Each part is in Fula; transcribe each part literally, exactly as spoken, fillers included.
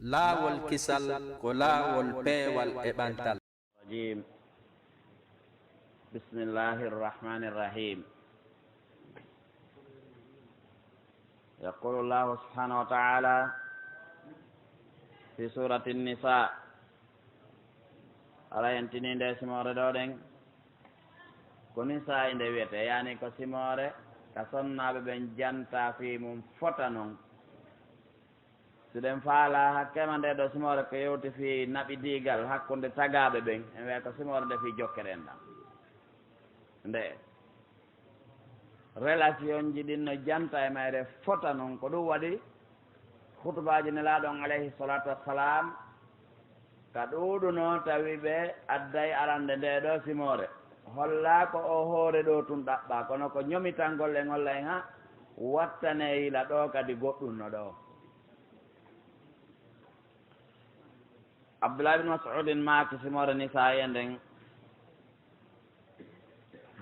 Laawol kisal ko laawol peewal e ɓantal. الرجيم. بسم الله الرحمن الرحيم. يقول الله سبحانه وتعالى في سورة النساء, ara en tini nde simoore ɗo ɗen, ko nisaa nde wiyetee, yaani ko simoore ka sonnaaɓe ɓen janta fii mum fota non. Si ɗen faala hakkema nde ɗo simoore ko yewti fii naɓidiigal hakkunde tagaaɓe ɓen, en wiya ko simoore nde fii jokkere enɗan. Nde relation ji ɗin no janta e mayre fota non, ko ɗum waɗi hutubaaji Nelaaɗo on alayhi salaatu wassalaam ka ɗuuɗuno tawi ɓe adday arande nde ɗo simoore. Hollaa ko o hoore ɗo tun ɗaɓɓaa, kono ko ñomitangol e ngolla en ha wattane yila ɗo kadi goɗɗun no ɗo. Abdullah ibn Mas'udin maaki simoore nisaa en nden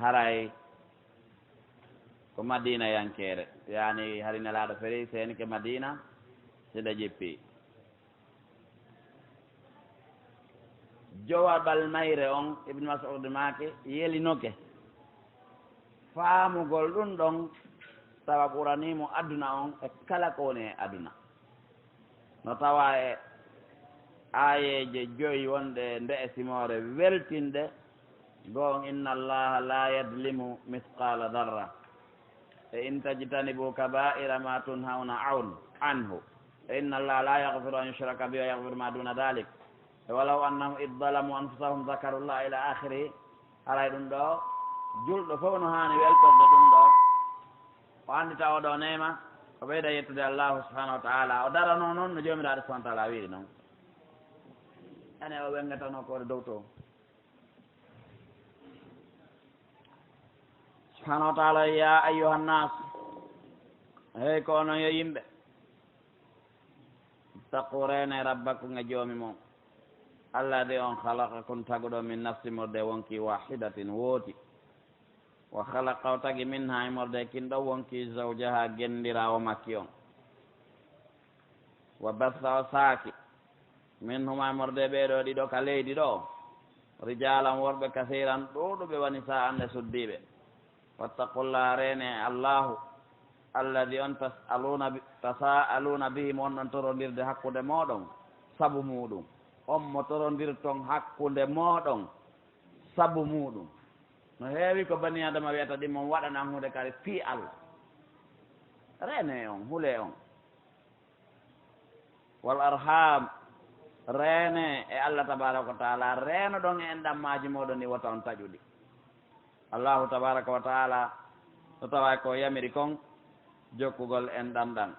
haray ko Madina yankeere, yaani hari Nelaaɗo feri seenike Madina, si ɗe jippi. Jowabal mayre on, Ibn Mas'ud maaki, yelinoke faamugol ɗum ɗon, tawa ɓuranii mo aduna on e kala ko woni e aduna. No tawa e aayeeje joyi wonɗe nde'e simoore weltinɗe, goo on, inna Allaha la yadlimu mithqala dharra, e in tajtanibu kaba'ira ma tunhawna aun-, anhu, e inna Allaha la yaghfiru an yushraka bihi wa yaghfiru ma duna dhalik, e walaw annahum idh zalamu anfusahum dhakaru Allaha ila akhirihi. Haray ɗum ɗo, julɗo fof no haani weltorde ɗum ɗo. O anndita oo ɗoo neema, o ɓeyda yettude Allaahu subhaanahu wa ta'aala. O daranoo noon no Joomiraaɗo subhaanahu wa ta'aala wiiri noon. Ene o weŋŋatanoo ko dow to. Subhaanahu wa ta'aala, yaa ayyuhan naas, hey ko onon yo yimɓe, ittaqu, reenee, rabbakum, e Joomi mon, alladii, on, khalaqakum, taguɗo, min nafsin, immorde e wonkii, waahidatin, wooti. Wa khalaqa, o tagi, minhaa, immorde e kin ɗon wonkii, zawjahaa, genndiraawo makki on. Wa batha, o saaki, minhumaa, immorde e ɓee ɗoo ɗiɗo ka leydi ɗoo, rijaalan, worɓe, kasiiran, ɗuuɗuɓe, wa nisaa'an, e suddiiɓe. Wattaqullaha, reenee Allaahu, alladii, on, tas'aluuna bi-, tasaa'aluuna bihi, mo on ɗon torondirde hakkunde mooɗon sabu muuɗum. On mo torondirton hakkunde mooɗon sabu muuɗum. No heewi ko banii Aadama wi'ata ɗin, mo waɗanan huunde kadi fii Alla. Reenee on, hulee on. Wal arham, reenee e Alla tabaaraka wa ta'aala, reenoɗon e enɗan maaji mooɗon ɗin, wota on taƴu ɗi. Allaahu tabaaraka wa ta'aala no tawa ko yamiri kon jokkugol enɗan ɗan.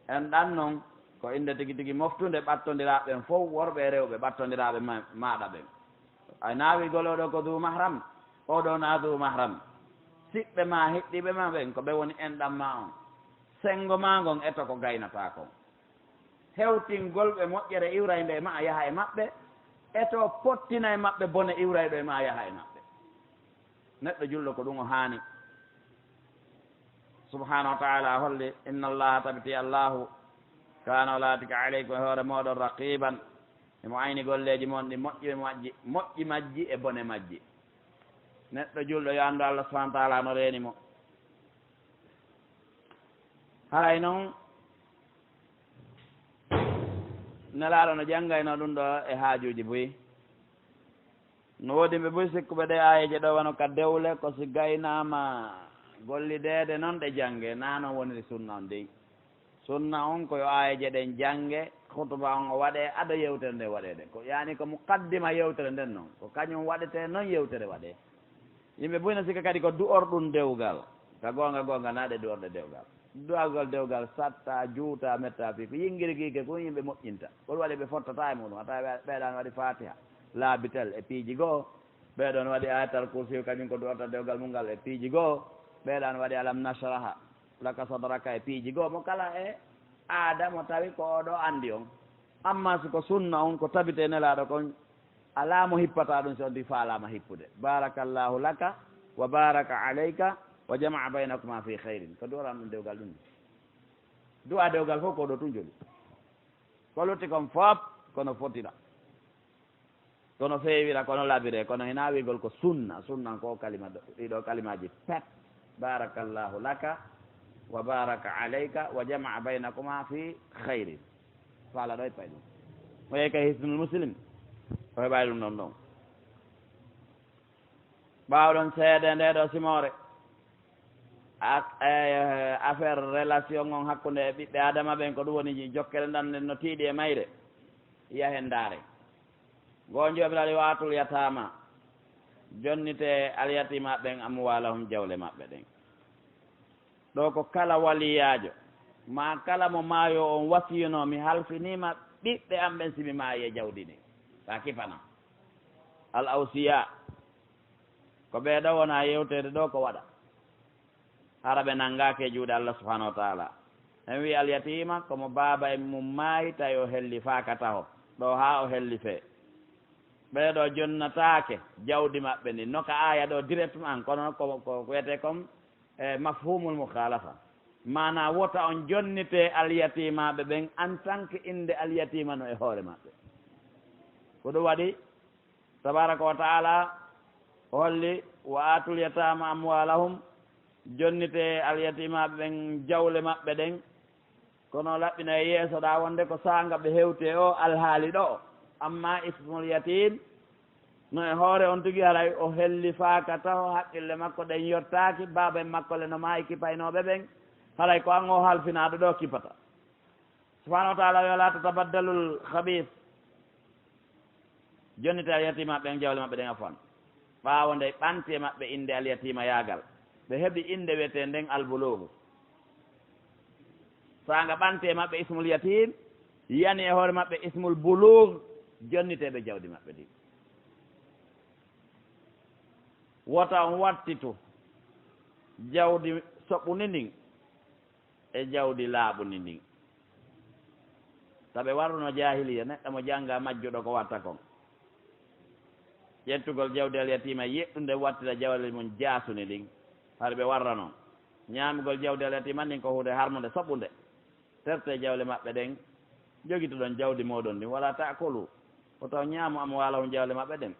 Enɗan non ko innde tigi tigi moftunde ɓattondiraaɓe ɓen fow, worɓe e rewɓe ɓattondiraaɓe ma-, maaɗa ɓen. A naawigol oo ɗoo ko duu mahram, oo ɗoo naa duu mahram. Siɓɓe maa, hiɗɗiiɓe maa ɓen, ko ɓe woni enɗan maa on. Senngo maa ngon, eto ko gaynataa kon. Hewtingol ɓe moƴƴere iwraynde e maa yaha e maɓɓe, eto pottina e maɓɓe bone iwrayɗo e maa yaha e maɓɓe. Neɗɗo julɗo ko ɗum o haani. Subhaanahu wa ta'aala holli, inna Allaaha, tabiti Allaahu, kaana, o laatike, alaykum, e hoore mooɗon, raqiiban, emo ayni golleeji mon ɗi moƴƴi e majji, moƴƴi majji e bone majji. Neɗɗo julɗo yo anndu Alla subhaanahu wa ta'aala no reeni mo. Haray non, Nelaaɗo no janngaynoo ɗum ɗo e haajuuji buy. No woodi yimɓe buy sikkuɓe ɗee aayeeje ɗo wano ka dewle, ko si gaynaama gollideede non ɗe janngee, naa non woniri sunna on dey. Sunna on ko yo aayeeje ɗen jannge, hutuba on o waɗee ado yewtere nden waɗeede. Ko, yaani ko muqaddima yewtere nden non. Ko kañum waɗetee non yewtere waɗee. Yimɓe buy no sikka kadi ko du'orɗum dewgal. Ka goonga goonga naa ɗe du'orɗe dewgal. Du'agol dewgal satta, juuta, metta fii. Ko yingiri giige kun yimɓe moƴƴinta. Ko ɗum waɗi ɓe fottataa e muɗum. A tawa ɓe, ɓeeɗa no waɗi Faatiha laabitel e piiji goo. Ɓeeɗo no waɗi Ayatal Kursi, kañum ko du'orta dewgal mum ngal e piiji goo. Ɓeeɗa no waɗi Alam Nashraha laka sadraka e piiji goo, mo kala e aada mo tawi ko oɗo anndi on. Amma si ko sunna on, ko tabitee Nelaaɗo kon, alaa mo hippata ɗum si on tigi faalaama hippude. Baarakallahu laka wa baaraka alayka wa jama'a baynakuma fi khayrin. Ko du'oran ɗum dewgal ɗum. Du'a dewgal fof ko ɗo tun joli. Ko lutti kon fof, kono fotira. Kono feewira, kono labire, kono hinaa wiigol ko sunna. Sunna ko kalima ɗo, ɗiɗo kalimaaji pet. Barakallahu laka wa baraka alayka wa jamaa baynakuma fi khayrin. Faala ɗo e pay ɗum. O yehi ka Hisnul Muslim. O heɓaali ɗum ɗon ɗon. Ɓaawo ɗon seede nde ɗo simoore. Ak-, eh, affaire relation on hakkunde ɓiɓɓe Adama ɓen, ko ɗum woni jokkere ndan nden no tiiɗi e mayre. Yahen ndaare. Ngo Joomiraaɗo yo atul yataama. Jonnite alyatima ɓen amwaalahum, jawle maɓɓe ɗen. Ɗo ko kala waliyaajo, maa kala mo maayo on wasiyuno, mi halfiniima ɓiɓɓe am ɓen si mi maayi e jawdi ndin. Ka kifana. Al awsiya. Ko ɓee ɗo wona yewteede ɗo ko waɗa. Hara ɓe nanngaaki e juuɗe Allah subhanahu wa taala. En wi alyatima, ko mo baaba en mum maayi, tawi o hellifaaka taho. Ɗo haa o hellifee. Ɓee ɗo jonnataake jawdi maɓɓe ndin. No ka aaya ɗo directement, kono ko, ko, ko wiyetee kon, e, mafhumul mukhalafa. Maanaa wota on jonnite alyatimaaɓe ɓen en tant que innde alyatima no e hoore maɓɓe. Ko ɗum waɗi, tabaraka wa taala holli, "Wa atul yatama amwalahum", jonnite alyatimaaɓe ɓen jawle maɓɓe ɗen. Kono laɓɓina e yeeso ɗa wonde ko saanga ɓe hewti e o alhaali ɗo. Amma ismul yatim, no e hoore on tigi haray o hellifaaka taho, haqqille makko ɗen yottaaki, baaba en makko le no maayi kipaynooɓe ɓen, haray ko an o halfinaaɗo ɗo kipata. Subhanahu wa taala wi, "Wala tatabaddalul khabith." Jonnite alyatima ɓen jawle maɓɓe ɗen, afwan. Ɓaawo nde ɓanti e maɓɓe innde alyatima yaagal, ɓe heɓi innde wiyetee nden albulugu. Saanga ɓanti e maɓɓe ismul yatim, yani e hoore maɓɓe ismul bulug, jonniteeɓe jawdi maɓɓe ndi. Wota on wattitu jawdi soɓundi ndin e jawdi laaɓundi ndin. Taɓe warruno jaahiliya, neɗɗo mo jannga majjuɗo ko watta kon. Ƴettugol jawdi alyatima, yeɗɗunde wattira jawle mum jaasundi ɗin, hari ɓe warra non. Ñaamugol jawdi alyatima ndin ko huunde harmunde, soɓunde. Terte jawle maɓɓe ɗen, jogitoɗon jawdi mooɗon ndin, wala ta'kulu, ko taw ñaamu amwaalahum jawle maɓɓe ɗen,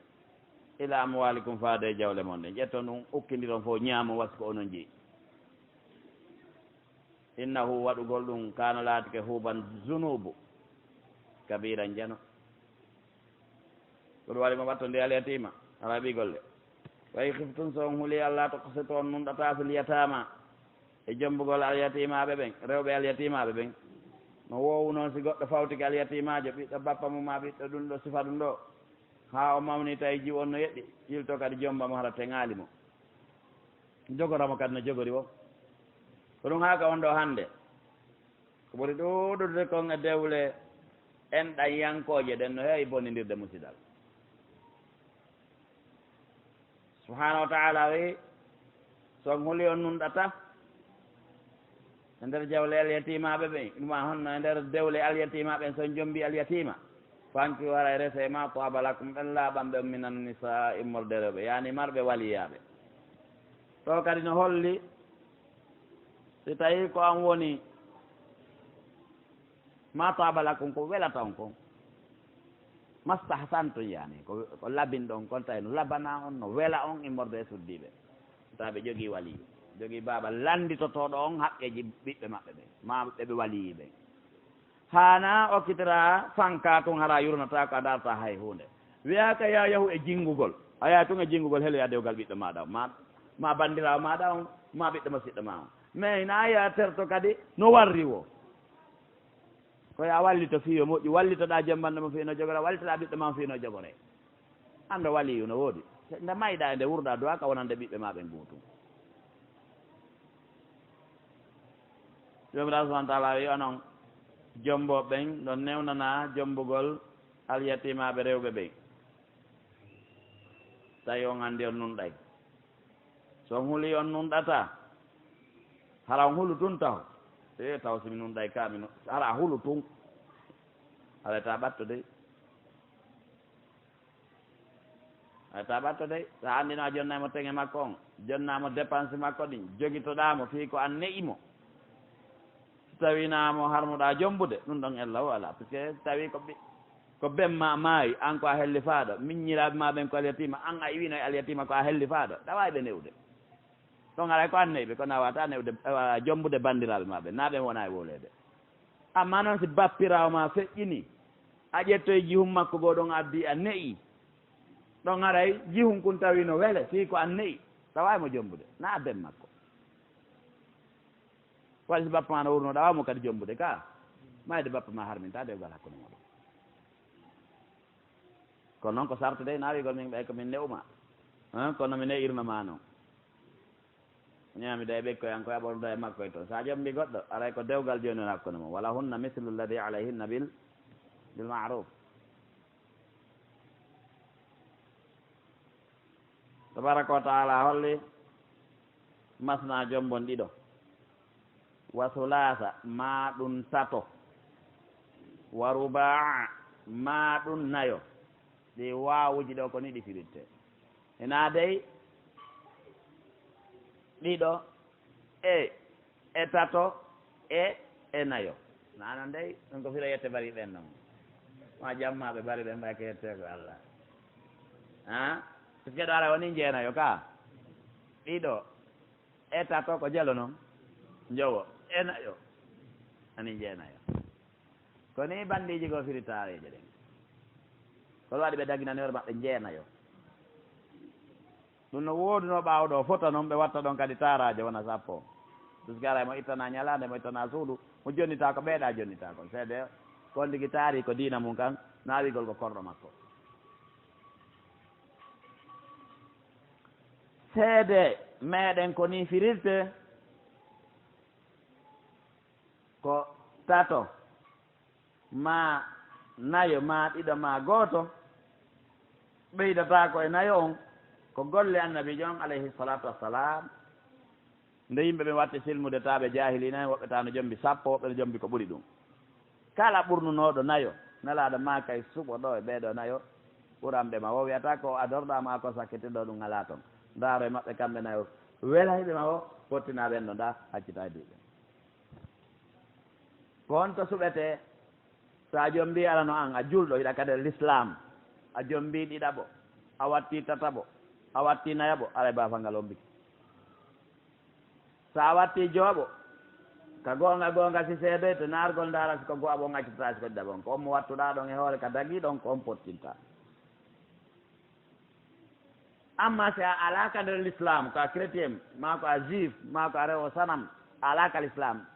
ila amwaalikum faade e jawle mon ɗen. Ƴetton ɗum, ukkindiron fof ñaamo, wasi ko onon jeyi. Innahu, waɗugol ɗum, kaana, laatike, huuban, zunuubu, kabiiran, jano. Ko ɗum waɗi mo ɓattonde alyatima, alaa ɓii golle. Wa in khiftum, so on huli, alla tuqsitu, on nunɗataa, fil yataama, e jombugol alyatimaaɓe ɓen, rewɓe alyatimaaɓe ɓen. No woowu noon si goɗɗo fawtike alyatimaajo, ɓiɗɗo bappa mum maa ɓiɗɗo ɗum ɗo, sifa ɗum ɗo, haa o mawni, tawi jiwu on no yeɗɗi, yilto kadi jomba mo, hara teŋaali mo. Jogora mo kadi no jogori o. Ko ɗum haa ka on ɗo hannde. Ko ɓuri ɗuuɗude kon e dewle enɗanyankooje ɗen no heewi bonnindirde musidal. Subhaanahu wa taala wi, so on huli on nunɗata e nder jawle alyatimaaɓe ɓen, ɗum woni honno e nder dewle alyatimaaɓe ɓen, so on jombi alyatima, fanki wara e rese ma taaba lakum, ɓen laaɓanɓe on, minan nisaa, immorde rewɓe, yaani marɓe waliyaaɓe. Ɗo kadi no holli, si tawi ko an woni ma taaba lakum, ko welata on kon, mastahsantum, yaani ko, ko labinɗon kon, tawi no labana on, no wela on, immorde e suddiiɓe. Tawi ɓe jogii waliyu, jogii baaba lannditotooɗo on haqqeeji ɓiɓɓe maɓɓe ɓen, ma ɓe ɓe waliyi ɓen. Haana okkitira fanka tun, hara yurnataa ko a darta hay huunde. Wiyaaka ya yahu e jingugol. A yaha tun e jingugol, heloya dewgal ɓiɗɗo maaɗa on, ma, ma banndiraawo maaɗa on, ma ɓiɗɗo musiɗɗo ma on. Mais hina ya terto kadi no warri wo. Ko ya wallito fii yo moƴƴu, wallitoɗaa jombanɗo mo fii no jogora, wallitoɗaa ɓiɗɗo ma on fii no jogore. Anndo waliyu no woodi. Nde mayɗaa e nde wurɗaa duwaa ka wonande ɓiɓɓe ma ɓen guutum. Joomiraaɗo subhaanahu wa taala wi onon jombooɓe ɓen, ɗon newnanaa jombugol alyatimaaɓe rewɓe ɓen. Tawi on anndi on nunɗay. So on huli on nunɗataa, hara on hulu tun taho. E taw si mi nunɗay ka, mi nu-, hara a hulu tun. Hara ta ɓatto dey. Hara ta ɓatto dey. Sa anndino a jonnay mo teŋe makko on, jonnaa mo dépense makko ɗin, jogitoɗaa mo fii ko an ne'i mo. Tawinaa mo harmuɗaa jombude, ɗum ɗon ella o alaa. Parce que tawi ko ɓi-, ko ben ma maayi, an ko a hellifaaɗo, miññiraaɓe ma ɓen ko alyatiima, an a iwino e alyatiima ko a hellifaaɗo, ɗa waawi ɓe ne'ude. Ɗon haray ko an ne'i ɓe, kono a waawataa ne'ude, a waawaa jombude banndiraaɓe ma ɓen, naa ɓen wonaa e wowleede. Ammaa noon si bappiraawo ma feƴƴinii, a ƴettoyi jihun makko goo ɗon a addi a ne'i, ɗon haray jihun kun tawi no wele, fii ko an ne'i, ɗa waawi mo jombude, naa ben makko. Waɗi si bappa ma no wurno, ɗa waawi mo kadi jombude ka. Mayde bappa ma harminta dewgal hakkunde mooɗon. Kono noon ko sartude, na wiigol min ɓay ko min ne'uma. Hein, kono mi ne'irno ma noon. Ñaami da e ɓekkoy an koy a ɓornuda e makko e toon. Sa jombi goɗɗo, aray ko dewgal jooni on hakkunde mum. Wala hunna mislu alladhi alayhinna bil, bil ma'ruf. Tabaraka wa taala holli masna jombon ɗiɗo, wa sulaasa, maa ɗum tato, wa rubaa, maa ɗum nayo. Ɗi waawuji ɗo ko ni ɗi firitte. Ina dey ɗiɗo e, e tato e, e nayo. Nana dey, ɗum ko fira yette bari ɓen noon. Ma jammaɓe bari ɓen mbay ko yette ko Allah. Ha? Parce que ɗo ara woni jeenayo ka. Ɗiɗo e tato ko jalo noon. Njowo e nayo. Ani jeenayo. Ko ni bandiiji goo firi taareeje ɗen. Ko waɗi ɓe daginani hoore maɓɓe jeenayo. Ɗum no woodunoo ɓaawo ɗo fota noon, ɓe watta ɗon kadi taaraaje wona sappo. Puisque aray mo ittana ñalaande, mo ittana suudu, mo jonnita ko ɓeeɗa jonnita kon. Seede ko on tigi taari ko diina mum kan, naawigol ko korɗo makko. Seede meɗen ko ni firirte, ko tato, maa nayo, maa ɗiɗo, maa gooto, ɓeydataako e nayo on, ko golle Annabiijo on, alayhi salaatu wassalaam. Nde yimɓe ɓen watti silmude, taa ɓe jaahiliina en, woɓɓe taa no jombi sappo, woɓɓe no jombi ko ɓuri ɗum. Kala ɓurnunooɗo nayo, Nelaaɗo maaka e suɓo ɗo e ɓee ɗoo nayo, ɓuranɓe ma wo, wiyata ko adorɗaa ma ko sakkitirɗo ɗum alaa ton. Ndaaro e maɓɓe kamɓe nayo, welayɓe ma wo, pottinaa ɓen ɗo, ndaa, accita e diɓe. Ko honto suɓetee? So a jombii alano an, a julɗo, hiɗa ka nder Lislaam, a jombii ɗiɗaɓo, a wattii tataɓo, a wattii nayaɓo, aray baafa ngal ombike. So a wattii jowaɓo, ka goonga goonga si seedoyte, naargol ndaara si ko go'aɓo on accitata, si ko ɗiɗaɓo on. Ko on mo wattuɗaa ɗon e hoore ka dagii ɗon, ko on pottinta. Amma si a alaa ka nder Lislaam, ko a chrétien, maa ko a juif, maa ko a rewo sanam, a alaa ka Lislaam,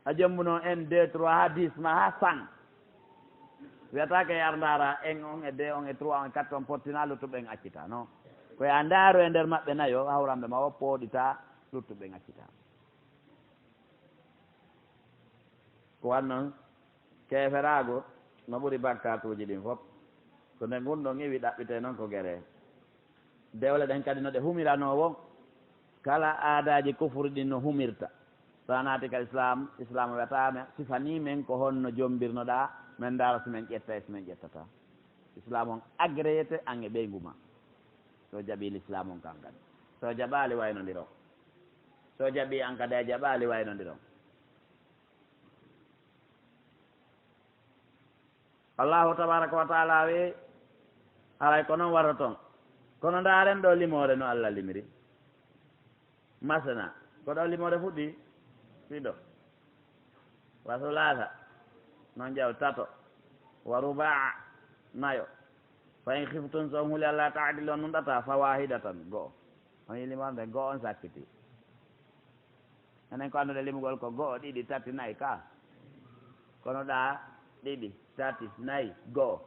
a jombuno un, deux, trois, haa dix, maa haa cent. Wiyataake yar ndaara un, on e deux, on e trois, on e quatre, on pottina, luttuɓe ɓen accita, non. Ko yo a ndaaru e nder maɓɓe nayo, hawranɓe ma o pooɗita, luttuɓe ɓen accita. Ko wan non, keeferaagu no ɓuri bakkaatuuji ɗin fof. Ko nde ngun ɗon iwi ɗaɓɓitee non ko gere. Dewle ɗen kadi no ɗe humiranoo wo, kala aadaaji kufuri ɗin no humirta. So a naati ka Islaam, Islaam wiyata men, sifanii men ko honno jombirnoɗaa, men ndaara si men ƴetta e si men ƴettataa. Islaam on agréé te an e ɓeyngu ma. So jaɓii Lislaam on kan kadi. So jaɓaali waynondiron. So jaɓii an kadi a jaɓaali waynondiron. Allahu tabaraka wa taala wi, haray ko non warata ton. Kono ndaaren ɗo limoore no Allah limiri. Masana, ko ɗo limoore fuɗɗi? Ɗiɗo. Wa sulaasa, non jaw tato. Wa rubaa, nayo. Fa in khiftum, so on huli Allah taadilu, on nunɗata, fa wahidatan, go'o. On yi limoore nde go'o on sakkiti. Enen ko anndude limugol ko go'o, ɗiɗi, tati, nayi ka. Kono ɗa ɗiɗi, tati, nayi, go'o.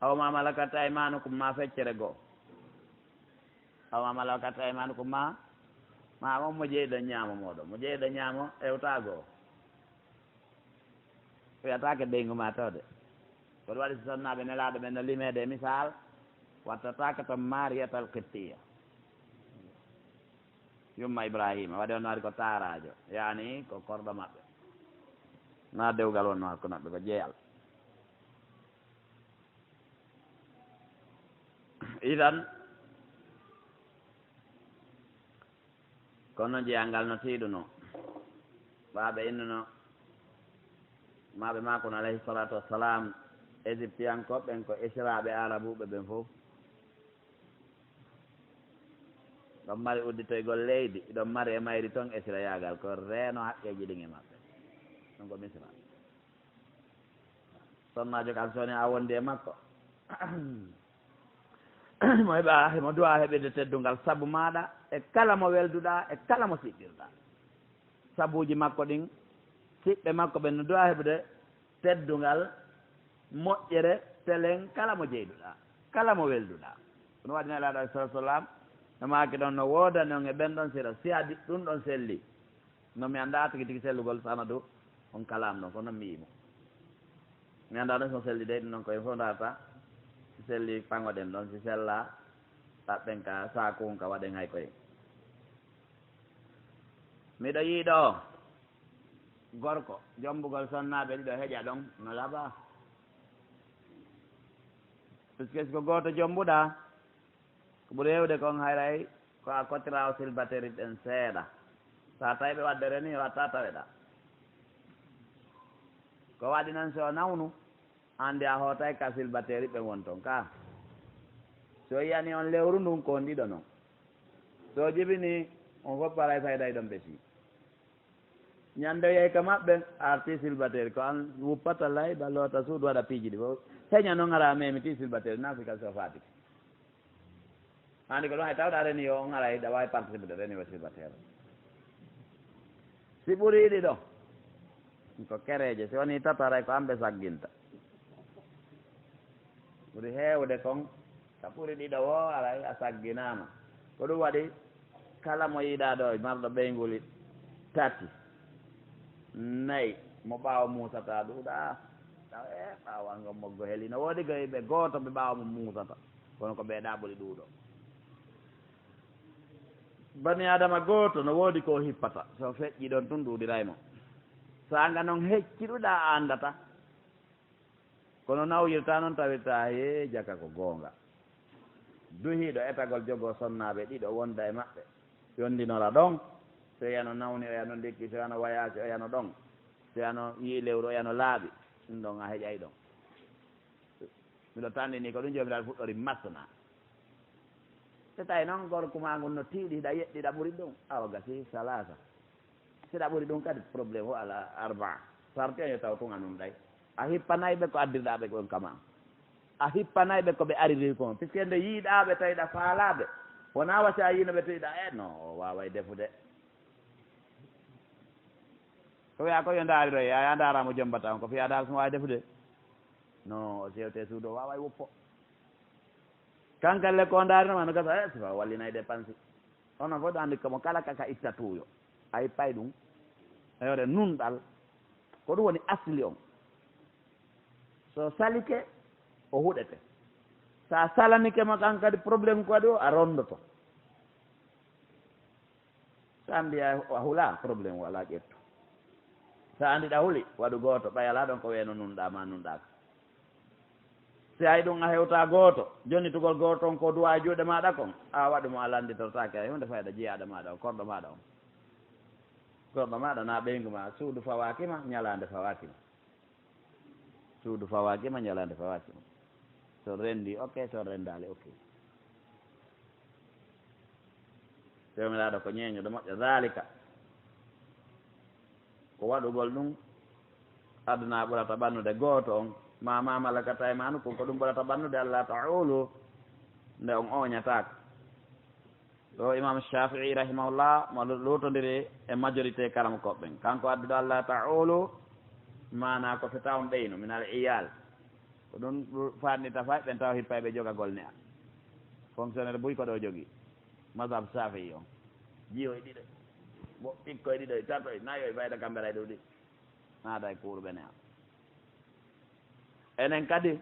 Aw ma malakat aymanukum, ma feccere go'o. Aw ma malakat aymanukum, ma, ma on mo jeyɗon ñaamo mooɗon. Mo jeyɗon ñaamo hewta go'o. Wiyataake ɓeyngu ma tawde. Ko ɗum waɗi so sonnaaɓe Nelaaɗo ɓen no limeede e misaal, wattataake ton Maariyatal Qibtiya. Yumma Ibraahiima, waɗi on no ari ko taaraajo, yaani ko korɗo maɓɓe. Na dewgal wonno hakkunde maɓɓe, ko jeyal. Idan, kono jeyal ngal no tiiɗunoo. Ɓaaɓe innuno, maaɓe maako no, alayhi salatu wassalam, Égyptiyankooɓe ɓen ko Israaɓe Arabuɓe ɓen fof. Ɗon mari udditoygol leydi, ɗon mari e mayri ton Israyaagal, ko reeno haqqeeji ɗin e maɓɓe. Ɗum ko Misra. Sonnaajo kam, so woni a wondi e makko, mo heɓa, mo du'a heɓirde teddungal sabu maaɗa, e kala mo welduɗaa, e kala mo siɓɓirɗaa. Sabuuji makko ɗin, siɓɓe makko ɓen no du'a heɓude teddungal, moƴƴere, telen, kala mo jeyduɗaa, kala mo welduɗaa. Ɗum waɗi Nelaaɗo alayhi salatu wassalam, no maaki ɗon, no woodani on e ɓen ɗon sira, si a di-, ɗum ɗon selli. No mi anndaa tigi tigi sellugol sanadu on kalaam ɗon, kono mi yi'i mo. Mi anndaa ɗon so selli dey, ɗum ɗon ko en fof ndaarta. Si selli, paŋoɗen ɗon, si sellaa, ɗaɓɓen ka saakuun ka, waɗen hay koye. Miɗo yi'i ɗo gorko, jombugol sonnaaɓe ɗiɗo heƴa ɗon, no labaa. Puisque si ko gooto jombuɗaa, ko ɓuri heewde kon, haray ko a kotiraa o célibataire ɓen seeɗa. So a tawi ɓe waɗde reni, watta taweɗaa. Ko waɗi noon, so nawnu, anndi a hootay ka célibataire ɓen won ton ka. So yiyani on lewru ndun, ko on ɗiɗo non. So jibini, on fof paray fayda e ɗon ɓe sii. Ñande yehi ka maɓɓe, arti célibataire, ko an wuppata layba, loota suudu, waɗa piiji ɗi fof. Heña noon, hara a memiti célibataire, na fika so faatike. Haandi ko ɗum hay tawɗa reni yo on, haray ɗa waawi participer de reni o célibataire. Si ɓuri ɗiɗo, ko kereeje, si woni tato, haray ko an ɓe sagginta. Ɓuri heewde kon, ka ɓuri ɗiɗo woo, haray a sagginaama. Ko ɗum waɗi, kala mo yiɗaa ɗo, marɗo ɓeynguuli tati, nayi, mo ɓaawo muusata ɗuuɗa, taw e ɓaawo an ngon moggo heli. No woodi gayɓe gooto ɓe ɓaawo mo muusata, kono ko ɓeeɗa ɓuri ɗuuɗo. Bani Aadama gooto no woodi ko o hippata, so feƴƴi ɗon tun ɗuuɗiray mo. Saanga non hecciɗuɗa a anndata. Kono nawyirta noon, tawirta hee jaka ko goonga. Duhiiɗo etagol, jogoo sonnaaɓe ɗiɗo, wonda e maɓɓe, yondinora ɗon. So yano nawni, o yano ndekki, so yano wayaasi, o yano ɗon. So yano yi'i lewru, o yano laaɓi. Ɗum ɗon a heƴay ɗon. Miɗo tanndini ko ɗum Joomiraaɗo fuɗɗori masna. So tawi noon gorko maa ngun no tiiɗi, hiɗa yeɗɗi, hiɗa ɓuri ɗum, awa gasi salaasa. Si hiɗa ɓuri ɗum kadi, problème o alaa, arbaa. Sarti on yo taw tun a nunɗay. A hippanay ɓe ko addirɗaa ɓe kon kama. A hippanay ɓe ko ɓe ariri kon. Puisque nde yiiɗaa ɓe, tawi hiɗa faalaa ɓe. Wonaa wa si a yiino ɓe, tawi hiɗa, e, no, o waaway defude. Ko wiyaa ko yo ndaariroy, a, a ndaaraa mo jombata on, ko fiyaa daal so waawi defude. No, o sewte suudu, o waaway woppo. Kankalle ko ndaarino ma no gasa, eh, sifa wallinay dépense. Onon fof ɗo anndi ko mo kala kaka itta tuuyo. A hippay ɗum. Eyore nunɗal. Ko ɗum woni asli on. So salike, o huɗete. Sa salanike mo kan kadi, problème ko waɗi o, a rondoto. So a mbiya a hula, problème wala, ƴettu. So a andi ɗa huli, waɗu gooto, ɓay alaa ɗon ko weeno nunɗaa ma nunɗaaka. Si hay ɗum a hewta gooto, jonnitugol gooto on ko duwa e juuɗe maaɗa kon, a waɗu mo, a lannditotaake hay huunde fayda jiyaaɗo maaɗa on, korɗo maaɗa on. Korɗo maaɗa na ɓeyngu ma, suudu fawaaki ma, ñalaande fawaaki ma. Suudu fawaaki ma, ñalaande fawaaki ma. So renndi, ok, so renndaali, ok. Joomiraaɗo ko ñeeñuɗo moƴƴo. Zaalika, ko waɗugol ɗum, adnaa, ɓurata ɓannude, gooto on, ma, ma malakat aymaanukum, ko ɗum ɓurata ɓannude, allaa ta'uulu, nde on ooñataako. Ɗo Imam Shafi'i rahimahullah mo lu-, luutondiri e majorité karamokooɓe ɓen. Kanko adduɗo allaa ta'uulu, maanaa ko feta on ɓeynu, minal iyaal. Ko ɗum ɗu-, faatni tafa ɓen tawa hippay ɓe jogagol ne a. Fonctionnaire buy ko ɗo jogi. Mazhab Shafi'i on. Jiyo e ɗiɗo. Mo ɓikkoy ɗiɗo e tato e nayo e ɓayda kamɓe ray ɗo ɗi. Naada e kuuruɓe ne a. Enen kadi,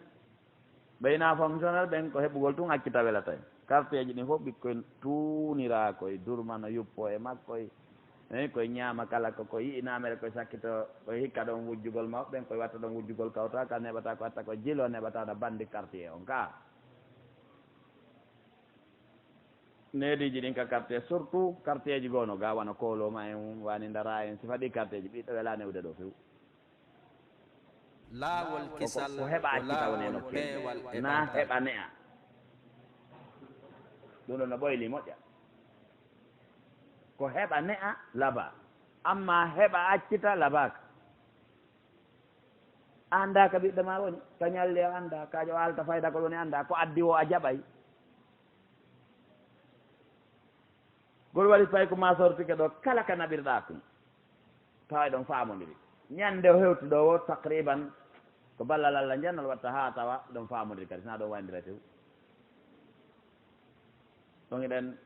ɓeyna fonctionnaire ɓen ko heɓugol tun accita welata en. Quartier ji ɗin fof ɓikkoy tuunira koye durma no yuppo e makkoy. Eyi, koye ñaama kala ko, ko yi'i namere koye sakkito, koye hikka ɗon wujjugol mawɓe ɓen, koye watta ɗon wujjugol kawta, ka neɓata ko watta ko jilo neɓata ɗo bandi quartier on ka. Neediiji ɗin ka quartier, surtout quartierji goo no ga wano Kooloma en, wani Ndara en, sifa ɗi quartierji, ɓiɗɗo welaa newde ɗo few. Laawol kisal ko heɓa accita woni e nokkeeli. Naa heɓa ne'a. Ɗum ɗon no ɓoyli moƴƴa. Ko heɓa ne'a laba. Amma heɓa accita labaaka. Anndaa ka ɓiɗɗo maa woni, ka ñalli a anndaa, ka o alta fayda ko woni anndaa, ko addi o a jaɓay. Gol waɗi pay ko maa sortike ɗo kala ka naɓirɗaa kun. Tawa eɗon faamondiri. Ñande o hewti ɗo o taqriban ko ballal Allah njannal watta haa tawa eɗon faamondiri kadi, sinaa ɗon wayndira tew. Ɗon eɗen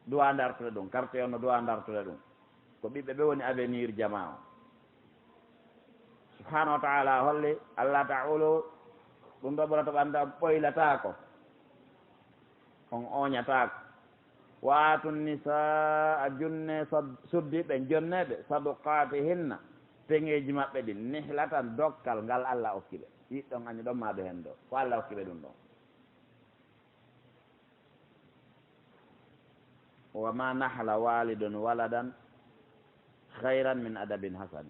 duwa dartude ɗum, quartier on no duwa dartude ɗum. Ko ɓiɓɓe ɓe woni avenir jamaa o. Subhanahu wa ta'ala holli, "Alla ta'ulu", ɗum ɗo ɓurata ɓanda, "ɓoylataako, on ooñataako." "Wa aatu nisaa", junne sad-, suddiiɓe, jonneeɓe, "saduqaatihinna", peŋeeji maɓɓe ɗin, "nihlatan", dokkal ngal Alla okki ɓe. Yiɗɗon anni ɗon maa ɓe hen ɗo. Ko Alla okki ɓe ɗum ɗon. "Wa ma nahla walidun waladan khayran min adabin hasan."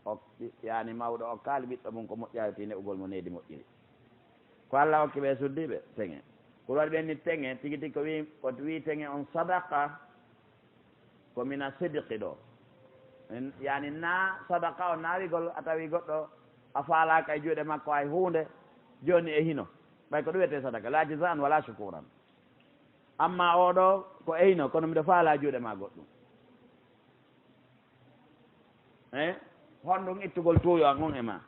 O, yani mawɗo okkaali ɓiɗɗo mum ko moƴƴaari ti ne'ugol mo needi moƴƴiri. Ko Alla okki ɓe suddiiɓe, teŋe. Ko waɗi ɓen ni teŋe, tigi tigi ko wi, ko wi teŋe on sadaqa, ko mina sidqi ɗo. En, yani na sadaqa o naawigol a tawi goɗɗo a faalaaka e juuɗe makko hay huunde, jooni e hino. Ɓay ko ɗum wiyetee sadaka, la jazaan wala shukuran. Amma oo ɗoo ko eyno, kono miɗo faalaa juuɗe maa goɗɗum. Eh? Honɗum ittugol tuuyo an on e maa?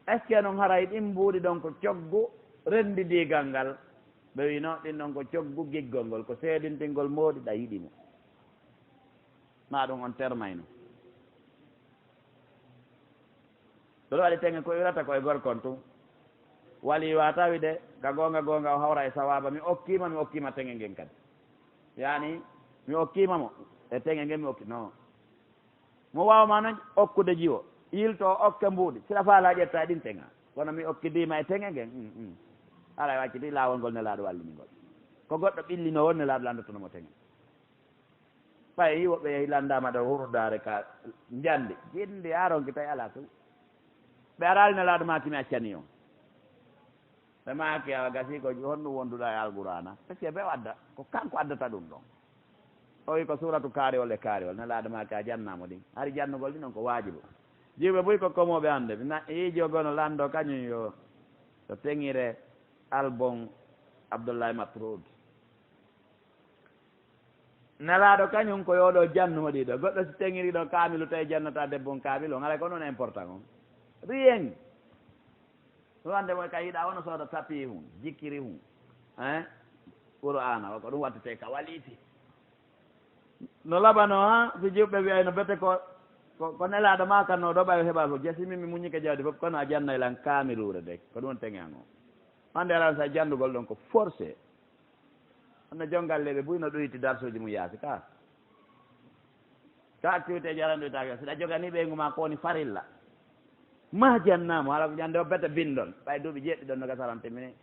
Est-ce que non haray ɗin mbuuɗi ɗon ko coggu renndidiigal ngal? Ɓe wiino ɗin ɗon ko coggu giggol ngol, ko seedintingol moodi ɗa yiɗi mo. Maa ɗum on termayno. Ɗo waɗi teŋe ko iwrata ko e gorkon tun. Wali wa tawi de, ka goonga goonga o hawra e sawaaba, mi okkiima, mi okkiima teŋe ngen kadi. Yani, mi okkiima mo, e teŋe ngen mi okki, non. Mo waawma non okkude jiwo, yilto o okka mbuuɗi, sila faala ƴetta e ɗin teŋa. Kono mi okkidiima e teŋe ngen, mm, mm. Alaa wacciti laawol ngol Nelaaɗo wallini ngol. Ko goɗɗo ɓillino won Nelaaɗo landotono mo teŋe. Ɓay woɓɓe yahi landaama ɗo hurdaare ka njandi, jindi haa ronki tawi alaa few. Ɓe araali Nelaaɗo maaki mi accani on. Ɓe maaki awa gasi ko honɗum wonduɗo e Alqur'aana? Parce que ɓe o adda, ko kanko addata ɗum ɗon. O wi ko suuratu kaariwol e kaariwol, Nelaaɗo maaki a jannaamo ɗin. Hari jannugol ɗin on ko waajibu. Jiwɓe buy ko komooɓe hannde, mi na-, yiiji o gono lanndo kañum yo, yo teŋire album Abdullahi Matrud. Nelaaɗo kañum ko yo ɗo jannumo ɗiɗo. Goɗɗo si teŋiri ɗo kaamilu tawi jannata debbo on kaamilu on, alay ko noon important on. Rien. Ɗum wande mo ka yiɗa wono sooda tapi hun, jikkiri hun. Hein? Qur'aana o ko ɗum wattete ka waliiti. No labano ha, si jiwɓe wiyayno bete ko, ko, ko Nelaaɗo ma kan no ɗo ɓayo heɓa fof. Jesi min mi muññike jawdi fof, kono a jannay lan kaamiluure de. Ko ɗum teŋe an o. Hande alan sa janndugol ɗon ko forcé. Honno jonngalleeɓe buy no ɗoyti darsuuji mum yaasi ka? Ka activité ji aran ɗoytaake, si ɗa joganii ɓeyngu ma ko woni farilla. Ma jannaamo, hala ko ƴande o bete binndon. Ɓay duuɓi jeeɗiɗi ɗon no gasa aran timmini.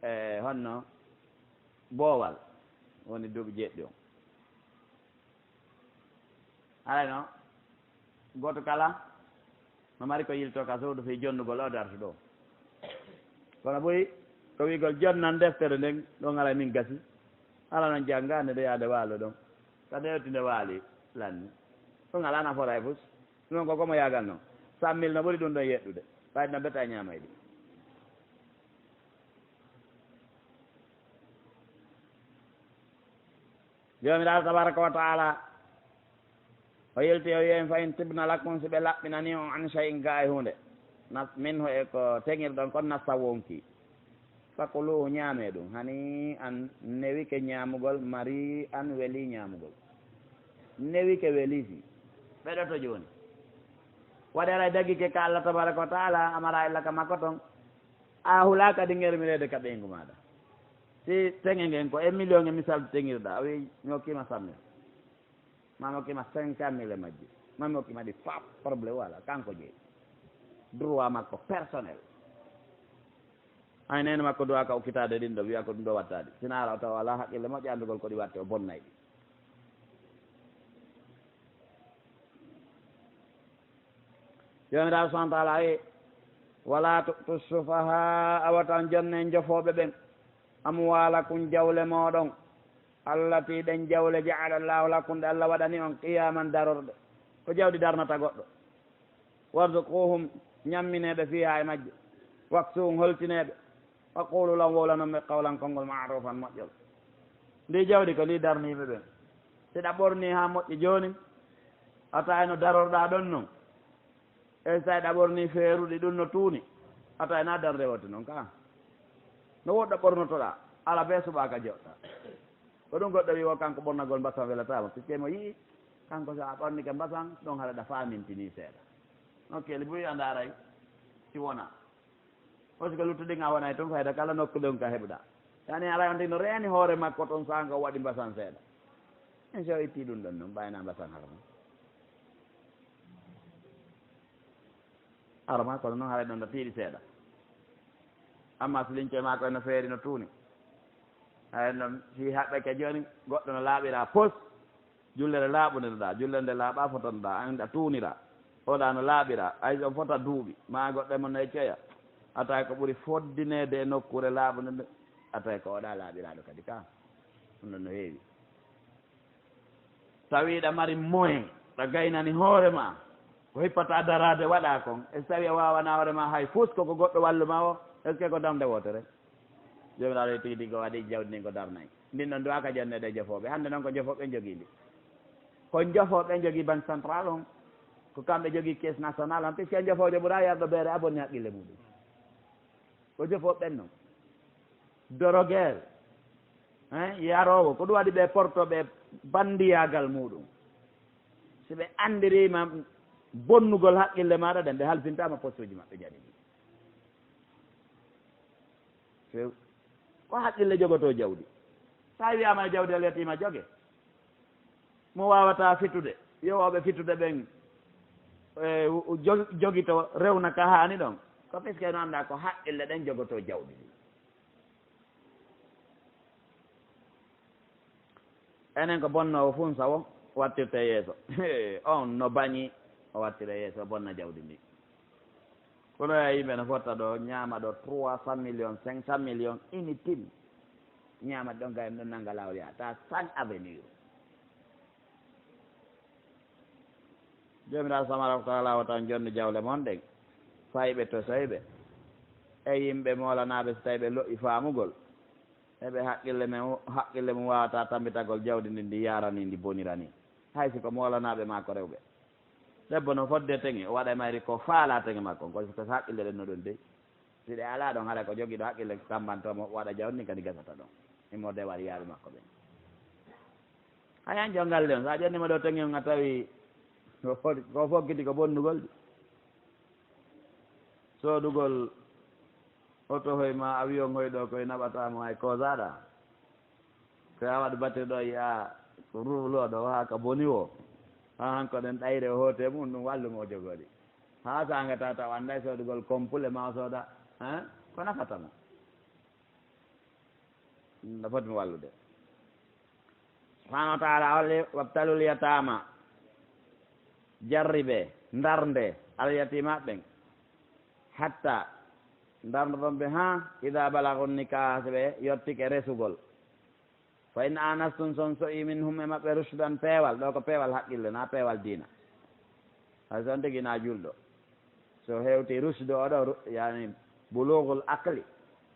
E honno boowal woni duuɓi jeeɗiɗi on? Alay no, gooto kala no mari ko yilto ka suudu fii jonnugol o darsu ɗo. Kono ɓuri ko wi'gol jonnan deftere nden, ɗon alay min gasi. Ala non janngaande nde yaade waalo ɗon. Ka nde yotti nde waali lanni. Ɗum alaa nafoora e fus. Ɗum ko komo yaagal non. Sammil no ɓuri ɗum ɗon yeɗɗude. Ɓayde no beta e ñaama e ɗi. Joomiraaɗo tabaraka wa taala o yilti o wiyen, "Fa in tibna lakum", si ɓe laɓɓinanii on, "an shay'in", gaa e huunde, nas-, "minhu", e ko teŋirɗon kon, "nafsan", wonki, "fakuluhu", ñaamee ɗum, "hanii an", newike ñaamugol, "mari'an", welii ñaamugol, newike welii si. Ɓeɗoto jooni. Waɗi aray dagike ka Allah tabaraka wa taala, amara illa ka makko ton. A hulaa kadi ŋermireede ka ɓeyngu maaɗa. Si teŋe ngen ko e million e misal teŋirɗa, a wi, "Mi hokkima cent mille." Ma mi hokkima cinquante mille e majji. Ma mi hokkima ɗi fap, problème wala, kanko jeyi. Droit makko personnel. Hay neene makko duwaa ka okkitaade ɗin ɗo, wiya ko ɗum ɗo wattaade. Sina ara o tawa alaa haqqille moƴƴa anndugol ko ɗi watte, o bonnay ɗi. Joomiraaɗo subhaanahu wa taala wi, "Walaa tu'tu sufahaa, awa tan jonne jofooɓe ɓen, amwaalakum, jawle mooɗon, allatii, ɗen jawle, ja'ala Allaahu lakum, ɗe Alla waɗani on, qiyaaman, darorɗe." Ko jawdi darnata goɗɗo. "Warzuquuhum, ñamminee ɓe, fiihaa, e majje. Waksuuhum, holtinee ɓe. Wa quuluu lahum, wowlanon ɓe, qawlan, konngol, ma'ruufan, moƴƴol." Ndi jawdi ko ndi darni yimɓe ɓen. Si ɗa ɓorni haa moƴƴi jooni, a tawi no darorɗaa ɗon non. E si tawi ɗa ɓorni feeruɗi ɗum no tuuni, a tawi na darnde wote non ka. No woɗɗo ɓornotoɗaa, ala bee suɓaaka joɗɗa. Ko ɗum goɗɗo wi o kanko ɓornagol mbasan welataamo, si temo yi'i, kanko so a ɓornike mbasan, ɗon haɗa ɗa faamintini seeɗa. No keli buy a ndaaray, si wona. Parce que luttuɗin a wonay toon fayda kala nokku ɗon ka heɓuɗa. Yani alay on tigi no reeni hoore makko toon saanga o waɗi mbasan seeɗa. En so itti ɗum ɗon noon, ɓayna mbasan harma. Harma, kono noon haray ɗon no tiiɗi seeɗa. Amma so lince maa koye no feeri no tuuni. Haray noon si haɓɓeke jooni, goɗɗo no laaɓira pos. Jullere laaɓunirɗaa, jullere nde laaɓaa fotanɗaa, an a tuuniraa. Oɗa no laaɓiraa, ay on fota duuɓi, maa goɗɗo e mon no yeccoya. A tawi ko ɓuri foddineede e nokkuure laaɓunde nde, a tawi ko oɗa laaɓiraaɗo kadi ka. Ɗum ɗon no heewi. Tawi ɗa mari moyen, ɗa gaynani hoore maa, ko hippata daraade waɗa kon, e so tawi a waawanaa hoore maa hay fus, koko goɗɗo wallu maa o, est-ce que ko darnde wootere? Joomiraaɗo tigi tigi ko waɗi jawdi ndin ko darnay. Ndin ɗon duwaa ka jonne ɗe jofooɓe. Hannde noon ko jofooɓe njogii ndi. Ko jofooɓe njogii Banque Centrale on. Ko kamɓe jogii Caisse Nationale on. Puisque jofoojo ɓuraa yarɗo beere a bonni haqqille muɗum. Ko jofooɓe ɓen noon. Dorogel. Hein, yaroowo. Ko ɗum waɗi ɓe porto ɓe bandiyaagal muɗum. Si ɓe anndiriima bonnugol haqqille maaɗa ɗen, ɓe halfintaama postuuji maɓɓe jadi ɗi. Few. Ko haqqille jogotoo jawdi. So a wiyaama e jawdi al yatiima joge. Mo waawataa fitude, yowooɓe fitude ɓen, e, u-, u-, jo-, jogito rewna ka haani ɗon. Ko puisque no anndaa ko haqqille ɗen jogotoo jawdi ɗin. Enen ko bonnoowo funsa o wattirta e yeeso. On no bañi, o wattira e yeeso, o bonna jawdi ndi. Kono e yimɓe no fotta ɗo, ñaama ɗo trois cent millions, cinq cent millions, inutile. Ñaama ɗon gayam ɗon nannga laawol yaha, ta sans avenir. Joomiraaɗo subhaanahu wa taala wota on jonnu jawle mon ɗen, fayɓe to soyɓe, e yimɓe moolanaaɓe, so tawi ɓe lo'i faamugol, e ɓe haqqille men, haqqille mum waawata tammbitagol jawdi ndin, ndi yaarani, ndi bonirani. Hay si ko moolanaaɓe maa ko rewɓe. Debbo no fodde teŋe, o waɗa e mayri ko faalaa teŋe makko, ko so haqqille ɗen no ɗon dey. Si ɗe alaa ɗon, hara ko jogiiɗo haqqille tammbantoo mo, waɗa jawdi ndin kadi gasata ɗon. Immorde waɗi yaaɓe makko ɓen. Hay an jonngalle on, so a ƴannima ɗo teŋi on, a tawi ko fokkiti ko bonnugol ɗi. Soodugol oto hoy ma avion hoy ɗo koye naɓata mo hay kosaɗa. Ko a waɗa batterie ɗo yiya ko ruulo ɗo haa ka boni o. Haa hanko ɗen ɗayre o hoote mum ɗum wallu mo o jogoɗi. Haa saanga tata o annday soodugol complet ma o sooda. Hein? Ko nafata mo. No foti mi wallude. Subhaanahu wa taala holli, "Wabtalul yataama." Jarribe, ndarnde, al yatiima ɓen. Hatta, ndarndoɗon ɓe haa, idaa balagu nikaaha, so ɓe yottike resugol. Fa in aanastum, so on so'i minhum e maɓɓe rushdan peewal, ɗo ko peewal haqqille, na peewal diina. Hay so on tigi na julɗo. So hewti rushdu o ɗo, ru-, yani bulughul aqli,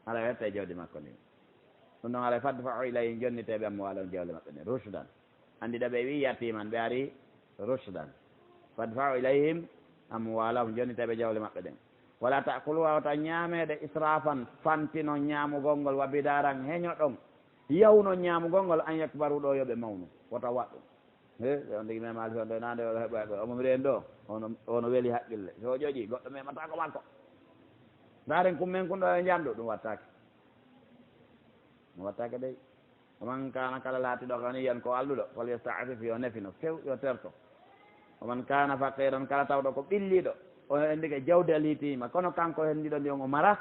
hara wette e jawdi makko ndin. Ɗum ɗon hara fadfa'u ilayhim, jonnitee ɓe amwaalahum, jawle maɓɓe ɗen, rushdan. Anndi ɗo ɓe wi'i yatiman, ɓe ari rushdan. Fadfa'u ilayhim amwaalahum, jonnitee ɓe jawle maɓɓe ɗen. Wala ta'kuluha, wota ñaameede israfan, fantinon ñaamugol ngol, wa bidaran, heñoɗon, yawnon ñaamugol ngol, an yakbaru, ɗo yo ɓe mawnu, wota waɗɗum. He, ɓe on tigi mema Alfi on ɗo, nande oɗo heɓɓo heɓɓo, omo mbiɗa en ɗo, ono, ono weli haqqille. So o ƴoƴi, goɗɗo memata ko makko. Ndaaren kun men kun ɗo e njanɗo, ɗum wattaake. Ɗum wattaake dey. Oman kaana kala laatiɗo ganiyan ko alluɗo, fal yasta'fif, yo nefino few, yo terto. Oman kaana faqiran, kala tawɗo ko ɓilliiɗo, o hendike jawdi a liitiima, kono kanko hendiɗo ndi on o mara,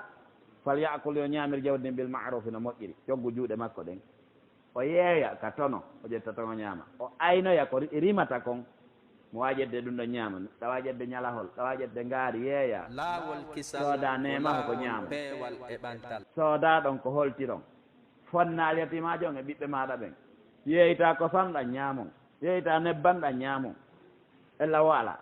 Falya'kul, yo ñaamir jawdi ndin, bil ma'rufi, no moƴƴiri, coggu juuɗe makko ɗen. O yeeya ka tono, o ƴetta ton o ñaama. O aynoya ko ri-, rimata kon. Mo waawi ƴettude ɗum ɗon ñaama, ɗa waawi ƴettude ñalahol, ɗa waawi ƴettude ngaari, yeeya. Laawol kisal. Sooda ko neema ko laawol ñaama. Peewal e ɓantal. Sooda ɗon ko holtiron. Fonna alyatiimaajo on e ɓiɓɓe maaɗa ɓen. Yeeyta kosan ɗan ñaamon. Yeeyta nebban ɗan ñaamon. Ella wo alaa.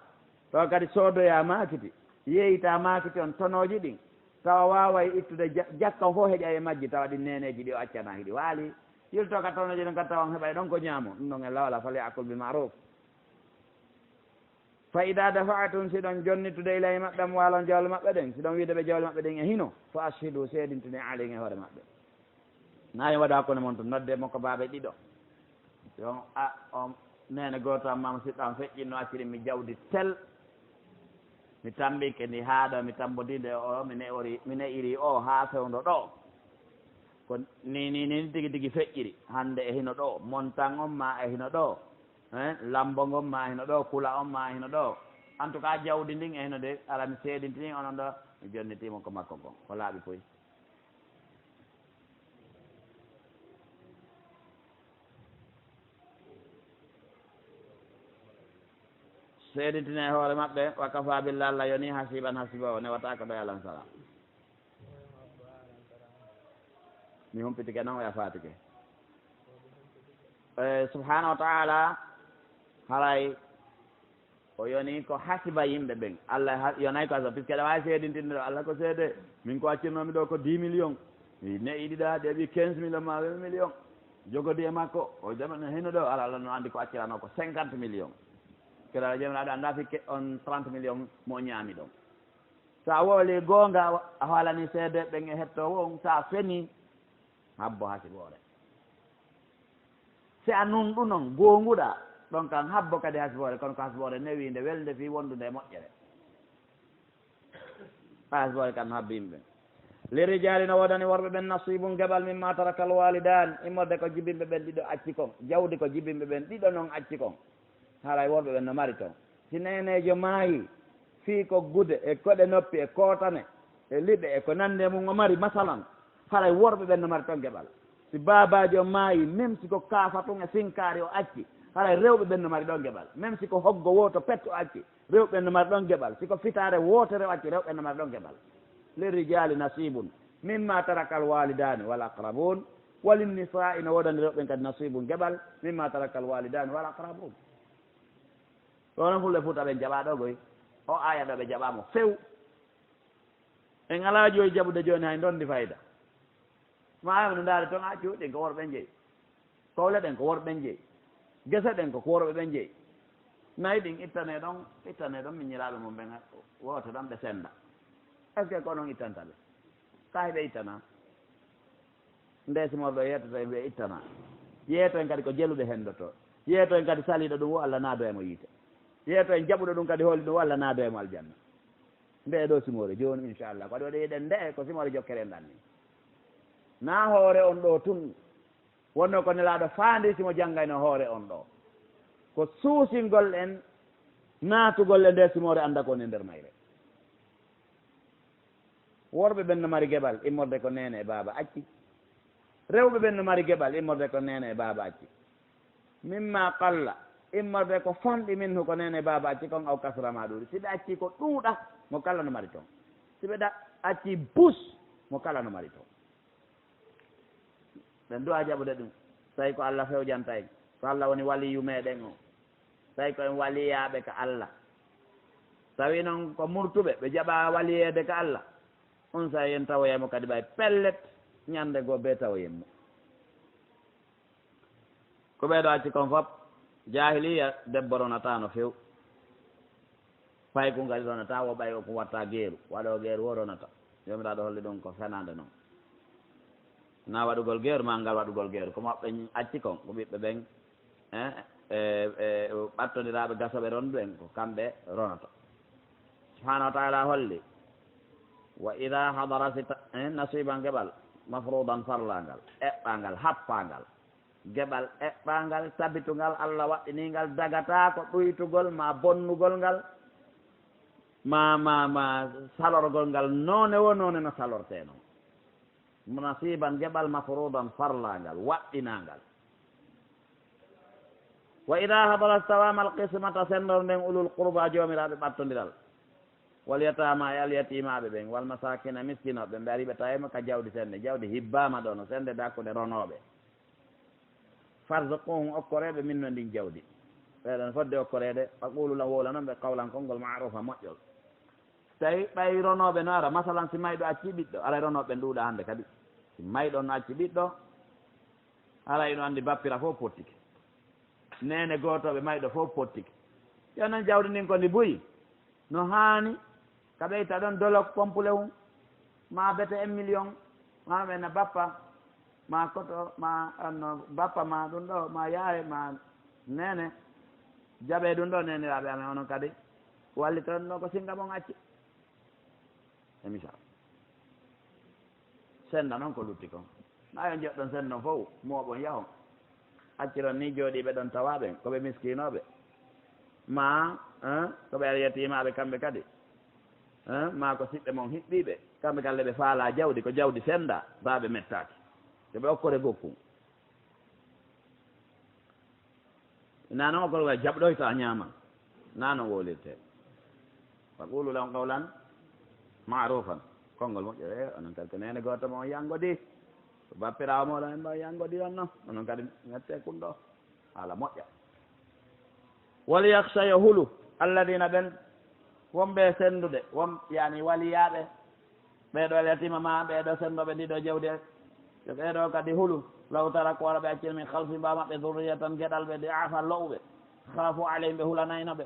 Tawa kadi soodoyaa maakiti. Yeeyta maakiti on tonooji ɗin. Tawa waaway ittude ja-, jakka fof heƴa e majji, tawa ɗin neeneeji ɗi o accanaa hiɗi waali. Yilto ka tonooji ɗin kadi tawa on heɓay ɗon ko ñaamon. Ɗum ɗon ella wo alaa, falya'kul bil ma'ruf. Fa idaa dafa'tum, si ɗon jonnitude ilayhim amwaalahum, jawle maɓɓe ɗen, si ɗon wiide ɓe jawle maɓɓe ɗen e hino, fa ashhidu, seedintinee alayhim e hoore maɓɓe. Na en waɗa hakkunde mon tun, nodde mo ko baabe ɗiɗo. Yo a, on neene gooto amma mo siɗɗo am feƴƴinno acciri mi jawdi tel. Mi tambike ndi haa ɗo, mi tambodinde o, mi ne'ori, mi ne'iri o haa fewndo ɗo. Ko ni, ni, ni tigi tigi feƴƴiri. Hannde e hino ɗo, montan on ma e hino ɗo. Eh, lambo ngon ma hino ɗo, kula on ma hino ɗo. En tout cas, jawdi ndin e hino de, ala mi seedintini onon ɗo, mi jonniti mo ko makko kon. Ko laaɓi poy. Seedintine e hoore maɓɓe, wa kafa billah, Allah yoni hasiban, hasiba o newataako ɗo e alan sala. Mi humpitike noon, o yafaatike. Eh, subhanahu wa ta'ala, haray o yoni ko hasiba yimɓe ɓen. Allah ha-, yonay ko hasiba, puisque ɗa waawi seedintinde ɗo, Allah ko seede. Min ko accirnoomi ɗo ko dix millions. Mi ne'i ɗiɗa, ɗeɓi quinze millions ma vingt millions. Jogodi e makko, o jama-, hino ɗo, ala, Allah no anndi ko accirano ko cinquante millions. Kala jomiraɗo annda fikke on trente millions mo ñaami ɗon. So a wowli goonga, a haalani seede ɓen e hettoowo on, so a feni, habbo hasiboore. Si a nunɗu non, goonguɗa, ɗon kan habbo kadi hasiboore, kono ko hasiboore newiinde, welde fii wondunde e moƴƴere. Hasiboore kan no habbi yimɓe ɓen. Lirrijali, no woodani worɓe ɓen nasibun, geɓal, mimma tarakal walidan, immorde ko jibinɓe ɓen ɗiɗo acci kon, jawdi ko jibinɓe ɓen ɗiɗo non acci kon. Haray worɓe ɓen no mari ton. Si neeneejo maayi, fii ko gude e koɗe noppi e kootane e liɓe e ko nandi e mum o mari, masalan, haray worɓe ɓen no mari ton geɓal. Si baabaajo maayi, même si ko kaafa tun e sinkaari o acci, haray rewɓe ɓen no mari ɗon geɓal. Même si ko hoggo wooto pet o acci, rewɓe ɓen no mari ɗon geɓal. Si ko fitaare wootere o acci, rewɓe ɓen no mari ɗon geɓal. Lirrijali nasibun mimma tarakal walidani wal aqrabun, walinnisa'i, no woodani rewɓe ɓen kadi nasibun, geɓal, mimma tarakal walidani wal aqrabun. Ɗo non fulɓe Fuuta ɓen jaɓaa ɗo goy. O aya ɗo ɓe jaɓaa mo few. En alaa joyi jaɓude jooni hay ndondi fayda. Ma aya no ndaari ton accu ɗin ko worɓe jeyi. Kowle ɗen ko worɓe jeyi. Gese ɗen ko ko worɓe ɓen jeyi. Nayi ɗin ittane ɗon, ittane ɗon miñiraaɓe mum ɓen wooto ɗon ɓe senda. Est-ce que ko non ittanta ɓe? Kahi ɓe ittana. Nde simorɗo yeetoto en wiya ittana. Yeeto en kadi ko jeluɓe hendoto. Yeeto en kadi saliiɗo ɗum wo Allah naado e mo yiite. Yeeto en jaɓuɗo ɗum kadi hooli ɗum wo Allah naado e mo aljanna. Nde ɗo simoore jooni, inchallah. Ko waɗi waɗi eɗen nde ko simoore jokkere en ɗanni. Na hoore on ɗo tun. Wonno ko nelaaɗo faandi simo janngayno hoore on ɗo. Ko suusingol en naatugol e nde simoore annda ko woni e nder mayre. Worɓe ɓen no mari geɓal immorde ko neene e baaba acci. Rewɓe ɓen no mari geɓal immorde ko neene e baaba acci. Mimma qalla, immorde ko fanɗi, minhu, ko neene e baaba acci kon, aw kasura, ma ɗuuɗi. Si ɓe acci ko ɗuuɗa, mo kala no mari ton. Si ɓe ɗa-, acci bus, mo kala no mari ton. Ɓen du'a jaɓude ɗum. Tawi ko Allah fewjanta en. Ko Allah woni waliyu meɗen o. Tawi ko en waliyaaɓe ka Allah. Tawi noon ko murtuɓe, ɓe jaɓa waliyeede ka Allah. On sa en tawoyay mo kadi ɓay pellet, ñande goo be tawoyen mo. Ko ɓeeɗo acci kon fop, jaahiliya, debbo ronata no few. Paykun kadi ronata, wo ɓay o ko watta geeru, waɗo geeru wo ronata. Joomiraaɗo holli ɗum ko fenande noon. Na waɗugol geeru, ma ngal waɗugol geeru. Ko maɓɓe acci kon, ko ɓiɓɓe ɓen, eh, eh, eh, ɓattondiraaɓe gasoɓe rondu en, ko kamɓe ronoto. Subhanahu wa ta'ala holli, wa idha hadara, si ta-, eh, nasiban geɓal, mafrudan, farlangal, eɓɓangal, happangal. Geɓal eɓɓangal, tabitungal, Allah waɗɗiningal, dagata ko ɗuytugol ma bonnugol ngal, ma, ma, ma salorgol ngal, noone wo noone no salorte noon. Nasiiban, geɓal, mafruudan, farlaangal, waɗɗinaangal. Wa idaa hadara, so tawaama, al-qismata, senndor nden, ulul qurbaa, joomiraaɓe ɓattondiral, wal yataama, e al yatiimaaɓe ɓen, wal masaakiina, e miskinooɓe ɓen, ɓe arii ɓe tawiima ka jawdi sennde, jawdi hibbaama ɗoo, no sennde hakkunde ronooɓe. Farzuquhum, okkoree ɓe minhu, ndin jawdi. Ɓee ɗon fodde okkoreede, wa quulu lahum, wowlanon ɓe qawlan, konngol, ma'ruufan, moƴƴol. So tawii ɓay ronooɓe no ara, masalan, si mayɗo accii ɓiɗɗo, aray ronooɓe ɓen ɗuuɗaa hannde kadi. Si mayɗo no acci ɓiɗɗo, aray no anndi bappira fof pottike. Neene gootooɓe mayɗo fof pottike. Yo non jawdi ndin ko ndi buy. No haani ka ɓeyta ɗon dolok pompule hum, ma bete un million, ma ɓe na bappa, ma koto, ma anno bappa, ma ɗum ɗo, ma yaare, ma neene. Jaɓee ɗum ɗo, neeniraaɓe amen, onon kadi walliton no ko singa mon acci. E misal, sennda noon ko lutti kon. Na yo njoɗɗon sennda on fof, mooɓon yahon. Acciron ni jooɗiiɓe ɗon tawaa ɓen, ko ɓe miskinooɓe. Ma, eh, ko ɓe alyatiimaaɓe kamɓe kadi. Eh, ma ko siɓɓe mon hiɓɓiiɓe. Kamɓe kadi le ɓe faalaa jawdi, ko jawdi sennda, baa ɓe mettaaki. Yo ɓe okkore gokkun. Naa noon okkol ngal jaɓɗoyta ñaama. Naa noon wowlirtee. Wa quulu lahum qawlan ma'ruufan. Konngol moƴƴo, e, onon kadi ko neene gooto mo on yanngodi. Ko bappiraawo mooɗon en mo on yanngodi on no. Onon kadi mettee kun ɗo. Haala moƴƴa. Wal yakhsha, yo hulu, alladiina, ɓen wonɓe e senndude, won, yaani waliyaaɓe, ɓee ɗoo alyatiima ma, ɓee ɗoo senndooɓe ndii ɗoo jawdi, yo ɓee ɗoo kadi hulu, law taraku, wara ɓe accii min khalfihim, ɓaawo maɓɓe, dhurriyatan, geɗal ɓe, di'aafan, lo'uɓe, khaafu alayhim, ɓe hulanayno ɓe,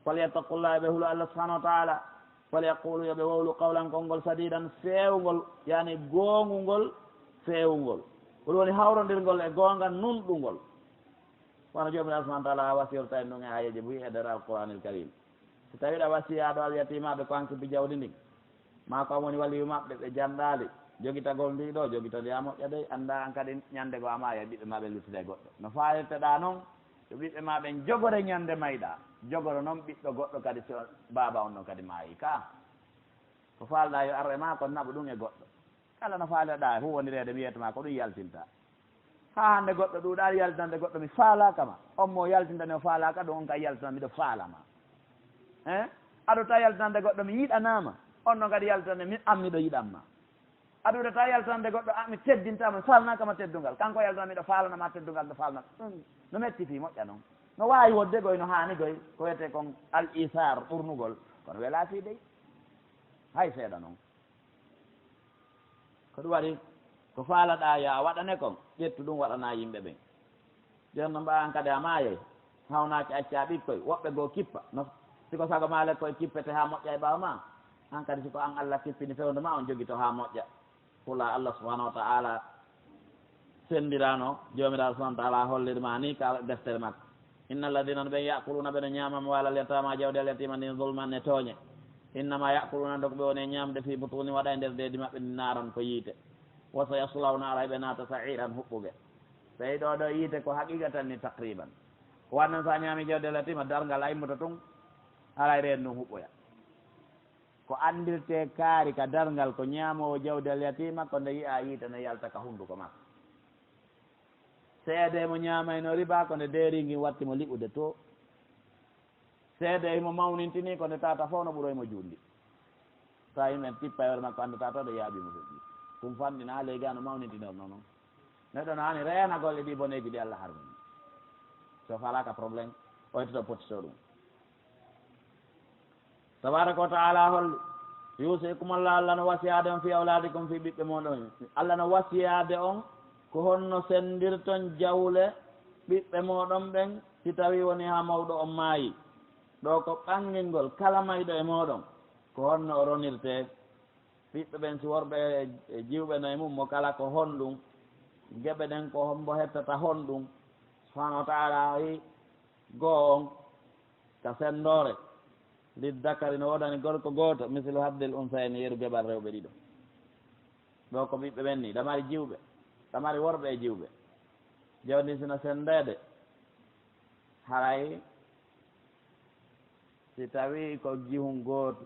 falyattaqullaha, ɓe hulu Allah subhaanahu wa ta'aalaa, falyaquulu, yo ɓe wowlu, qawlan, konngol, sadiidan, feewngol, yaani goongungol, feewngol, ko ɗum woni hawrondirngol e goonga nunɗungol. Wano Joomiraaɗo subhaanahu wa ta'aalaa wasiyorta en ɗum e aayeeje buy e nder Alqur'aanil Kariim. Si tawii ɗa wasiyaaɗo alyatiimaaɓe ko an kippi jawdi ndin, maa ko an woni waliyu maɓɓe, ɓe janɗaali, jogitagol ndii ɗoo, jogito ndi haa moƴƴa dey, anndaa an kadi ñannde goo a maaya, ɓiɓɓe maa ɓe luttida e goɗɗo. No faalirteɗaa non, yo ɓiɓɓe maa ɓen jogore ñannde mayɗaa, jogoro non ɓiɗɗo goɗɗo kadi, so baaba on ɗon kadi maayii. Kaa ko faalɗaa yo ar e maa kon, naɓu ɗum e goɗɗo. Kala no faaleɗaa e huuwondireede, wiyete maa ko ɗum yaltinta. Haa hannde goɗɗo ɗuuɗaali yaltinande goɗɗo, mi faalaaka ma. On mo yaltintani o faalaaka ɗum, on kay yaltinan, miɗo faala ma. Hein? A ɗuuɗataa yaltinande goɗɗo, mi yiɗanaama. On ɗon kadi yaltinande, mi, an miɗo yiɗan ma. A ɗuuɗataa yaltinande goɗɗo, an mi teddintaa ma, mi faalanaaka ma teddungal. Kanko yaltinan, miɗo faalana ma teddungal, miɗo faalana. Ɗum no metti fii moƴƴa non. No waawi wodde goy, no haani goy, ko wiyetee kon al isaar, ɓurnugol. Kono welaa fii dey. Hay seeɗa non. Ko ɗum waɗi, ko faalaɗaa yo a waɗane kon, ƴettu ɗum waɗanaa yimɓe ɓen. Jooni no mbaawan kadi a maayay, hawnaaki accaa ɓikkoy, woɓɓe goo kippa. No, si ko sago maa le koy kippete haa moƴƴa e ɓaawo maa. An kadi si ko an Allah kippini fewndo maa, on jogito haa moƴƴa. Hula Allah subhaanahu wa ta'aalaa. Sendirano, Joomiraaɗo subhaanahu wa ta'aalaa holliri ma ni ka deftere makko. Inna alladhiina, ɓen, ya'kuluuna, ɓe no ñaama, amwaalal yataama, jawdi al yatiima ndin, zulman, e tooñe. Innamaa ya'kuluuna, ko ɓe woni e ñaamde, fii butuunihim, waɗa e nder deedi maɓɓe ndin, naaran, ko yiite. Wa sayaslawna, aray ɓe naata, sa'iiran, huɓɓuge. Ɓey ɗoo ɗoo yiite ko haqiiqatan ni taqriiban. Ko waɗi non so a ñaami jawdi al yatiima, darngal a immoto tun, aray reendu ndun huɓɓoya. Ko anndirtee kaari ka darngal, ko ñaamoowo jawdi al yatiima, ko nde yi'aa yiite no yalta ka hunnduko makko. Seedee mo ñaamayno riba, ko nde deeri ngin watti mo liɓude to. Seedee himo mawnintinii, ko nde tata fof no ɓuroy mo juutndi. Tawa yimɓe tippa e hoore makko, anndataa taw ɗo yaaɓii mo feƴƴi. Ɗum fanɗi na ley gaa no mawnintinor non non. Neɗɗo no haani reenagol e ɗii boneeji ɗi Allah harmini. So faalaaka problème, o yettoto poti so ɗum. Tabaaraka wa ta'aalaa holli, yuusikumullah, Allah no wasiyaade on, fii awlaadikum, fii ɓiɓɓe mooɗon. Allah no wasiyaade on ko honno senndirton jawle ɓiɓɓe mooɗon ɓen, si tawii wonii haa mawɗo on maayi. Ɗoo ko ɓanngingol kala mayɗo e mooɗon, ko honno o ronirtee. Ɓiɓɓe ɓen, si worɓe e jiwɓe no e mum, mo kala ko honɗum? Geɓe ɗen ko hombo hettata honɗum? Subhaanahu wa ta'aalaa wi, goo on, ka senndoore, lizzakari, no woodani gorko gooto, mislu hazzil unsayayni, yeru geɓal rewɓe ɗiɗo. Ɗoo ko ɓiɓɓe ɓen ni, ɗa mari jiwɓe, ɗa mari worɓe e jiwɓe. Jawdi ndin si no senndeede, haray si tawii ko jihun gootu,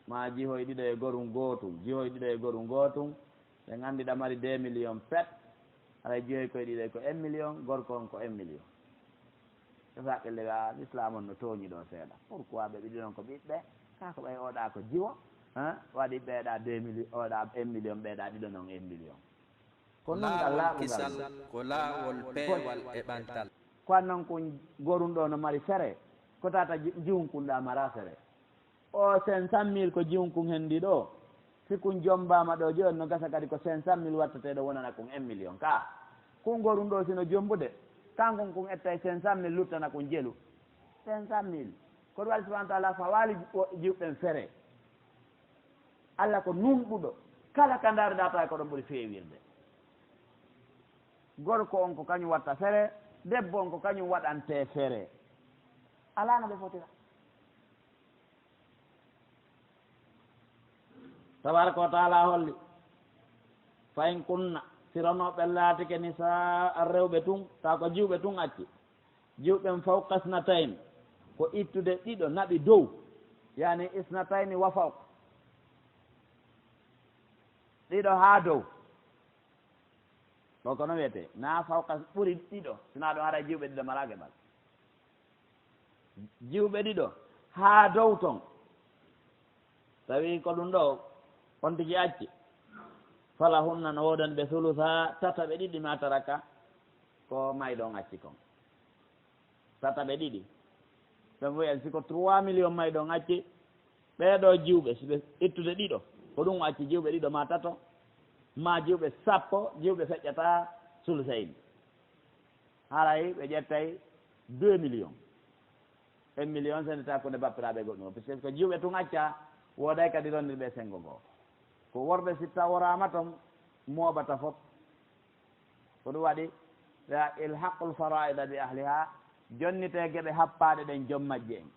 maa jihoy ɗiɗo e gorun gootun, jihoy ɗiɗo e gorun gootun, Ɓe nganndi ɗa mari deux millions pet, haray joyi koye ɗiɗo ko un million, gorko on ko un million. Ɓe faqqille ɓe, a, l'islam on no tooñi ɗo seeɗa. Pourquoi ɓe ɓiɗi non ko ɓiɓɓe? Kaa ko ɓay oɗa ko jiwo, hein? Waɗi ɓeeɗa deux millions, oɗa un million, ɓeeɗa ɗiɗo non un million. Ko non ngal laaɓungal kisal, ko laawol peewal e ɓantal. Ko an non kun gorun ɗo no mari fere, ko tata ji-, jiwun kun ɗa mara fere. O cinq cent mille ko jiwun kun hendi ɗo. Si kun jombaama ɗo jooni no gasa kadi ko cinq cent mille watteteeɗo wonana kun un million. Ka kun gorun ɗo sino jombude, kankun kun ettay cinq cent mille luttana kun jelu. Cinq cent mille. Ko ɗum Allah subhanahu wa ta'ala fawaali wo-, jiwɓen fere. Allah ko nunɗuɗo. Kala ka ndaarɗa tawi ko ɗon ɓuri feewirde. Gorko on ko kañum watta fere, debbo on ko kañum waɗante fere. Alaa no ɓe fotira. Tabaraka wa taala holli, fa in kunna, si renooɓe laatike nisaa rewɓe tun, taw ko jiwɓe tun acci. Jiwɓen fawqa isnatayn, ko ittude ɗiɗo naɓi dow, yani isnatayni wa fawq, ɗiɗo haa dow. Ɗo ko no wiyetee, na fawqa ɓuri ɗiɗo, sinaa ɗum haray jiwɓe ɗiɗo malaa geɓal. Jiwɓe ɗiɗo haa dow ton, tawi ko ɗum ɗo on tigi acci. Falahunna, no woodani ɓe sulusa tataɓe ɗiɗi ma taraka, ko mayɗo on acci kon. Tataɓe ɗiɗi. Ɓe mbiyan si ko trois millions mayɗo on acci, ɓee ɗo jiwɓe, si ɓe ittude ɗiɗo, ko ɗum o acci jiwɓe ɗiɗo ma tato, ma jiwɓe sappo, jiwɓe feƴƴata sulusayni. Haray ɓe ƴettay deux millions. Un million sendata hakkunde bappiraaɓe goɗɗum o, puisque ko jiwɓe tun acca, wooday kadi rondirɓe e senngo ngoo. Ko worɓe si taworaama ton, moobata fof. Ko ɗum waɗi, ya ilhaqul faraida bi ahliha, jonnitee geɓe happaaɗe ɗen joom majje en.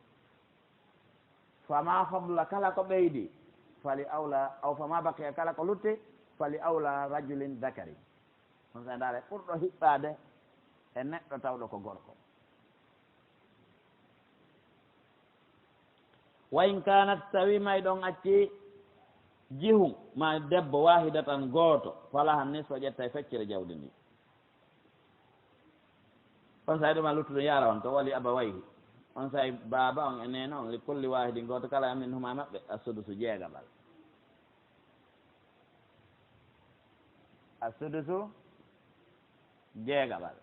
Fama fadla, kala ko ɓeydi, fali awla, aw fama baqiya, kala ko lutti, fali awla rajulin dakari. On sa ndaare ɓurɗo hiɓɓaade e neɗɗo tawɗo ko gorko. Wa in kanat, tawi may ɗon acci jihun ma debbo, wahidatan, gooto, falaha nisfu, ƴetta e feccere jawdi ndi. On sa ɗum a luttuɗo yara on to wali abawayhi. On sa baaba on e neene on, li kulli wahidin, gooto kala, minhuma maɓɓe, as-sudusu, jeegaɓal. As-sudusu, jeegaɓal.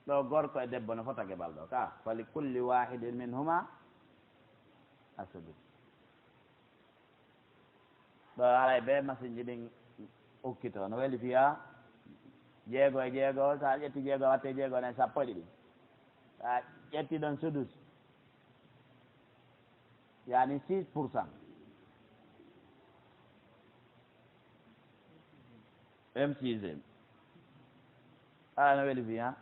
Ɗo gorko e debbo no fota geɓal ɗo ka. Fali kulli wahidin minhuma as-sudus. Ɗo haray be masinji ɗin ukkito. No weli fiya jeego e jeego, sa ƴetti jeego, watte jeego, nay sappo e ɗiɗi. Sa ƴetti ɗon sudus, yani six pour cent. M six M. Ala no weli fiya.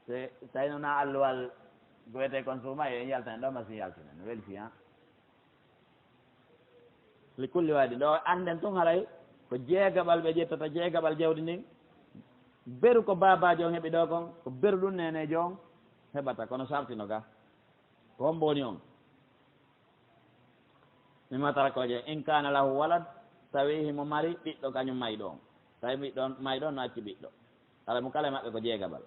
Se tawi noon a alluwal goyete kon suuma, en yaltani ɗo, masin yaltinen. No weli fiya. Li kulli wahidin, ɗo annden tun haray ko jeegaɓal ɓe ƴettata, jeegaɓal jawdi ndin. Beru ko baabaajo on heɓi ɗo kon, ko beru ɗum neeneejo on heɓata, kono sarti no ga. Ko hombo woni on? Mimma taraka, o jeyi, in kana lahu walad, tawi himo mari ɓiɗɗo kañum mayɗo on. Tawi ɓiɗɗo on, mayɗo on no acci ɓiɗɗo. Kala mo kala e maɓɓe ko jeegaɓal.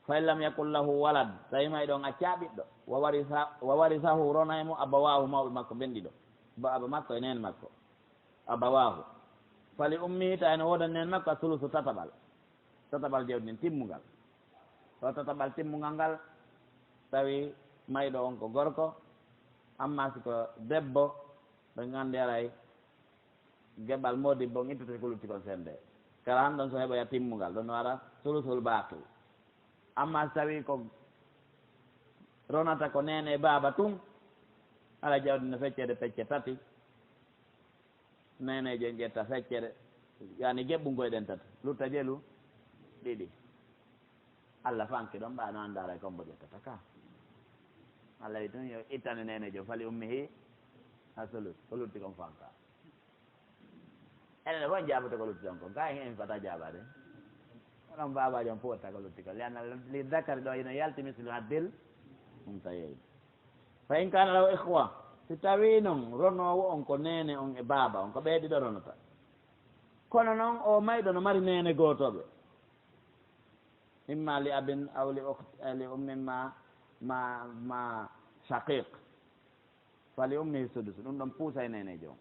Fa in lam yakun lahu walad, tawi mayɗo on accaa ɓiɗɗo. Wa warisa-, wa warisahu, ronay mo, abawahu, mawɓe makko ɓen ɗiɗo. Baaba makko e neen makko. Abawahu. Fali ummihi, tawi no woodani neen makko, as-sulusu, tataɓal. Tataɓal jawdi ndin timmungal. Ɗo tataɓal timmungal ngal, tawi mayɗo on ko gorko, amma si ko debbo, ɓe nganndi haray geɓal modibbo on ittete ko lutti kon sende. Kala han ɗon so heɓoya timmungal, ɗon no ara sulusul baaqi. Amma si tawi ko ronata ko neene e baaba tun, haray jawdi no feccede pecce tati. Neeneejo en ƴetta feccere, yani geɓɓungo e ɗen tati, lutta jelu ɗiɗi. Allah fanki ɗon, ɓa no anndaara e kombo ƴettata ka. Allah wi tun yo ittane neeneejo, fali ummihi as-sulus, ko lutti kon fanka. Enen fof en jaaboto ko lutti ɗon kon, ka en, en fata jaabaade. Onon baabaajo on fof watta ko lutti kon. Li zakari ɗo ina yalti mislu haddil unsayeyn. Fa in kana lahu ikhwa, si tawi non ronoowo on ko neene on e baaba on, ko ɓe ɗiɗo ronata. Kono noon, o mayɗo no mari neene gootooɓe. Imma li abin aw li ukht-, eh, li ummin ma, ma, ma shaqiq. Fa li ummihi sudus. Ɗum ɗon puusa e neeneejo on.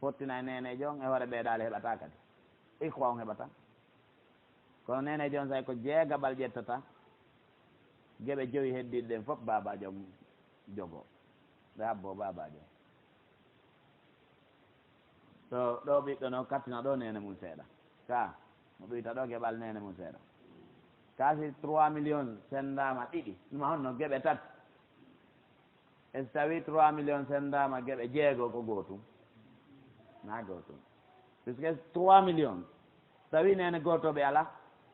Fottina e neeneejo on, e hoore ɓeeɗaali heɓataa kadi. Ikhwa on heɓataa. Kono neeneejo on, say ko jeegaɓal ƴettata. Geɓe jowi heddiiɗe ɗen fof baabaajo on jogoo. Ɓe habboo baabaajo on. To ɗo ɓiɗɗo no kattina ɗo neene mum seeɗa. Ka, mo ɗuyta ɗo geɓal neene mum seeɗa. Ka si trois millions senndaama ɗiɗi, ɗum honno geɓe tati? E so tawii trois millions senndaama geɓe jeego, ko gootum? Na gootum. Puisque trois millions, so tawii neene gootooɓe alaa,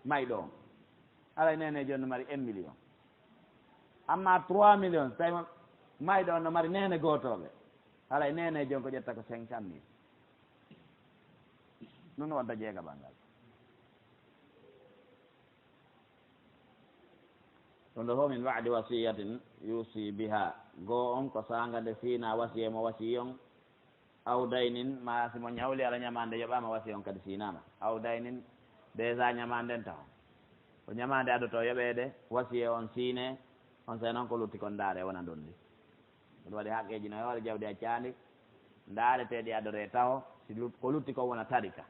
mayɗo on. Haray neeneejo on no mari un million. Amma trois millions, so tawii ma-, mayɗo on no mari neene gootooɓe, haray neeneejo on ko ƴetta ko cinquante mille. Ɗum no wonta jeegaɓal ngal. Ɗum ɗo fof min ba'di wasiyatin yusi biha. Goo on ko saanga nde fiina wasiye mo wasiyi on, aw daynin, ma si mo ñawli ala ñamaande yoɓaama, wasiye on kadi siinaama. Aw daynin, déjà ñamaande nden taho. Ko ñamaande adotoo yoɓeede, wasiye on siine, on sey noon ko lutti kon ndaare wona ndondi. Ɗum waɗi haqqeeji no e hoore jawdi accaandi, ndaareteeɗi adoree taho, si lut-, ko lutti kon wona tarika.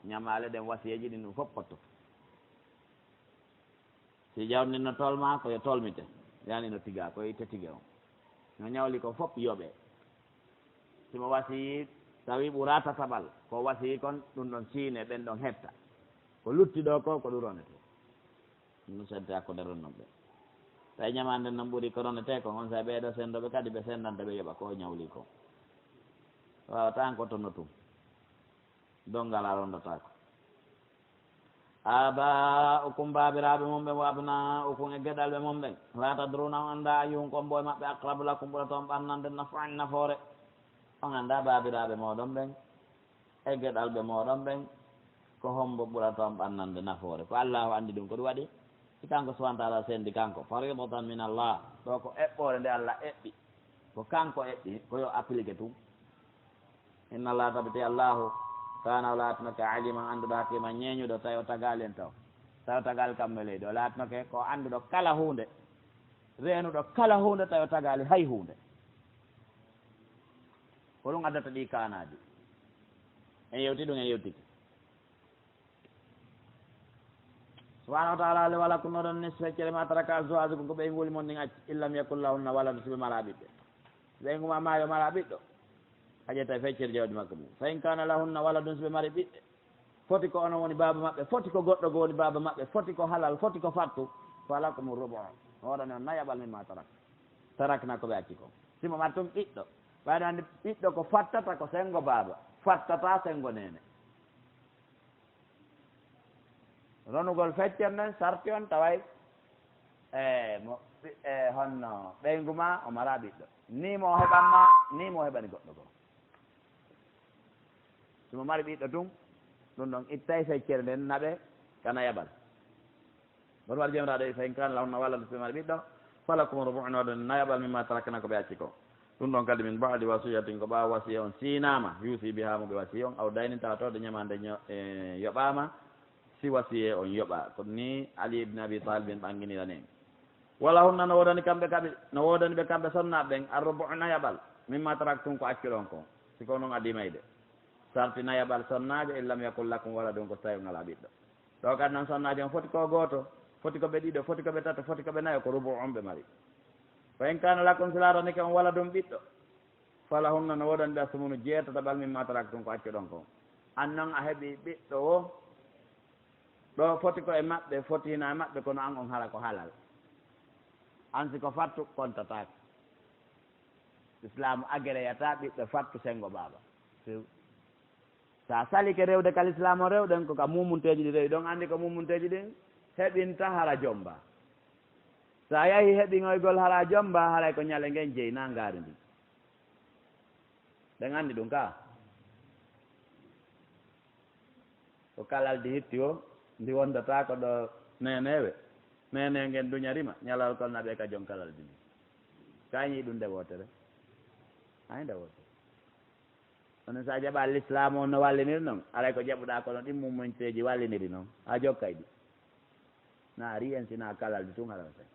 Ñamaale ɗen wasiyeeji ɗin ɗum fof pottoto. Si jawdi ndin no tolma, ko yo tolmite. Yani no tiga, ko yo itte tige on. No ñawli ko fof yoɓee. Si mo wasiyii, tawi ɓuraa tataɓal, ko wasiyii kon, ɗum ɗon siine, ɓen ɗon hetta. Ko lutti ɗo ko, ko ɗum ronetee. Ɗum sente hakkunde ronnooɓe. Tawi ñamaande nden noon ɓuri ko ronetee kon, on saa'i ɓee ɗoo senndooɓe kadi ɓe senndanta ɓe yoɓa ko o ñawli ko. Waawataa ko to no tum. Donngal a ronndataako. Aba'ukum, baabiraaɓe mon ɓen, wa abna'ukum, e geɗalɓe mon ɓen. La tadruna, on anndaa, ayyuhum, ko hombo e maɓɓe, aqrabu lakum, ɓurata on ɓannande naf'an, nafoore. On anndaa baabiraaɓe mooɗon ɓen e geɗalɓe mooɗon ɓen, ko hombo ɓurata on ɓannande nafoore. Ko Allaahu anndi ɗum. Ko ɗum waɗi si kanko subhaanahu wa ta'aalaa senndi kanko. Fariidatan min Allah. Ɗo ko eɓɓoore nde Allah eɓɓi. Ko kanko eɓɓi, ko yo appliqué tun. Inna Allah, tabiti Allaahu, kaana, o laatinoke, aliiman, annduɗo, hakiiman, ñeeñuɗo, tawi o tagaali en taw. Tawi o tagaali kammu e leydi. O laatinoke ko annduɗo kala huunde, reenuɗo kala huunde, tawi o tagaali hay huunde. Ko ɗum addata ɗi kaanaaji. En yewti ɗum, en yewtiki. Subhaanahu wa ta'aalaa haalii, walakum, oɗon nis feccere ma taraka azwaajukum, ko ɓeynguuli mon ɗin acci, in lam yakun lahunna waladun, si ɓe maraa ɓiɓɓe. Si ɓeyngu ma maayi, o maraa ɓiɗɗo, a ƴettay feccere jawdi makko mum. Fa in kaana lahunna waladun, si ɓe mari ɓiɓɓe, foti ko onon woni baaba maɓɓe, foti ko goɗɗo goo woni baaba maɓɓe, foti ko halal, foti ko fattu, falakumu rubu', no woodani on nayaɓal mimma tarak, tarakna, ko ɓe acci kon. Si mo mari tun ɓiɗɗo, ɓayde anndi ɓiɗɗo ko fattata ko senngo baaba, fattataa senngo neene. Ronugol feccere nden sarti on taway, e, mo, e, honno ɓeyngu ma o maraa ɓiɗɗo. Nii mo o heɓan ma, nii mo o heɓani goɗɗo goo. Si mo mari ɓiɗɗo tun, ɗum ɗon ittay feccere nden naɓe ka nayaɓal. Ɗon waɗi Joomiraaɗo, fa in kaana lahunna waladun, si ɓe mari ɓiɗɗo, falakum rubu'u, no woodani nayaɓal mimma tarakna, ko ɓe acci ko. Ɗum ɗon kadi min ba'di wasiyatin, ko ɓaawo wasiya on siinaama, yusi biha, mo ɓe wasiyi on, aw daynin, tawa tawde ñamaande ño-, e, yoɓaama, si wasiye on yoɓaa. Ko nii Ali ibn Abi Talib en ɓannginirani en. Walahunna, no woodani kamɓe kaɓe, no woodani ɓe kamɓe sonnaaɓe ɓen, arrubu'u, nayaɓal, mimma taraktum, ko accuɗon kon. Si ko non adii mayde, sarti nayaɓal sonnaajo, in lam yakun lakum waladun, ko so tawi on alaa ɓiɗɗo. Ɗo kadi non sonnaajo on foti ko gooto, foti ko ɓe ɗiɗo, foti ko ɓe tato, foti ko ɓe nayo, ko rubu'u on ɓe mari. Fa in kaana lakum, si laatanike on waladun, ɓiɗɗo, falahunna, no woodani ɓe, assumunu, jeetataɓal, mimma taraktum, ko accuɗon kon. An non a heɓi ɓiɗɗo wo, ɗo foti ko e maɓɓe, foti hina e maɓɓe, kono an on hara ko halal. An si ko fattu, kontataake. Islaamu agereyataa ɓiɗɗo fattu senngo baaba. Few. Sa salike rewde ka Lislaam o rewɗen, ko ka mumunteeji ɗi rewi ɗon, anndi ko mumunteeji ɗin heɓinta hara jomba. Sa yahi heɓinoygol hara jomba, haray ko ñale ngen jeyi na ngaari ndin. Ɗen anndi ɗum ka. Ko kalaldi hitti o, ndi wondata ko ɗo neeneewe. Neenee ngen duñarima, ñalawkol naɓe ka jon kalaldi ndin. Ka ñii ɗum nde wootere. Ay nde wootere. Kono so a jaɓaa lislaam o no walliniri noon, alay ko jaɓuɗaa kono ɗin mummonteeji walliniri noon, a jokkay ɗi. Na riyen si na kalaldi tun haɗa sen.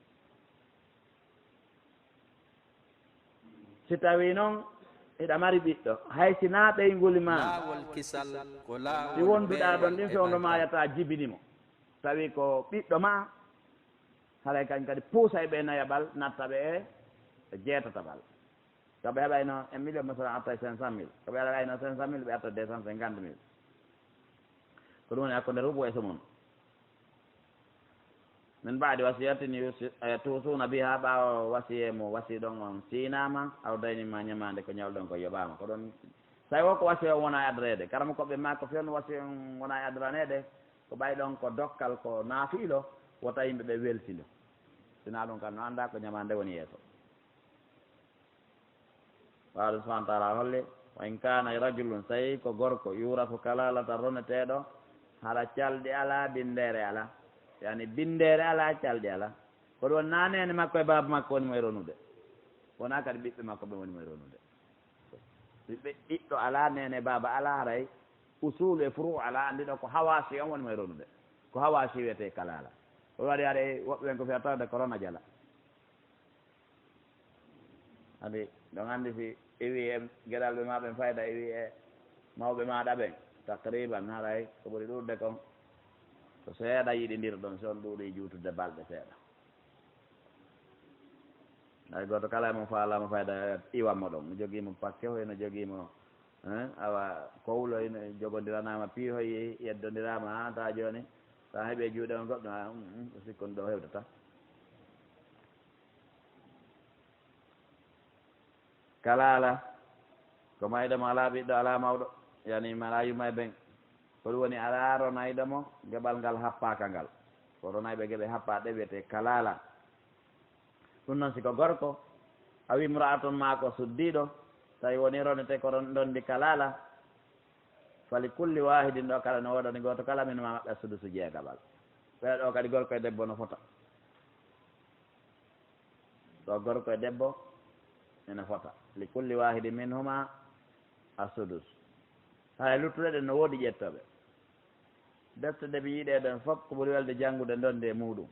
Si tawii noon hiɗa mari ɓiɗɗo, hay si na ɓeynguuli ma, laawol kisal ko laawol si wonduɗaa ɗon ɗin fewndo maayata jibini mo, tawi ko ɓiɗɗo ma, haray kañ kadi puusay ɓe nayaɓal, natta ɓe e jeetataɓal. Ko ɓe heɓayno un million, masalan, atta cinq cent mille. Ko ɓe heɓayno cinq cent mille, ɓe atta deux cent cinquante mille. Ko ɗum woni hakkunde rubu e sumun. Min baadi wasiyatin yusi-, eh, tuusuuna biha, ɓaawo wasiye mo wasiɗon on siinaama, aw daynin ma ñamaande ko ñawɗon ko yoɓaama. Ko ɗon, so tawi o ko wasiye on wona e adreede, karamokoɓe ma ko fiyon wasiye on wona e adraneede, ko ɓay ɗon ko dokkal, ko naafiilo, wota yimɓe ɓe weltindo. Sinaa ɗum kan no annda ko ñamaande woni yeeso. Ɓaawo ɗum subhanahu wa taala holli, wa in kana rajulun, so tawi ko gorko, yurasu kalalata, roneteeɗo, hara calɗi alaa, binndeere alaa. Yani binndeere alaa, calɗi alaa. Ko ɗum woni na neene makko e baaba makko woni mo e ronude. Wona kadi ɓiɓɓe makko ɓe woni mo e ronude. Ɓiɓɓe, ɓiɗɗo alaa, neene e baaba alaa, haray usulu e furu alaa, anndi ɗo ko hawaasi on woni mo e ronude. Ko hawaasi wiyetee kalala. Ɗum waɗi haray woɓɓe ɓen ko fiya tawde ko rona jala. Adi, ɗon anndi si iwi e geɗalɓe ma ɓen fayda, iwi e mawɓe maɗa ɓen, takriban haray ko ɓuri ɗuuɗude kon, ko seeɗa yiɗindirɗon, si on ɗuuɗi juutude balɗe seeɗa. Hay gooto kala e mon faalaama fayda iwan mo ɗon. No jogii mo pakke, hoy no jogii mo, hein, awa kowlo, ino jogondiranaama piihoy, yeddondiraama haa taa jooni. So a heɓii e juuɗe on goɗɗo, a, um, um, o sikkon ɗo hewtata. Kalaala, ko mayɗo mo alaa ɓiɗɗo, alaa mawɗo, yani mo alaa yumma e ben. Ko ɗum woni alaa ronayɗo mo geɓal ngal happaaka ngal. Ko ronayɓe geɓe happaaɗe wiyetee kalaala. Ɗum noon, si ko gorko, aw imra'atun, maa ko suddiiɗo, tawi woni ronete ko ron-, ndondi kalaala, fali kulli waahidin, ɗo kala no woodani gooto kala, min ma maɓɓe sudusu jeegaɓal. Ɓeya ɗo kadi gorko e debbo no fota. Ɗo gorko e debbo ene fota. Li kulli waahidin minhuma as-sudus. Haya luttuɗe ɗen no woodi ƴettooɓe. Defte ɗe mi yiɗe ɗen fof ko ɓuri welde janngude ndonde e muɗum.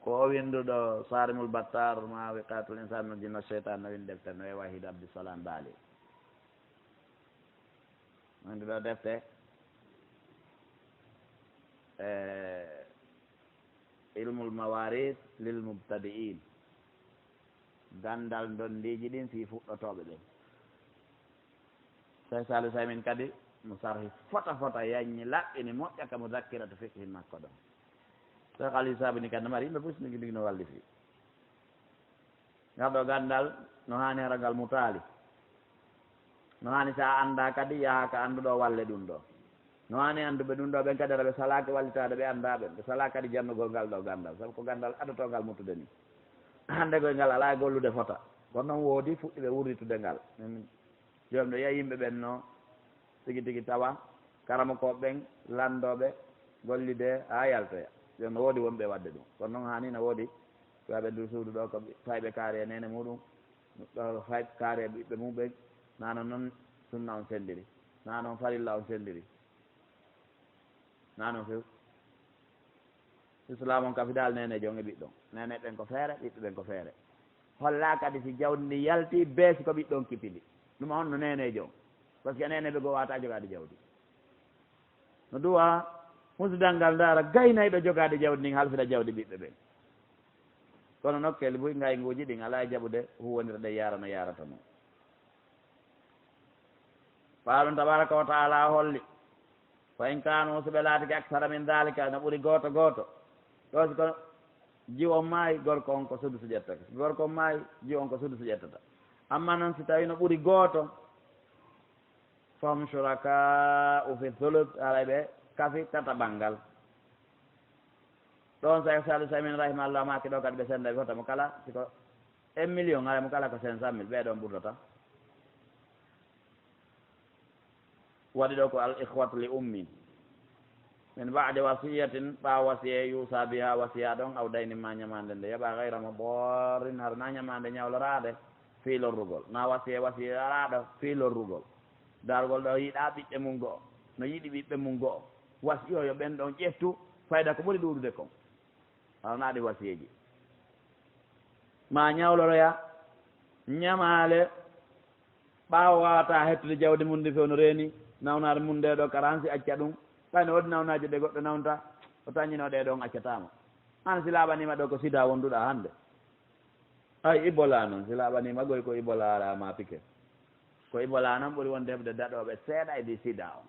Ko o winnduɗo Sarimul Battar ma Wiqayatul Insan minal Jinni wa Shaytan, no winndi deftere no e Wahid Abdussalam Bali. Winndi ɗo defte, e, Ilmul Mawaris lil Mubtadi'in. Ganndal ndondiiji ɗin fii fuɗɗotooɓe ɓen. Cheikh Salih Usaymin kadi mo sarhi fota fota, yaññi, laɓɓini, moƴƴa ka Muzakkiratu Fiqhin makko ɗon. Cheikh Ali Sabuni kadi no mari yimɓe fof, sigi sigi no walli fii. Ngal ɗo ganndal no haani hara ngal mutaali. No haani, so a anndaa kadi, yaha ka annduɗo walle ɗum ɗo. No haani annduɓe ɗum ɗo ɓen kadi, hara ɓe salaaki wallitaade ɓe anndaa ɓen. Ɓe salaa kadi janngugol ngal ɗo ganndal, sabu ko ganndal adotoo ngal mutude ni. Hannde koy ngal alaa e gollude fota. Kono noon woodi fuɗɗiiɓe wuurritude ngal. Jooni ɗo yiya yimɓe ɓen no tigi tigi tawa karamokooɓe ɓen, lanndooɓe, gollidee haa yaltoya. Jooni no woodi wonɓe waɗde ɗum. Kono noon haani no woodi ko ɓe ndu suudu ɗo, ko fayɓe kaari e neene muɗum, ɗo fayɓe kaari e ɓiɓɓe mum ɓen. Naa noon, noon sunna on senndiri. Naa noon farilla on senndiri. Naa noon few. Islaam on ka fidaal neeneejo on e ɓiɗɗo on. Neene ɓen ko feere, ɓiɓɓe ɓen ko feere. Hollaa kadi si jawdi ndin yalti, beesi ko ɓiɗɗo on kippindi. Ɗum on no neeneejo on. Parce que neeneeɓe goo waawataa jogaade jawdi. No duwaa musidal ngal ndaara gaynayɗo jogaade jawdi ndin, halfina jawdi ɓiɓɓe ɓen. Kono nokkeeli buy ngaynguuji ɗin alaa e jaɓude huuwondira ɗe yaara no yaarata non. Ɓaawo ɗum, tabaaraka wa taala holli, fa in kaanu, so ɓe laatike, aksara min daalika, no ɓuri gooto gooto. Ɗo si ko jiwo on maayi, gorko on ko sudusu ƴettata. Si gorko on maayi, jiwo on ko sudusu ƴettata. Amma noon, si tawii no ɓuri gooto, fahum shurakaa'u fi thuluth, haray ɓe kafi tataɓal ngal. Ɗoon Cheikh Salih Usaymin rahimahullah maaki ɗo kadi ɓe sennda, ɓe hota mo kala, si ko un million, haray mo kala ko cinq cent mille, ɓee ɗoon ɓurdata. Waɗi ɗo ko al ikhwatu li ummin. Min ba'di wasiyatin, ɓaawo wasiyee, yuusa biha, wasiya ɗon, aw daynin ma ñamaande nde, yoɓa, ghayra mudarrin, hara na ñamaande ñawloraade. fii lorrugol. Na wasiye, wasiye araaɗo fii lorrugol. Dargol ɗo yiɗaa ɓiɓɓe mum go'o, no yiɗi ɓiɓɓe mum go'o. Wasiyo yo ɓen ɗon ƴettu fayda ko ɓuri ɗuuɗude kon. Aɗa naɗi wasiyeeji. Ma ñawloroya ñamaale, ɓaawo waawataa hettude jawdi mum ndi few no reeni, nawnaare mum nde ɗo karansi acca ɗum. Ɓay no woodi nawnaaje ɗe goɗɗo nawnta, o tañinoo ɗe ɗon accataa mo. An si laaɓaniima ɗo ko sida wonduɗaa hannde. Ay, Ibola noon, si laaɓaniima goy ko Ibola ara ma pike. Ko Ibola noon ɓuri wonde heɓde daɗooɓe seeɗa e di sida on.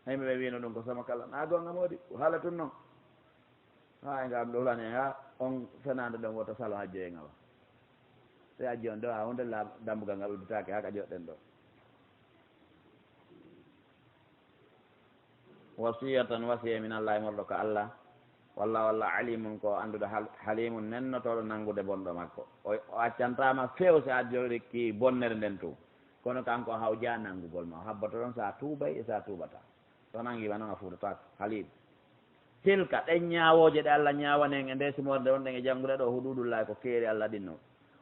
Yimɓe ɓe wino ɗum ko sama kala. Na goonga moodi, ko haala tun noon. Ha e ngam ɗo hulani ha on fenaande ɗon woto salo hajjo e ngawa. Se hajjo on ɗo, a hunde la-, dambugal ngal udditaake ha ka joɗɗen ɗo. Wasiyatan, wasiya min Allah, e morɗo ka Allah. Walla, walla alimun, ko annduɗo hal-, halimun, nennotooɗo nanngude bonɗo makko. O, o accantaama few si a jori ki bonnere nden tun. Kono kanko hawja nanngugol ma. O habboto ɗon sa tuubay e sa tuubataa. So nanngiima noon a fuutataako. Halim. Tilka, ɗen ñaawooje ɗe Allah ñaawani en e nde simoore nde wonɗen e janngude ɗo, huduudullahi, ko keeri Allah ɗin non.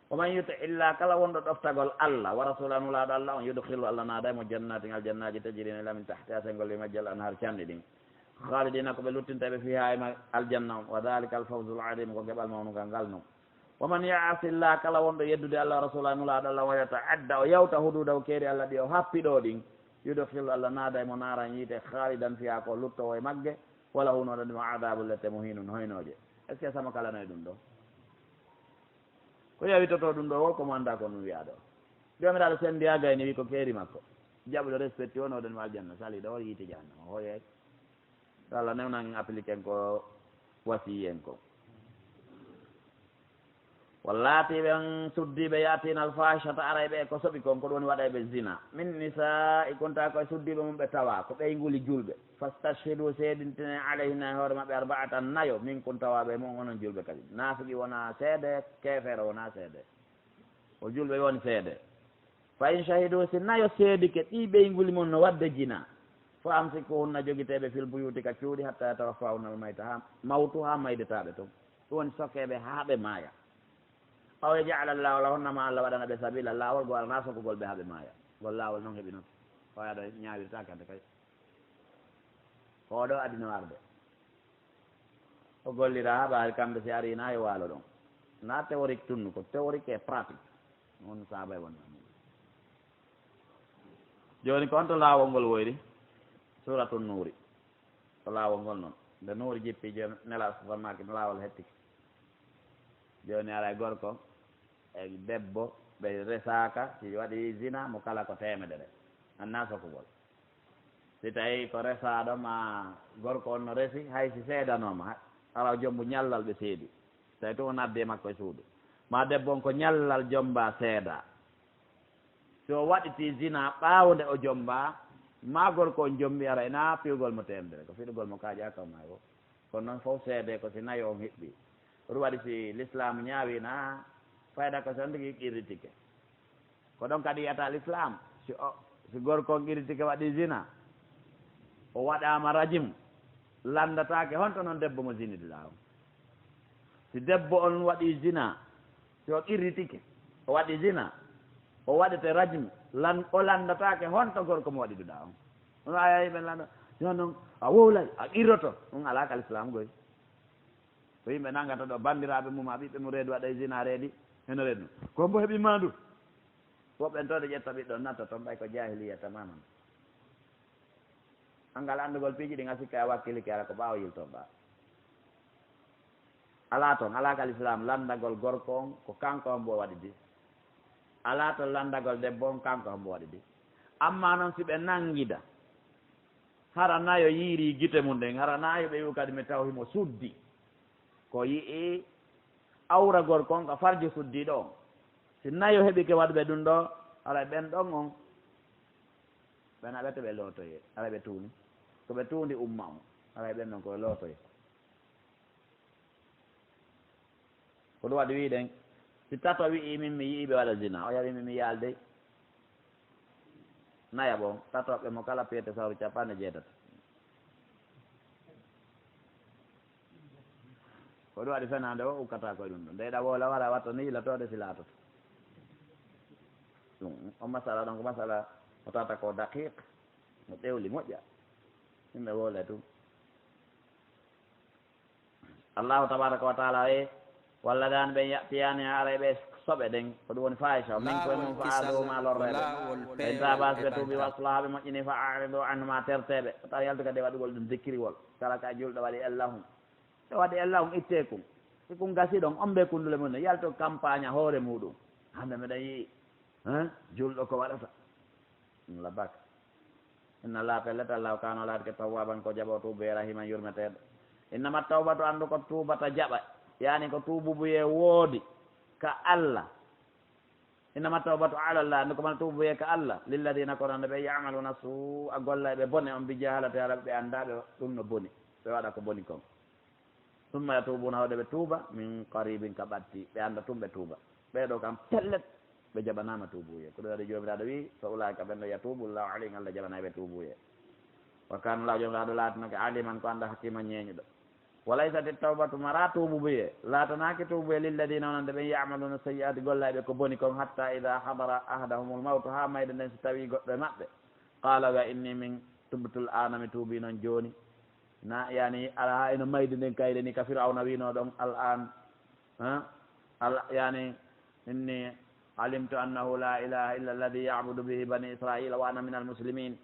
Wa man yuti illah, kala wonɗo ɗoftagol Allah, wa rasulahu, nulaaɗo Allah on, yudkhilhu, Allah naaday mo jannatin, aljannaaji, tajri, nela min tahtiha, sengol e majji al anhar, canɗi ɗin. Khalidina, ko ɓe luttinta ɓe fiha e ma-, aljanna on. Wa dhalika al fawzul azim, ko geɓal mawnungal ngal non. Wa man ya'si llah, kala wonɗo yeddude Allah, rasulahu, nulaaɗo Allah, wa yata'adda, o yawta huduudahu, keeri Allah ɗi o happi ɗo ɗin, yudkhilhu, Allah naaday mo naaran yiite, khalidan fiha, ko luttowo e magge, wa lahu, no ɗon mo adabun, lette muhinun, hoynooje. Est-ce que sama kala no e ɗum ɗo? Ko yawitoto ɗum ɗo, won ko mo annda ko ɗum wi'a ɗo. Joomiraaɗo sendi a gayni wi ko keeri makko. Jaɓuɗo respecti wonooɗon mo aljanna, sali ɗo yiite jahannama, hoye. Yo Allah newnan en appliquer en ko wasiyi en ko. Wallaati ɓen suddiiɓe ya'tiina al-faahishata, aray ɓe ko soɓi kon, ko ɗum woni waɗay ɓe zina. Min nisaa'ikum, ta ko e suddiiɓe mum ɓe tawa, ko ɓeynguuli julɓe. Fastashhidu, seedintine, alayhinna, e hoore maɓɓe, arba'atan, nayo, minkum, tawa ɓe mum onon julɓe kadi. Naafiki wona seede, keefeero wona seede. O julɓe woni seede. Fa in shahidu, si nayo seedike ɗi ɓeynguuli mum no waɗde jina, fa amsikuhunna, jogiteeɓe, fil buyuti, ka cuuɗi, hatta yatawaffahunna al mayta, ha mawtu, ha maydetaaɓe ton. Ɗum woni sokeeɓe haa ɓe maaya. Aw yaj'ala Allahu lahunna, ma Allah waɗana ɓe sabila, laawol gol alana sokugol ɓe haa ɓe maaya. Ngol laawol non heɓinoke. Faya ɗo ñaawirtaake hannde kay. Ko oɗo adino arde. O gollira haa ɓaari kamɓe si arina e waalo ɗon. Na théorique tunnu, ko théorique et pratique. On saabay wonna. Jooni ko on to laawol ngol woyri? Suuratu Nuuri. Ko laawol ngol non. Nde Nuuri jippi, jooni Nelaaɗo sallallahu alayhi wa sallam, laawol hettike. Jooni aray gorko e debbo ɓe resaaka, si waɗi zina, mo kala ko teemedere. Annaa sokugol. Si tawii ko resaaɗo, ma gorko on no resi, hay si seedanooma, ha-, hara o jombu ñallal ɓe seedi. Si tawii tun o naddi e makko e suudu. Ma debbo on ko ñallal jomba seeda. Si o waɗitii zina ɓaawo nde o jomba, ma gorko on jombi, hara ina piwgol mo teemedere, ko fiɗugol mo kaaƴa kaw maayo. Kono noon fof seede ko si nayo on hiɓɓi. Ko ɗum waɗi si l'islam ñaawina, fayda ko si on tigi qirritike. Ko ɗon kadi yiyata l'islam, si o, si gorko on qirritike waɗi zina, o waɗaama rajim, lanndataake honto noon debbo mo ziniduɗaa on. Si debbo on waɗi zina, si o qirritike, o waɗi zina, o waɗete rajim, lan-, o lanndataake honto gorko mo waɗiduɗaa on. Ɗum aya yimɓe lanndo, yo noon a wowlay, a qirroto. Ɗum alaa ka l'islam goy. Ko yimɓe nanngata ɗo banndiraaɓe mum, a ɓiɓɓe mum reedu waɗa e zina reedi, heno reedu. Ko mbo heɓi maandu? Woɓɓe en to ɗo ƴetta ɓiɗɗo natta toon, ɓay ko jahiliya tamaman. Angal anndugol piiji ɗin a sikka a wakkilike, ala ko ɓaawo yiltoɗaa. Alaa toon, alaa ka l'islam lanndagol gorko on, ko kanko hombo waɗi di. Alaa toon lanndagol debbo on, kanko hombo waɗi di. Amma noon si ɓe nanngida, hara nayo yiiri gite mum ɗen, hara nayo ɓe wi'u kadi mi taw himo suddi. Ko yi'i awra gorko on ka farju suddiiɗo on. Si nayo heɓike waɗuɓe ɗum ɗo, haray ɓen ɗon on, ɓen a ɓe to ɓe lootoye, haray ɓe tuuni. Ko ɓe tuundi umma on, haray ɓen ɗon ko ɓe lootoye. Ko ɗum waɗi wi'uɗen, si tato wi'i min mi yi'i ɓe waɗa zina, o yawi min mi yi'aali dey. Nayaɓo on, tatoɓe mo kala piyete sawru capanɗe jeetato. Ko ɗum waɗi fenaande o ukkata koye ɗum ɗo. Nde ɗa wowla wara watta ni ilatoode si laatoto. Ɗum, on masala ɗon ko masala ko tata ko daqiq, no ɗewli moƴƴa. Yimɓe wowle ɗum. Allahu tabaraka wa taala e, walla dan ɓen yaɓtiyaani haara ɓe soɓe ɗen, ko ɗum woni fahisha, min koye mum fa aduhuma lorreɓe. Fa in taba, si ɓe tuubi, wa aslaha, ɓe moƴƴini, fa aridu anhuma, terteɓe. Tawa yaltu kadi e waɗugol ɗum dikkiriwol. Kala ka julɗo waɗi ella hum. Ɓe waɗi ella hum, itte kun. Si kun gasi ɗon, on ɓe kundule mum ne, yalto campagne hoore muɗum. Hande meɗen yi'i, hein, julɗo ko waɗata. Ɗum labaka. Inna Allaha, pellet Allahu, kana, o laatike, tawwaban, ko jaɓo tuubuye, rahiman, yurmeteeɗo. Innama tawbatu, anndu ko tuubata jaɓa, yaani ko tuububuye woodi ka Allah. Innama tawbatu ala Allah, anndu ko man tuubuye ka Allah, lilladina, ko wonande ɓe, yamaluna su'a, golla ɓe bone on, bi jahalati, hala ɓe annda ɓe ɗum no boni, ɓe waɗa ko boni kon. Summa yatubuna, hoɗe ɓe tuuba, min qaribin, ka ɓatti, ɓe annda tun ɓe tuuba. Ɓee ɗoo kam, pellet, ɓe jaɓanaama tuubuye. Ko ɗum waɗi Joomiraaɗo wi'i, fa ulaika, ɓen ɗo, yatubu Allahu alayhim, Allah jaɓanay ɓe tuubuye. Wa kana Allahu, Joomiraaɗo laatanake, aliman, ko annda, hakima, ñeeñuɗo. Wa laysat tawbatu, mara tuububuye, laatanaaki tuubuye, lilladina, wonande ɓen, yamaluna sayyi'ati, gollayɓe ko boni kon, hatta ida hadara ahadahumul mawtu, haa mayde nden si tawi goɗɗo e maɓɓe, qala, wi'a, inni, min tubtul ana, mi tuubi non jooni. Na, yani, ala haa ina mayde nden kayre ni, ka Firawna wi'no ɗon, al an, ha? Al, yani, inni alimtu annahu la ilaha illa alladhi ya'budu bihi bani Israila wa ana minal muslimin.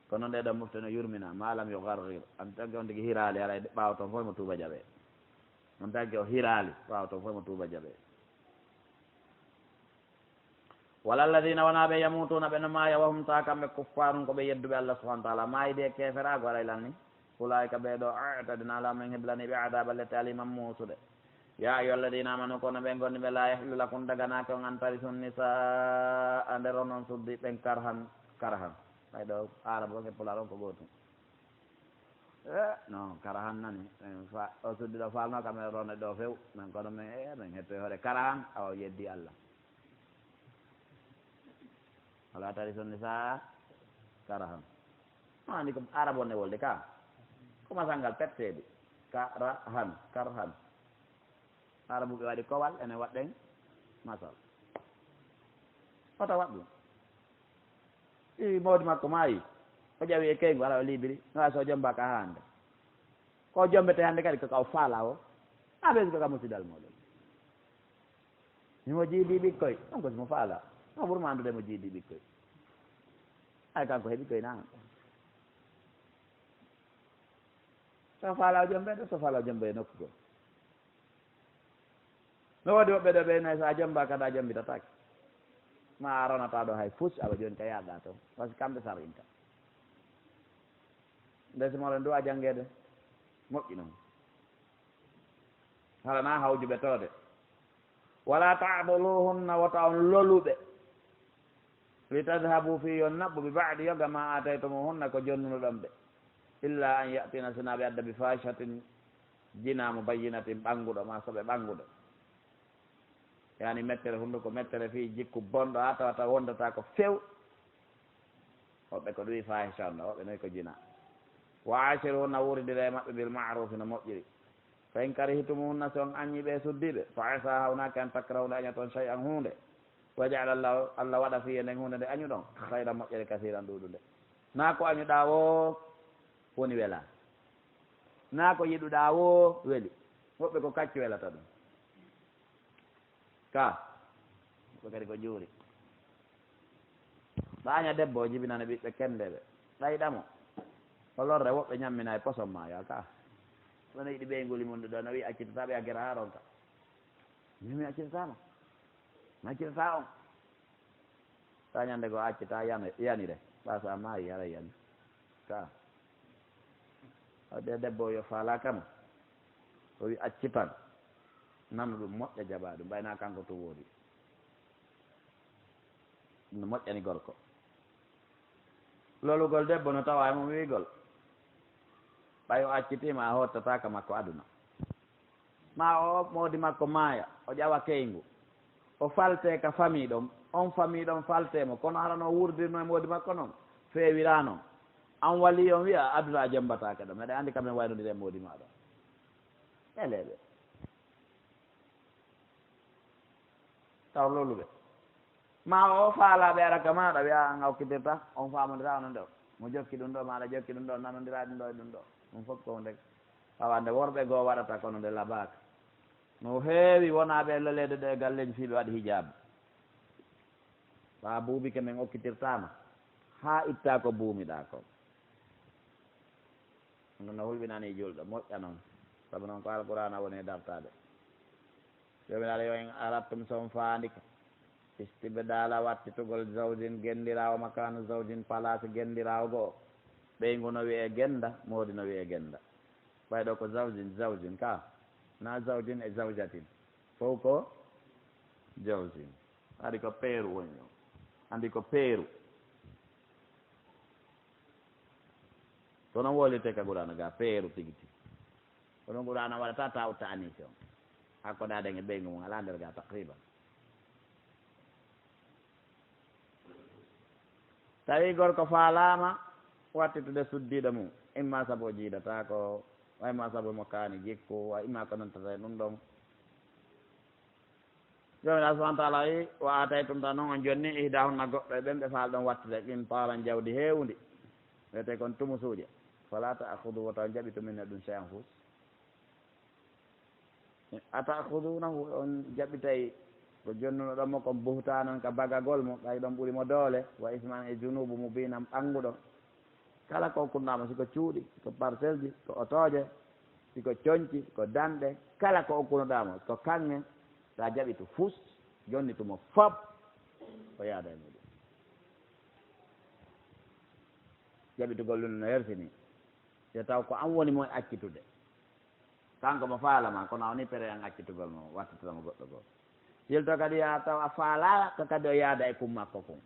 Kono nde ɗon mofte no yurmina, ma lam yugargir. En tant que on tigi hiraali, haray ɓaawo ton fof mo tuuba jaɓe. En tant que o hiraali, ɓaawo ton fof mo tuuba jaɓe. Wala alladina, wona ɓe, yamutuna, ɓe no maaya, wa hum, ta kamɓe, kuffarun, ko ɓe yedduɓe Allah subhanahu wa taala, maayde e keeferaago, aray lanni. Ulaika, ɓee ɗoo, a'tadna lahum, min heblani ɓe, adaba, lette, aliman, muusuɗe. Ya ayuha alladina amanu, kono ɓen gonɗi ɓe, la yahillu lakum, daganaaki on, an tarisu nisaa, nder onon suddi ɓen, karhan, karhan. Ɓay ɗo Arab on e Pulaar on ko gootum. Eh, non, karhan nani. Eh, fa-, o suddi ɗo, faalno kam en ronde ɗo few. Men kono men, eh, men hetto e hoore karhan, awa yeddi Allah. Wala tarisu nisaa karahan. Ma andi ko Arab on e wolde ka. Ko masangal petteede. Karahan, karhan. Arabu ɓe waɗi kowal, ene waɗɗen masal. Wata waɗ ɗum. Ii, mawdi makko maayi. O ƴawi e keyngu, ala o liibiri. No wayi so o jomba ka hande. Ko jombete hande kadi ko ka o faala o. A ɓeydi ko ka musidal muɗum. Himo jiidi ɓikkoy. Kanko simo faala. No ɓurma andude mo jiidi ɓikkoy. Ay, kanko heɓi koy na. So faala o jombe ɗo, so faala o jombe e nokku goo. No woodi woɓɓe ɗo ɓe nayi, so a jomba kada a jombitataake. Ma a ronata ɗo hay fus, awa jooni ka yaaɗa toon. Parce que kamɓe sar'inta. Nde si moɗon duwa janngeede, moƴƴi noon. Hala na hawjuɓe toode. Wala ta'duluhunna, wota on loluɓe. Litadhabu fi, yon naɓɓu, bi ba'di, yoga, ma ataytumuhunna, ko jonnunoɗon ɓe. Illa an ya'tina, sina ɓe adda, bi fahishatin, jina, mubayyinatin, ɓannguɗo, ma soɓe ɓannguɗo. Yani mettere hunnduko, mettere fii jikku bonɗo, haa tawata wondata ko few. Woɓɓe ko ɗuwi fahisha on ɗo, woɓɓe noyi ko jina. Wa ashiruhunna, wuuridire e maɓɓe, bil ma'rufi, no moƴƴiri. Fa in karihtumuhunna, si on aññi ɓe, suddi ɓe, fa asa, hawnaki, an takrahu, nde añoton, shay'an, huunde. Wa yaj'al, Allah, Allah waɗa fii e nden huunde nde añuɗon, khayran, moƴƴere, kasiran, ɗuuɗunde. Naa ko añuɗaa woo woni welaa. Naa ko yiɗuɗaa woo weli. Woɓɓe ko kaccu welata ɗum. Ka. Woɓɓe kadi ko juuri. Ɓaaña debbo o jibinana ɓiɓɓe kenndeeɓe. Ɗayɗa mo. O lorre woɓɓe ñamminay poson maa ya ka. Wona yiɗi ɓeyngu limunɗo ɗo, no wi'i accitataa ɓe a gera haa ronka. Min mi accitataa ma. Mi accitataa on. Taa ñande goo a accitaa yan-, yanire. Ɓaa so a maayi, haray yani. Ka. Wadde debbo o yo faalaaka mo. O wi accitan. Nanu ɗum moƴƴa, jaɓaa ɗum. Ɓay naa kanko tun woodi. No moƴƴani gorko. Lolugol debbo no tawa e mum wi'gol. Ɓay o accitiima a hottataaka makko aduna. Ma o moodi makko maaya, o ƴawa keyngu. O faltee ka famii ɗon, on famii ɗon faltee mo. Kono hara no wuurdirno e moodi makko non, feewiraa non. An walii on wi'a aduna a jembataake ɗo. Meɗen anndi kamen waynodiri e moodi maa ɗo. Ɓeleeɓe. Taw lolluɓe. Ma o faalaaɓe ara ka maaɗa, wiya an a okkitirta, on faamondiraa, onon ɗo. Mo jokki ɗum ɗo, maaɗa jokki ɗum ɗo, nanondiraa ɗum ɗo e ɗum ɗo. Ɗum fof ko nde, awa nde worɓe goo waɗata, kono nde labaaka. No heewi wonaaɓe e leleede ɗo e galleeji fii ɓe waɗi hijaabu. Ɓaa buubi ke men okkitirtaama, haa ittaa ko buumiɗaa ko. Ɗum no hulɓinanii julɗo, moƴƴa noon. Sabu noon ko Alqur'aana woni e dartaade. Joomiraaɗo yo en arattum son faandika. Istibdaala wattitugol zawjin genndiraawo makaanu zawjin palaasi genndiraawo go'o. Ɓeyngu no wi'ee gennda, moodi no wi'ee gennda. Ɓay ɗo ko zawjin, zawjin ka. Na zawjin e zawjatin. Fow ko zawjin. Andi ko peeru woni ɗon. Andi ko peeru. Kono wowlirtee ka Qur'aana ga peeru tigi tigi. Kono Qur'aana waɗata taw ta'anisi on. Hakkodaade e ɓeyngu mum alaa nder ga taqriban. Tawi gorko faalaama wattitude suddiiɗo mum, imma sabu o jiidataako, wa imma sabu mo kaani jikku, wa imma ko nantata e ɗum ɗon. Joomiraaɗo subhaanahu wa ta'aala wi'i, "Wa aataytum" tan noon on jonni, "ihdahunna" goɗɗo e ɓen ɓe faalɗon wattude, "qintaaran" jawdi heewundi, wiyetee kon tumusuuje, "falaa ta'khuduu" wota on jaɓitu minhu ɗum shay'an fus. "Ata'khuduunahu", on jaɓitay ko jonnunoɗon mo kon buhtaanan ka bagagol mo, ɓay ɗon ɓuri mo doole, "wa isman" e junuubu mubiinan ɓannguɗo. Kala ko okkunoɗaa mo, si ko cuuɗi, si ko parcelle ji, ko otooje, si ko coñci, ko danɗe, kala ko okkunoɗaa mo, ko kaŋŋe, sa jaɓitu fus, jonnitu mo fop, o yaada e muɗum. Jaɓitugol ɗum no hersini. Yo taw ko an woni mo e accitude. Kanko mo faala ma, kono a woni pere an accitugol mo, wattitura mo goɗɗo goo. Yilto kadi yo a taw a faalaa ka kadi o yaada e kun makko kun.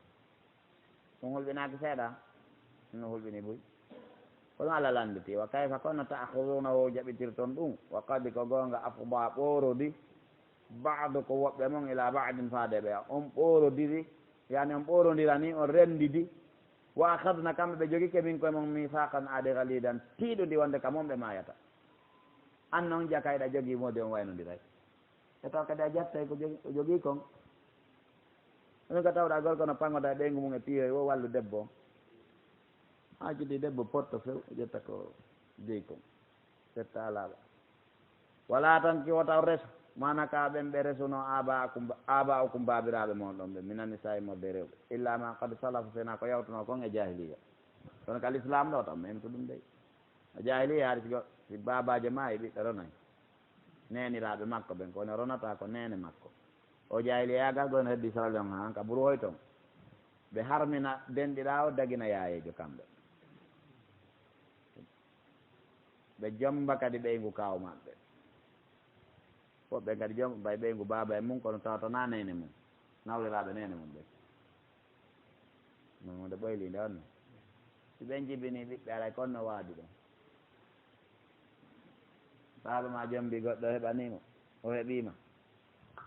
Ɗum hulɓinaaki seeɗa, no hulɓini buy. Kono Allah lannditi, "Wa kayfa kono ta'khuduunahu jaɓitirton ɗum, wa qad ko goonga afdaa ɓoorodi, ba'dukum woɓɓe mon ilaa ba'din faade ɓe, on ɓoorodiri, yani on ɓoorondirani, on renndidi, wa akhadna kamɓe ɓe jogike minkum e mon miisaaqan ahdi ghaliidan, tiiɗundi wonde ka mon ɓe maayata." An noon jakayɗa jogii moodi on waynondiray. E taw kadi a jattay ko jogi, o jogii kon. Onon ka tawɗa gorko no paŋoda e ɓeyngu mum e piihoy, wo wallu debbo on. Haa jidi debbo potto few, o ƴetta ko jeyi kon. Setta alaaɓe. Walaa tan ki wota resu, maana ka ɓen ɓe resuno aaba'akum, aaba'ukum baabiraaɓe mon ɗon ɓe, minan nisaa'i morde rewɓe. Illa ma qad salafa, sena ko yawtuno kon e jaahiliya. Kono ka lislaam ɗo tan, men ko ɗum dey. E jaahiliya hari si go-, si baabaajo maayi ɓiɓɓe ronay. Neeniraaɓe makko ɓen, ko ne ronata ko neene makko. O jaahiliyaagal goo no heddi sarale on haa ka buruhoy ton. Ɓe harmina denɗiraawo dagina yaayeejo kamɓe. Ɓe jomba kadi ɓeyngu kaaw maɓɓe. Woɓɓe kadi jom-, mbay ɓeyngu baaba e mum, kono tawata na neene mum. Nawliraaɓe neene mum ɓe. No, nde ɓoyli nde on. Si ɓen jibini ɓiɓɓe, alay kono no waadi ɗum. Baaba ma jombi goɗɗo, heɓanii mo, o heɓii ma.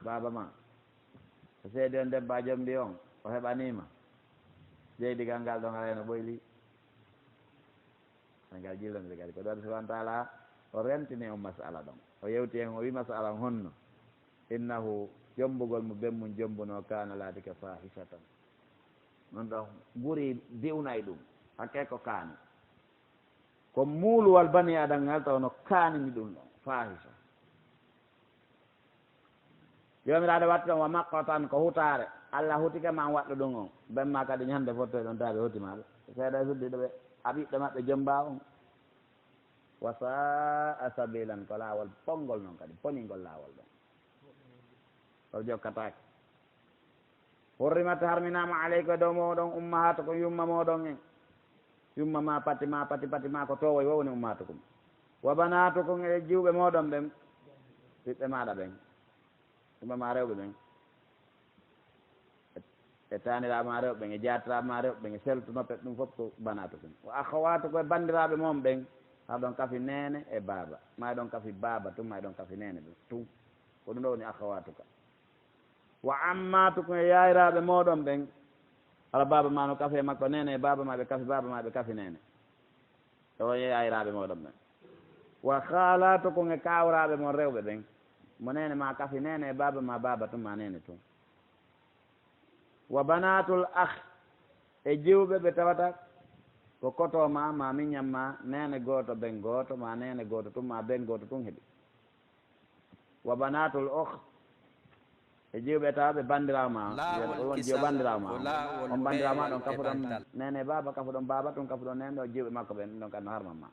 Baaba ma. Ko seedi on debbo a jombi on, o heɓanii ma. Jeydigal ngal ɗon alay no ɓoyli. Ngal jillondiri kadi. Ko ɗum waɗi subhaanahu wa ta'aala o rentini on mas'ala ɗon. O yewti hen, o wi mas'ala on honno? Innahu, jombugol mo ben mum jombuno, kaana laatike faahishatan. Ɗum ɗon guri diwnay ɗum. Hakke ko kaani. Ko muuluwal bani Aadama ngal taw no kaanini ɗum ɗon. Faahisha. Joomiraaɗo watti ɗon wa maqtan, ko hutaare. Allah hutike ma an waɗɗo ɗum on. Ben ma kadi ñande fottoy ɗon tawi hoti ma ɓe. Seeɗa e suddi ɗo ɓe a ɓiɓɓe maɓɓe jomba on. Wa sa'a sabilan, ko laawol pongol non kadi, poningol laawol ɗon. O jokkataake. Hurrimat, harminaama, alaykum, e dow mooɗon, ummahatukum, yumma mooɗon en. Yumma ma, pati ma, pati pati ma, ko towoy wo woni ummahatukum. Wa banatukum, e jiwɓe mooɗon ɓen, ɓiɓɓe maaɗa ɓen, yumma ma rewɓe ɓen, e, e taaniraaɓe ma rewɓe ɓen, e jaatiraaɓe ma rewɓe ɓen, e seltunoɓe, ɗum fof ko banatukum. Wa akhawatukum, e banndiraaɓe mon ɓen, haɗon kafi neene e baaba, ma eɗon kafi baaba tun, ma eɗon kafi neene tun. Ko ɗum ɗo woni akhawatuka. Wa ammatukum, e yaayiraaɓe mooɗon ɓen. Hara baaba ma no kafi e makko neene, e baaba ma ɓe kafi baaba ma, ɓe kafi neene. E o yaayiraaɓe mooɗon ɓen. Wa khaalatukum, e kaawraaɓe mon rewɓe ɓen, mo neene ma kafi neene e baaba ma baaba tun ma neene tun. Wa banaatul akh, e jiwɓe ɓe tawata ko koto ma, ma miñan ma, neene gooto ben gooto, ma neene gooto tun, ma ben gooto tun heɓi. Wa banaatul ukh, e jiwɓe tawa ɓe banndiraawo ma, wiyata o won jiwo banndiraawo ma, on banndiraawo ma ɗon kafuɗon neene baaba, kafuɗon baaba tun, kafuɗon neene ɗo, jiwɓe makko ɓen ɗon kadi no harman ma.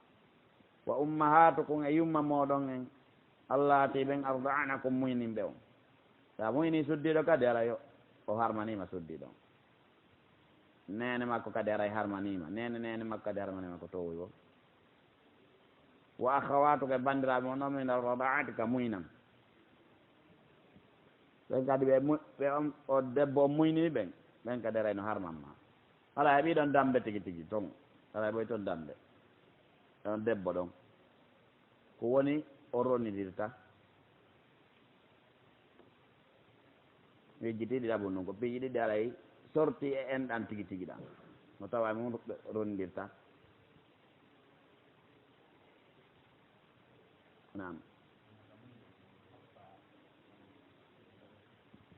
Wa ummahaatukum, e yumma mooɗon en, allaati ɓen arda'anakum, muyninɓe on. Sa muyni suddiiɗo kadi, ara yo o harmaniima suddiiɗo on. Neene makko kadi aray harmaniima. Neene neene makko kadi harmaniima ko towoy wo. Wa akhawatuka, e banndiraaɓe mon ɗon min al-rada'ati, ka muynan. Ɓen kadi ɓe mu-, ɓe on, o debbo on muynini ɓen, ɓen kadi aray no harman ma. Alaa, heɓi ɗon dambe tigi tigi ton. Alaa, ɓoy ton dambe. Ɗon debbo ɗon. Ko woni o ronnidirta? Yejjiti ɗiɗaɓun ɗum ko piiji ɗiɗi aray sorti e enɗan tigi tigi ɗan. No tawa e mum rondirta. Naam.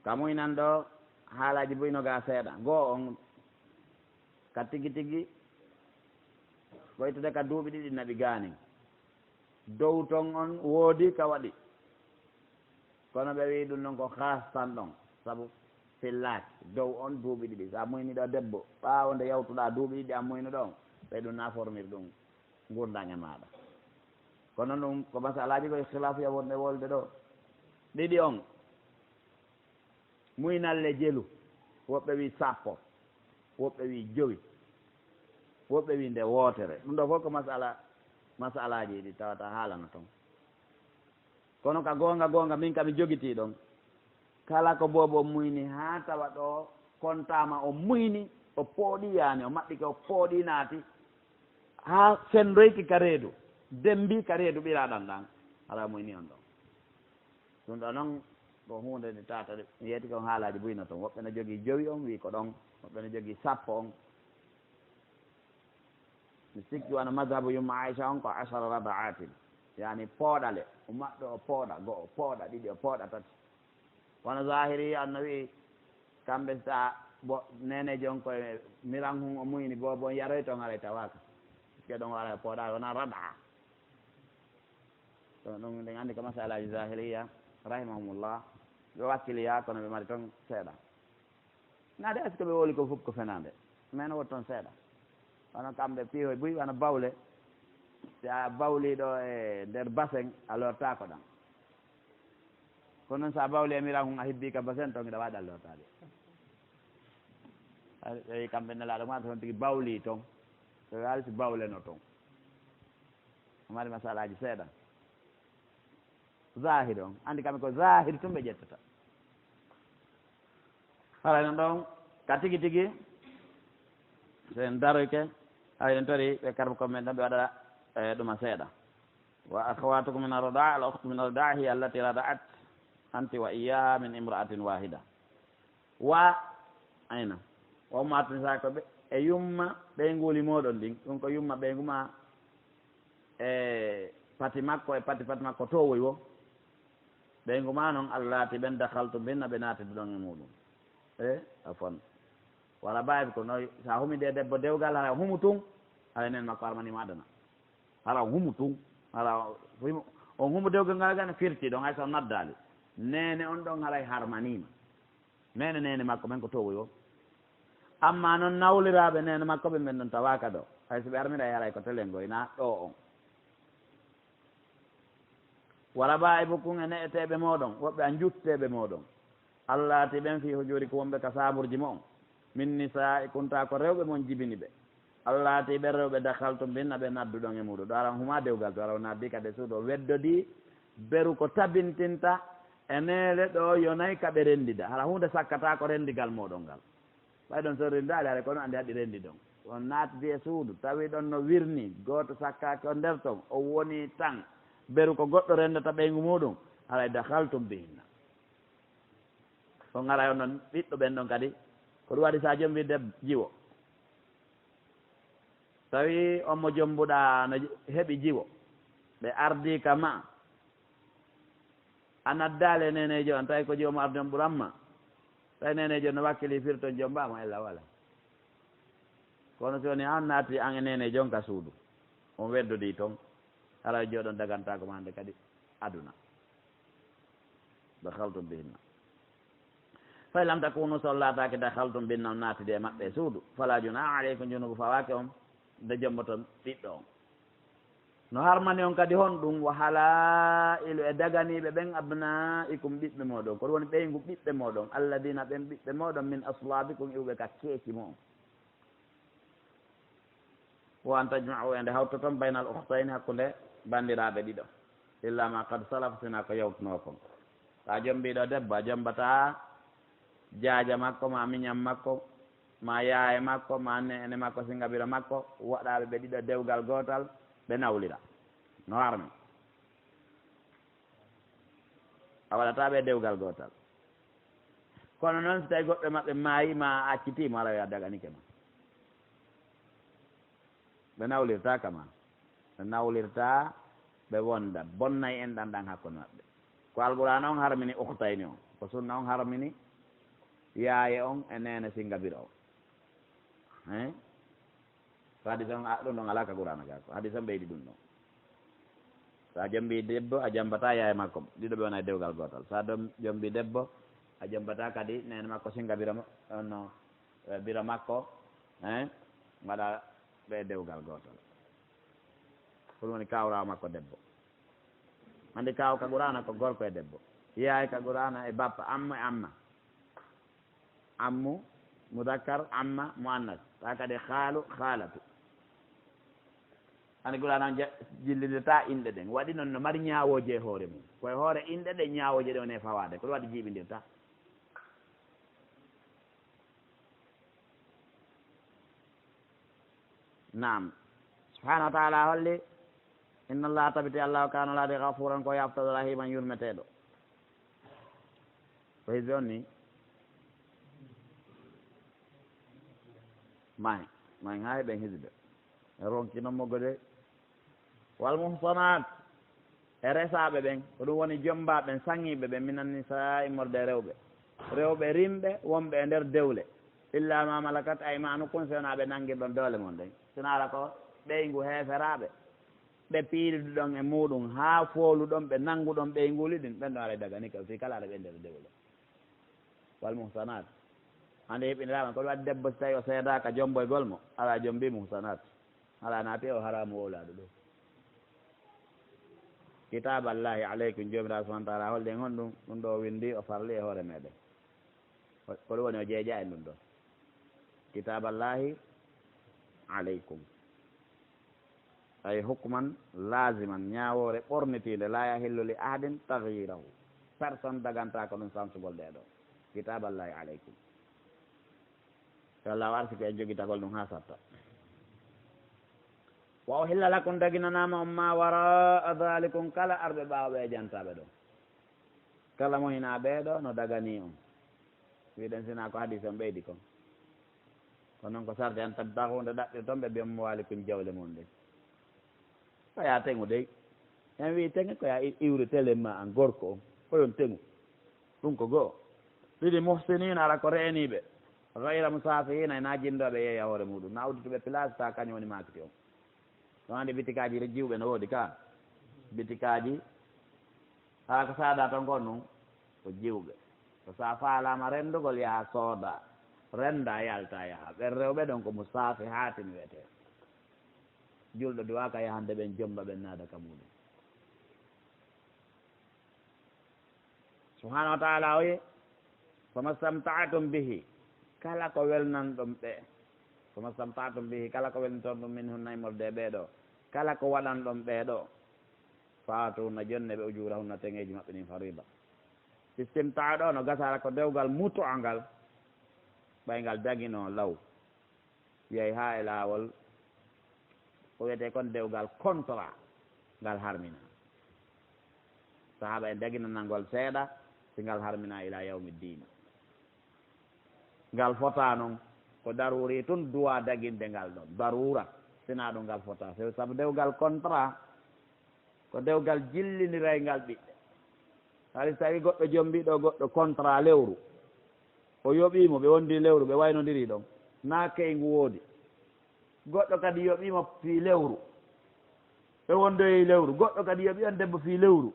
Ka muynan ɗo haalaaji buy no gaa seeɗa. Goo on ka tigi tigi ko ittude ka duuɓi ɗiɗi naɓi gaanin. Dow ton on woodi ka waɗi. Kono ɓe wi'i ɗum ɗon ko haastan ɗon, sabu fillaaki dow on duuɓi ɗiɗi. Sa muyni ɗo debbo, ɓaawo nde yawtuɗaa duuɓi ɗiɗi an muynuɗo on, ɓe ɗum na formir ɗum ngurndan e maaɗa. Kono ɗum ko masalaaji ko ikhtilaafiya wonde wolde ɗo. Ɗiɗi on, muynalle jelu, woɓɓe wi sappo, woɓɓe wi jowi, woɓɓe wi nde wootere. Ɗum ɗo fof ko masala, masalaaji ɗi tawata haalana toon. Kono ka goonga, goonga, min ka mi jogitii ɗon. Kala ko boobo on muyni haa tawa ɗo kontaama o muyni, o pooɗi yaani, o maɓɓike, o pooɗi naati, haa fenndoyki ka reedu, demmbi ka reedu ɓiraaɗan ɗan, hara muyni on ɗon. Ɗum ɗo noon ko huunde nde tata mi yeeti kon haalaaji buy no toon. Woɓɓe no jogii jowi on, wii ko ɗon, woɓɓe no jogii sappo on. Mi sikki wano mazhabu yumma Aisha on ko ashara rada'atin, yaani pooɗale, o maɓɓe o pooɗa, go'o o pooɗa, ɗiɗi o pooɗa, tati. Wano zahiri an no wi'i, kamɓe sa bo neneejo on koye miran hun o muyni boobo on yaroy toon haray tawaaka. Puisque ɗon o ara e pooɗaare, wona rada'a. Ɗum, ɗum, ɗen anndi ko masalaaji zahiriya, rahimahumullah, ɓe wakkiliya, kono ɓe mari toon seeɗa. Naade, est-ce que ɓe wowli ko fof ko fenaande? Mais no woodi toon seeɗa. Wano kamɓe piihoy buy, wano bawle. Si a bawlii ɗo e nder basen, a lortaako ɗan. Kono noon, so a bawlii e miran hun, a hibbii ka basen toon, hiɗa waawi ɗan lortaade. Ay, kamɓe nelaaɗo ma, toon tigi bawlii toon. So yaali si bawle no toon. O mari masalaaji seeɗa. Zahiri on. Anndi kamɓe ko zahiri tun ɓe ƴettata. Haray non ɗon, ka tigi tigi, so en daroyke, hay en tori ɓe karba ko men ɗon ɓe waɗa, eh, ɗuma seeɗa. Wa akhawatukum min ar-rida'a, al-ukhtu min ar-rida'a hiya allati rada'at anti wa iyyaha min imra'atin wahida. Wa, ayna, wa ummahatun nisa ko ɓe, e yumma ɓeynguuli mooɗon ɗin, ɗum ko yumma ɓeyngu ma, e pati makko, e pati pati makko towoy wo. Ɓeyngu ma non, allati ɓen dakhaltum bihinna, ɓe naati duɗon e muɗum. E, afwan. Wala bawi ko noy, sa humi de debbo dewgal, hara humu tun, hara nen makko armani ma adana. Hara humu tun, hara humu, on humu dewgal ngal gana firti ɗon, hay so naddali. Nene on ɗon haray harmanima. Nene, nene makko men ko towoy o. Amma non nawliraaɓe nene makko ɓe men ɗon tawaaka ɗo. Hay so ɓe armira e haray ko telengoy na ɗo on. Wa raba'ibukum, e ne'eteeɓe mooɗon, woɓɓe a njutteeɓe mooɗon. Allati ɓen fi hujurikum wonɓe ka saaburji mo'on. Min nisa'ikum, ta ko rewɓe mon jibini ɓe. Allati ɓen rewɓe dakhaltum bihinna ɓe nadduɗon e muɗum. Ɗo aran huma dewgal to, aran naddi kade suudu, o weddodi beru ko tabintinta e neele ɗo yonay ka ɓe renndida. Hara huunde sakkata ko renndigal mooɗon ngal. Ɓay ɗon so renndaali, hara kono anndi haɗi renndi ɗon. On naatdi e suudu, tawi ɗon no wirni, gooto sakkaaki on nder ton, o woni tan. Beru ko goɗɗo renndata ɓeyngu muɗum, haray dakhaltum bihinna. On aray on non ɓiɗɗo ɓen ɗon kadi. Ko ɗum waɗi sa jombi deb-, jiwo. Tawi on mo jombuɗa no heɓi jiwo. ɓe ardii ka ma, a naddaali e neeneejo on, tawi ko joom arde on ɓuran ma, tawi neeneejo no wakkili firton joom mbaama ella wala. Kono si woni an naati an e neeneejo on ka suudu, on weddodii ton, hara jooɗon dagantaako ma hannde kadi aduna. Dakhaltum bihinna. Fa in lam takunu, so on laataaki dakhaltum bihinna, on naatidi e maɓɓe e suudu, fala junaha alaykum, junubu fawaaki on, nde jomboton ɓiɗɗo on. No harmani on kadi honɗum? Wa halailu, e daganiiɓe ɓen, abnaikum, ɓiɓɓe mooɗon. Ko ɗum woni ɓeyngu ɓiɓɓe mooɗon. Alladina, ɓen ɓiɓɓe mooɗon, min aslabikum, iwɓe ka keeci mon. Wa an tajma'u, e nde hawtoton, baynal ukhtayni, hakkunde banndiraaɓe ɗiɗo, illa ma qad salaf, sinaa ko yawtunoo kon. So a jombii ɗo debbo, a jombataa jaaja makko, ma miñam makko, ma yaaye makko, ma neene makko, singabiro makko, waɗaaɓe ɓe ɗiɗo dewgal gootal, ɓe nawlira. No harmi. A waɗataa ɓe dewgal gootal. Kono noon, si tawi goɗɗo maɓɓe maayi, ma a accitii mo, alaa yo a daganike ma. Ɓe nawlirtaa kama. Ɓe nawlirtaa, ɓe wonda. Bonnay enɗan ɗan hakkunde maɓɓe. Ko Alqur'aana on harmini ukhtayni on. Ko sunna on harmini yaaye on e neene singabiro on. Hein? Ko hadis on, a, ɗum ɗon alaa ka Qur'aana gaa. Ko hadis on ɓeydi ɗum ɗon. So a jombii debbo, a jombataa yaaye makko. Ɗiɗo ɓe wona e dewgal gootal. So a dom-, jombii debbo, a jombataa kadi neene makko singabiro ma-, on no, eh, biro makko, hein? Mbaɗa ɓe dewgal gootal. Ko ɗum woni kaawraawo makko debbo. Anndi kaaw ka Qur'aana ko gorko e debbo. Yaay ka Qur'aana e bappa, ammo e amma. Ammu, mudakkar, amma, muannas. Taa kadi khaalu, khaalatu. Anndi Qur'aana on ja-, jillindirtaa inɗe ɗen. Waɗi noon no mari ñaawooje e hoore mum. Ko e hoore inɗe ɗen ñaawooje ɗe woni e fawaade. Ko ɗum waɗi jiiɓindirtaa. Naam. Subhaanahu wa taala holli, inna Allaha, tabiti Allahu, kaana, laati, gafuuran, ko yaafotooɗo, rahiiman, yurmeteeɗo. Ko hizbe on ni? May, may, ŋaahi ɓen hizbe. E ronki non mo gode. Wal muhsanaat, e resaaɓe ɓen, ko ɗum woni jommbaaɓe ɓen, saŋiiɓe ɓen, minan nisaa, immorde e rewɓe. Rewɓe rimɓe wonɓe e nder dewle. Illa ma malakat aymanukum, si wonaa ɓe nanngirɗon doole mon ɗen. Sinaa ko ɓeyngu heeferaaɓe, ɓe piiluɗon e muuɗum haa fooluɗon ɓe, nannguɗon ɓeynguli ɗin, ɓen ɗon aray daganike, fii kala aray ɓe nder dewle. Wal muhsanaat. Hannde heɓiniraama, ko ɗum waɗi debbo si tawi o seedaaka jomboygol mo, alaa jombi muhsanaat. Alaa naati o haraamu wowlaaɗo ɗum. Kitaaballahi aleykum, Joomiraaɗo subhaanahu wa taala holli en honɗum? Ɗum ɗo o winndi, o farli e hoore meɗen. Ko, ko ɗum woni o jeeja en ɗum ɗo. Kitaaballahi aleykum. Ay hukman laaziman, ñaawoore ɓornitiinde, laa yahillu li ahadin tagyirahu. Personne dagantaako ɗum sansugol ɗee ɗoo. Kitaaballahi aleykum. Yo Allah o arsike en jogitagol ɗum haa satta. Wa uhilla lakum, daginanaama on, ma waraa dalikum, kala arɓe ɓaawo ɓe e jantaaɓe ɗo. Kala mo hinaa ɓee ɗoo no daganii on. Wiɗen sinaa ko hadiis on ɓeydi kon. Kono noon ko sarti an tabtaxu nde ɗaɓɓirton ɓe, bi amwaalikum, jawle mon ɗen. Ko yaa teŋu dey. En wii teŋe ko yaa i-, iwri telen ma an gorko on. Ko yon teŋu. Ɗum ko go'o. Ɗiɗi, muhsiniina, ala ko reeniiɓe. Gayra musaafihiina, hinaa jinndooɓe yeeya hoore muuɗum. Na uddituɓe place, ta kañum woni maakiti on. Ɗon anndi bitikaaji re-, jiwɓe no woodi ka. Bitikaaji, haa ko saada ton kon nun, ko jiwɓe. Ko sa faalaama renndugol, yaha sooda, rennda, yalta, yaha. Ɓen rewɓe ɗon ko musaafihaati mi wiyetee. Julɗo duwaaka yahande ɓen, jomba ɓen, naada ka muuɗum. Subhaanahu wa taala o wi'i, "Fama stamta'tum bihi," kala ko welnanɗon ɓe. "Fama stamta'tum bihi," kala ko welniton ɗum, "min hunna, immorde e ɓee ɗoo." Kala ko waɗanɗon ɓee ɗoo, "fa aatuhunna," jonne ɓe, "ujuurahunna," teŋeeji maɓɓe ɗin, "fariida." Istimtaa ɗoo no gasa hara ko dewgal mutu'a ngal, ɓay ngal daginoo law. Yehi haa e laawol, ko wiyetee kon dewgal contrat, ngal harminaa. Sahaaba en daginana ngol seeɗa, si ngal harminaa ilaa yawmi diini. Ngal fotaa non, ko daruuri tun duwaa daginde ngal ɗon, daruura, sinaa ɗum ngal fotaa. Sabu, sabu dewgal contrat, Ko dewgal jillindiraygal ɓiɓɓe. Hay so tawii goɗɗo jombii ɗo goɗɗo contrat lewru, o yoɓii mo, ɓe wondi lewru, ɓe waynondirii ɗon, naa keyngu woodi. Goɗɗo kadi yoɓii mo fii lewru, ɓe wondoyii lewru. Goɗɗo kadi yoɓii on debbo fii lewru.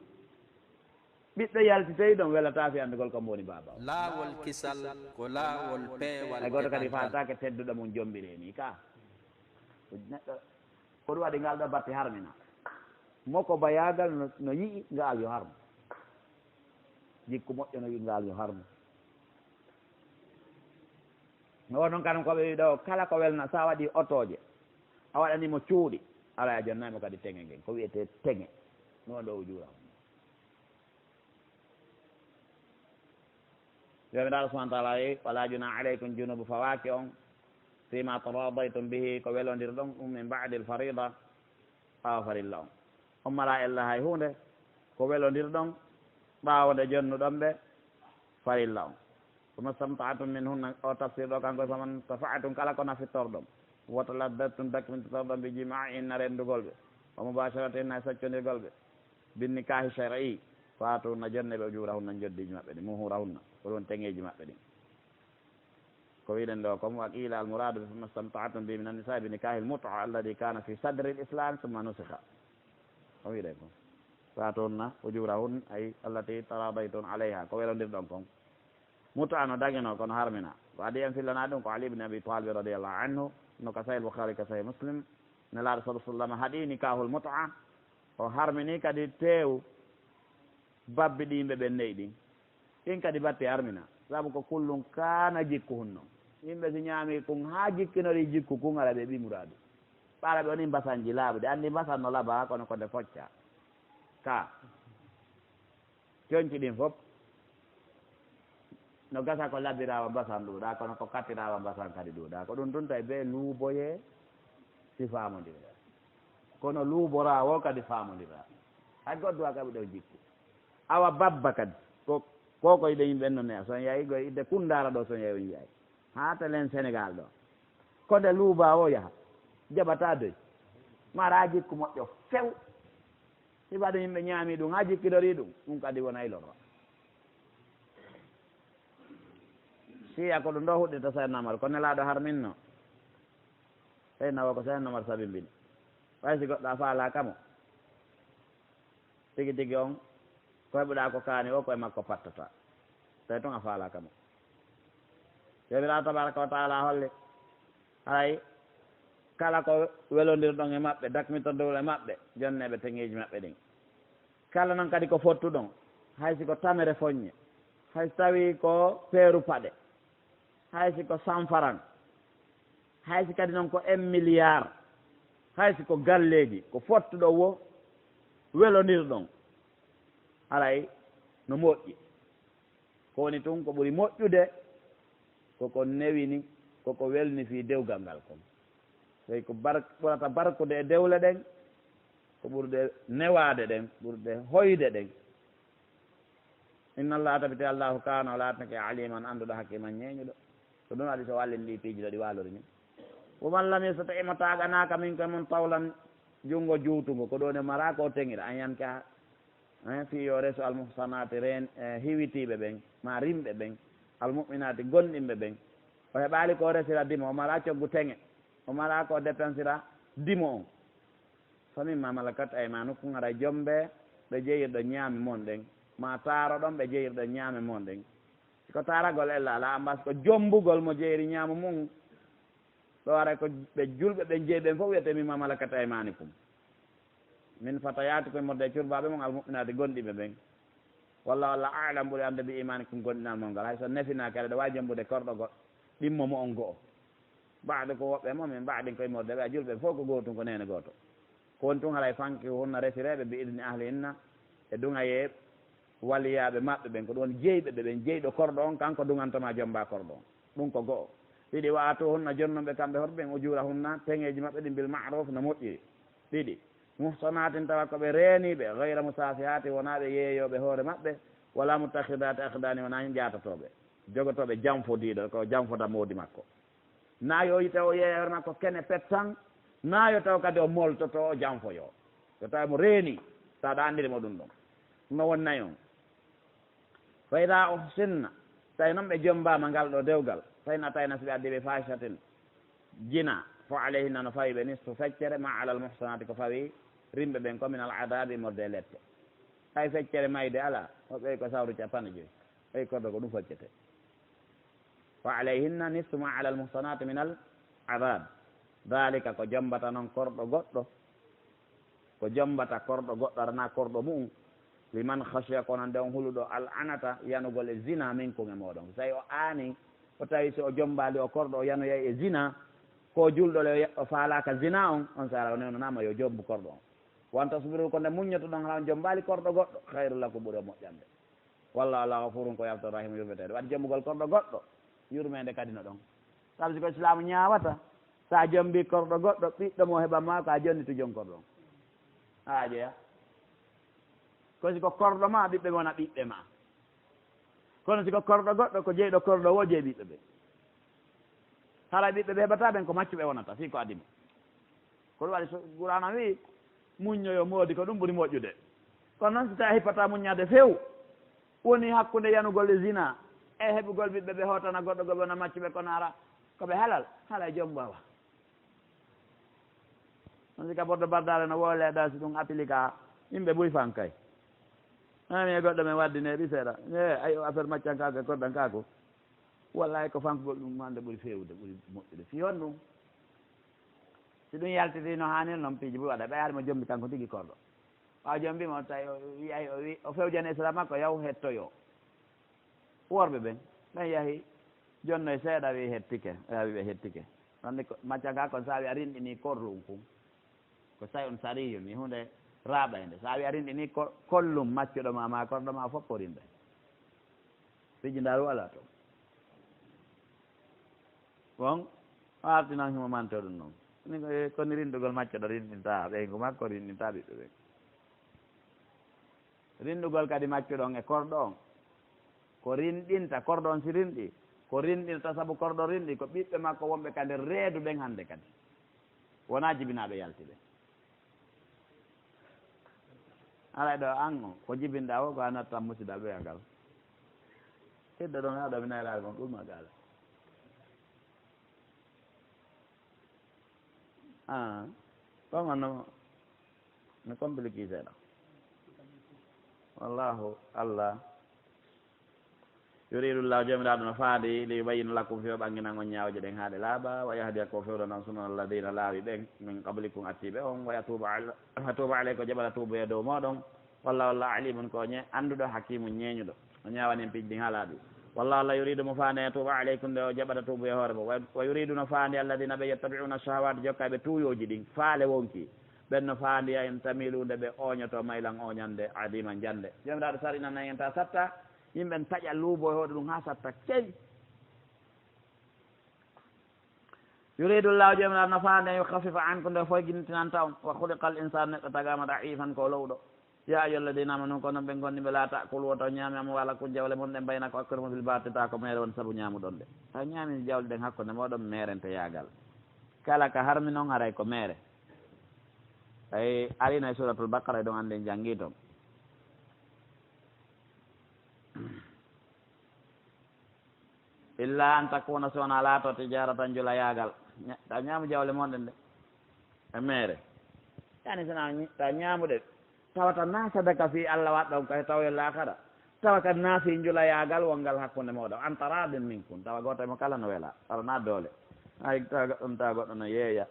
Ɓiɓɓe yaltitoyi ɗon, welataa fii anndugol ko mbo woni baaba on. Laawol kisal ko laawol peewal. Hay gooto kadi faataake tedduɗo mum jombiree nii ka. Neɗɗo, ko ɗum waɗi ngal ɗo batte harmina. Mo ko bayaagal no, no yi'i ngaal yo harmo. Jikku moƴƴo no yi'i ngaal yo harmo. No won noon kanum ko ɓe wi'i ɗo, kala ko welna, so a waɗii otooje, a waɗanii mo cuuɗi, alaa a jonnaay mo kadi teŋe ngen. Ko wi'etee teŋe. No won ɗo ujuura. Joomiraaɗo subhaanahu wa taala wi, "Wala junaha alaykum," junubu fawaaki on, "fima taradaytum bihi," ko welondirɗon ɗum, "min ba'dil farida," ɓaawo farilla on. On mala ella hay huunde, ko welondirɗon ɓaawo nde jonnuɗon ɓe farilla on. "Fama stamta'tum minhunna," o tafsir ɗo kanko, "faman tafa'tum," kala ko nafittorɗon, "wa taladdadtum," dakmintitorɗon, "bi jima'ihinna," renndugol ɓe, "wa mubasharatihinna," e saccondirgol ɓe, "bin nikahi shar'i," fatunna jonne ɓe, "ujurahunna," njoddiiji maɓɓe ɗin, "muhurahunna," ko ɗum teŋeeji maɓɓe ɗin. Ko wiɗen ɗo kon, wa qila al muradu bi fama stamta'tum bi min an-nisa'i bi nikahil mut'a alladhi kana fi sadri al-islam thumma nusikha. Ko wiɗen kon. Fatunna ujurahun ay allati taradaytum alayha. Ko welondirɗon kon. Mut'a no dañanoo kono harmina. Ko adii en fillana ɗum ko Ali ibn Abi Talib radiyallahu anhu, no ka Sahih Bukhari, ka Sahih Muslim. Nelaaɗo sallallahu alaihi wasallam haɗi nikahul mut'a. O harmini kadi teewu babbi ɗi yimɓe ɓen ne'i ɗin. Ɗin kadi batti harmina. Sabu ko kullum kaana jikku hun non. Yimɓe si ñaami kun haa jikkinori jikku kun, ara ɓe ɓi muraadu. Ɓara ɓe woni mbasanji laaɓuɗi. Anndi mbasan no laba, kono ko nde focca. Ka. Conci ɗin fof. No gasa ko labiraawa mbasan ɗuuɗa, kono ko kattiraawa mbasan kadi ɗuuɗa. Ko ɗum tun tawi bee luuboyee si faamondira. Kono luuboraa woo kadi faamondira. Hay goɗɗo a kaɓi ɗo jikku. Awa babba kadi, ko, ko ko yiɗen yimɓe non ne, so on yahi go idde Kundaara ɗo, so on yahi on yi'ay. Haa telen Senegal ɗo. Ko nde luuba o yaha, jaɓata doy. Mara jikku moƴƴo few. Si waɗi yimɓe ñaami ɗum, haa jikkidorii ɗum, ɗum kadi wona e lorra. Siya ko ɗum ɗo huɗɗita Seydina Omar, ko Nelaaɗo harminno. Seydina o ko Seydina Omar sabimbini. Ɓay si goɗɗo a faalaaka mo, tigi tigi on, ko heɓuɗaa ko kaani o, ko e makko pattata. Tawi tun a faalaaka mo. Joomiraaɗo tabaraka wa taala holli, haray kala ko welondirɗon e maɓɓe, dakmitordowol e maɓɓe, jonneeɓe teŋeeji maɓɓe ɗin. Kala non kadi ko fottuɗon, hay si ko tamere foññe, hay si tawii ko peeru paɗe, hay si ko sanfaran, hay si kadi non ko un milliard, hay si ko galleeji, ko fottuɗon wo welondirɗon, haray no moƴƴi. Ko woni tun, ko ɓuri moƴƴude, ko ko newini, ko ko welni fii dewgal ngal kon. Tawi ko bar-, ɓurata barkude e dewle ɗen, ko ɓurde newaade ɗen, ɓurde hoyde ɗen. Inna Allaha, tabiti Allahu, kaana, o laatake, aliman, annduɗo, hakiman, ñeeñuɗo. Ko ɗum waɗi so wallin ɗi piiji ɗo ɗi waalori ni. Wa man lam yastati', mo taaganaaka, minkum, e mon, tawlan, junngo juutungo, ko ɗon e mara ko teŋira, an yankiha, eh, fii yo resu, al muhsanaati, reen, eh, hiwitiiɓe ɓen, ma rimɓe ɓen, al mu'minaati, gomɗinɓe ɓen. O heɓaali ko resira dimo, o mara coggu teŋe, o mara ko dépensira dimo on. Fa mimma malakat aymanukum, haray jombe ɓe jeyirɗon ñaame mon ɗen, ma taaroɗon ɓe jeyirɗon ñaame mon ɗen. Si ko taaragol ella alaa, ammaa si ko jombugol mo jeyri ñaamo mum, ɗo haray ko ɓe julɓe ɓen jeyi ɓen fof wiyetee mimma malakat aymanukum. Min fatayaatikum, immorde e curbaaɓe mon, al mu'minaati, gomɗinɓe ɓen. Wallaahu, Alla, a'lam, ɓuri annde, bi iimaanikum, gomɗinal mon ngal. Hay so nefinaaki, aɗa waawi jombude korɗo goɗɗo, ɗimmo mo on go'o. Ba'dukum, woɓɓe mo, min ba'din, ko immorde ɓe, a julɓe fof ko gootun, ko neene gooto. Ko woni tun, haray, fankihunna, resireeɓe, bi idni ahlihinna, e duŋayee waliyaaɓe maɓɓe ɓen, ko ɗum woni jeyɓe ɓe ɓen, jeyɗo korɗo on, kanko duŋanta ma jomba korɗo on. Ɗum ko go'o. Ɗiɗi, wa aatuhunna, jonnon ɓe kamɓe horɓe ɓen, ujuurahunna, peŋeeji maɓɓe ɗin, bil ma'ruuf, no moƴƴiri. Ɗiɗi, muhsanaatin, tawa ko ɓe reeniiɓe, gayra musaafihaati, wonaa ɓe yeeyooɓe hoore maɓɓe, wala muttakhidhaati akhdaanin, wonaa jaatotooɓe, jogotooɓe janfodiiɗo, ko janfota moodi makko. Naa yo taw o yeeya hoore makko kene pettan, naa yo taw kadi o moltoto o janfoyo. Yo taw mo reeni. Tawa ɗo anndiri mo ɗum ɗon. No won nayi on. Fa ida uhsinna, tawi noon ɓe jommbaama ngal ɗo dewgal, fa in atayna, si ɓe addi ɓe fahishatin, jina, fo alayhinna, no fawi ɓe nisfu feccere, ma alal muhsanati, ko fawi rimɓe ɓen ko minal adabi, morde e lette. Hay feccere mayde alaa, o ɓey ko sawru capanɗe joyi. Ɓey korɗo ko ɗum feccete. Wa alayhinna nisfu ma alal muhsanati minal adab. Dalika, ko jommbata noon korɗo goɗɗo, ko jommbata korɗo goɗɗo, arana korɗo mu'um, liman khashiya, ko noon nde on huluɗo, al anata, yanugol e zina, minkum, e mooɗon. So tawi o aani, o tawi so o jommbaali o korɗo, o yanoyay e zina, ko julɗo le, o faalaaka zina on, on sara o newnanaama yo jommbu korɗo on. Wa an tasbiru, ko nde muññotoɗon haa on jommbaali korɗo goɗɗo, khayru lakum, ɓuri o moƴƴande. Wallahu, Allah, ghafurun, ko yafto, rahim, yurmeteeɗo. Waɗi jommbugol korɗo goɗɗo, yurmeende kadi no ɗon. Sabu si ko Islaamu ñaawata, so a jommbii korɗo goɗɗo, ɓiɗɗo mo heɓan ma ko a jonnitu jom korɗo on. A jeya. Ko si ko korɗo ma, ɓiɓɓe ɓe wona ɓiɓɓe ma. Kono si ko korɗo goɗɗo, ko jeyɗo korɗo woo, jeyi ɓiɓɓe ɓe. Haray ɓiɓɓe ɓe heɓataa ɓen, ko maccuɓe wonata, fii ko adii mo. Ko ɗum waɗi so Qur'aana wi'i, "Muññoyo moodi ko ɗum ɓuri moƴƴude." Kono noon, si tawii a hippataa muññaade few, woni hakkunde yanugol e zina e heɓugol ɓiɓɓe ɓe hootana goɗɗo, goɓe wona maccuɓe, kono hara ko ɓe halal, haray joom waawa. Noon si ka Bordo Bardaale no woolee ɗa, si ɗum applique a, yimɓe buy fan kay. Ami e goɗɗo men waddine ɗi seeɗa. E, ay, o affaire maccankaaku e koddankaaku. Wallahi ko fankugol ɗum mande ɓuri feewude, ɓuri moƴƴude. Fii honɗum? Si ɗum yaltiti no haaniri noon, piiji buy waɗa. Ɓe ari mo jombi kanko tigi korɗo. Ɓaawo jombi mo, tawi o wiyay, o wi-, o fewjani sera makko, yaw hettoyo. Worɓe ɓen, ɓen yahi, jonnoy seeɗa, wi hettike, o yawi ɓe hettike. Ɗon ni ko, macca ka kon, so a wi a rinɗini korlum kun, ko say on sariyun, ni huunde raaɓaynde. So a wi a rinɗini ko-, kollum maccuɗo ma, ma korɗo ma, fof ko rinɗe. Fiji ndaru alaa toon. Bon, o artinan himo manto ɗum noon. Ni ko, e, kono rinɗugol maccuɗo rinɗinta ɓeyngu makko, rinɗinta ɓiɓɓe ɓen. Rinɗugol kadi maccuɗo on e korɗo on, ko rinɗinta, korɗo on si rinɗi, ko rinɗinta sabu korɗo rinɗi, ko ɓiɓɓe makko wonɓe ka nder reedu ɓen hannde kadi. Wonaa jibinaaɓe yalti ɓen. Haray ɗo an o, ko jibinɗaa o, ko a nattan musidal ɓeya ngal. Heddo ɗon haɗa mi naylaare mon ɗum a gaala. Ah, ɗon on no, no compliqué seeɗa. Wallahu, Allah. Yuridu Llahu, Joomiraaɗo no faandi, li yubayyina lakum, fii o ɓannginan on ñaawooje ɗen haa ɗe laaɓa, wa yahdiyakum, o fewndana on sunana alladina laawi ɓen, min qablikum, attiiɓe on, wa yatuuba ala-, wa yatuuba alaykum, o jaɓana tuubuye dow mooɗon. Wallahu, Allah, alimun, ko o ñe-, annduɗo, hakimun, ñeeñuɗo. O ñaawani en piiji ɗin haa laaɓi. Wallahu, Allah, yuridu, mo faandi, an yatuuba alaykum, nde o jaɓata tuubuye hoore mon. Wa, wa yuridu, no faandi, alladina, ɓe, yattabi'una shahawati, jokkayɓe tuuyooji ɗin, faale wonki. Ɓen no faandi, an tamilu, nde ɓe ooñoto, maylan ooñande, adiman, jannde. Joomiraaɗo sar'inana en ta satta, yimɓe taƴa luubo e hoore ɗum haa satta key. Yuridu Llahu, Joomiraaɗo no faandi, an yukhaffifa ankum, nde foygintinanta on. Wa khuliqal insanu, neɗɗo tagaama da'ifan, ko lowɗo. Ya ayyuhalladina amanu, ko onon ɓe ngonɗinɓe, la ta'kulu, wota on ñaami, amwalakum, jawle mon ɗen, baynakum, hakkunde mon, bil batil, ta ko meere woni sabu ñaamuɗon ɗe. Sa ñaami jawle ɗen hakkunde mooɗon, meerente yaagal. Kala ka harmi non, haray ko meere. Tawi arino e Suratul Baqara, eɗon anndi en janngi ton. Illa an takuna, si wonaa laato, tijaratan, julayaagal. Ña-, ta ñaamu jawle mon ɗen de. E meere. Yani, so na ñi-, ta ñaamuɗe. Tawata na sadaka fii Allah waɗɗon kay tawa e laakara. Tawa kadi na fii njulayaagal wongal hakkunde mooɗon. An taradin minkum. Tawa gooto e mo kala no wela. Hara na doole. Ay, tawa goɗɗo, tawa goɗɗo no yeeya.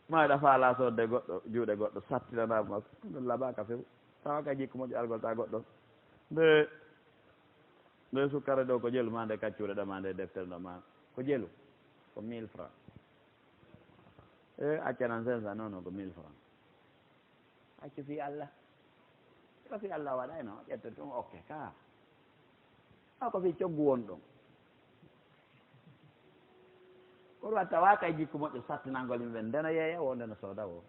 Mayɗa faala soodde goɗɗo, juuɗe goɗɗo, sattinanaama, ɗum laɓaaka few. Tawa ka jikku moƴƴo algol ta goɗɗo. Nde, nde sukkare ɗo ko jelu ma, nde kaccuure ɗo ma, nde deftere ɗo ma, ko jelu, ko mille francs. E, accanan cinq cents, non, non, ko mille francs. Accu fii Allah. Ko fii Allah waɗayno, ƴetta ɗum, okke, ka. A ko fii coggu won ɗon. Ko ɗum watta wa kay jikku moƴƴo sattinangol yimɓe, ndeno yeeya wo, ndeno sooda wo.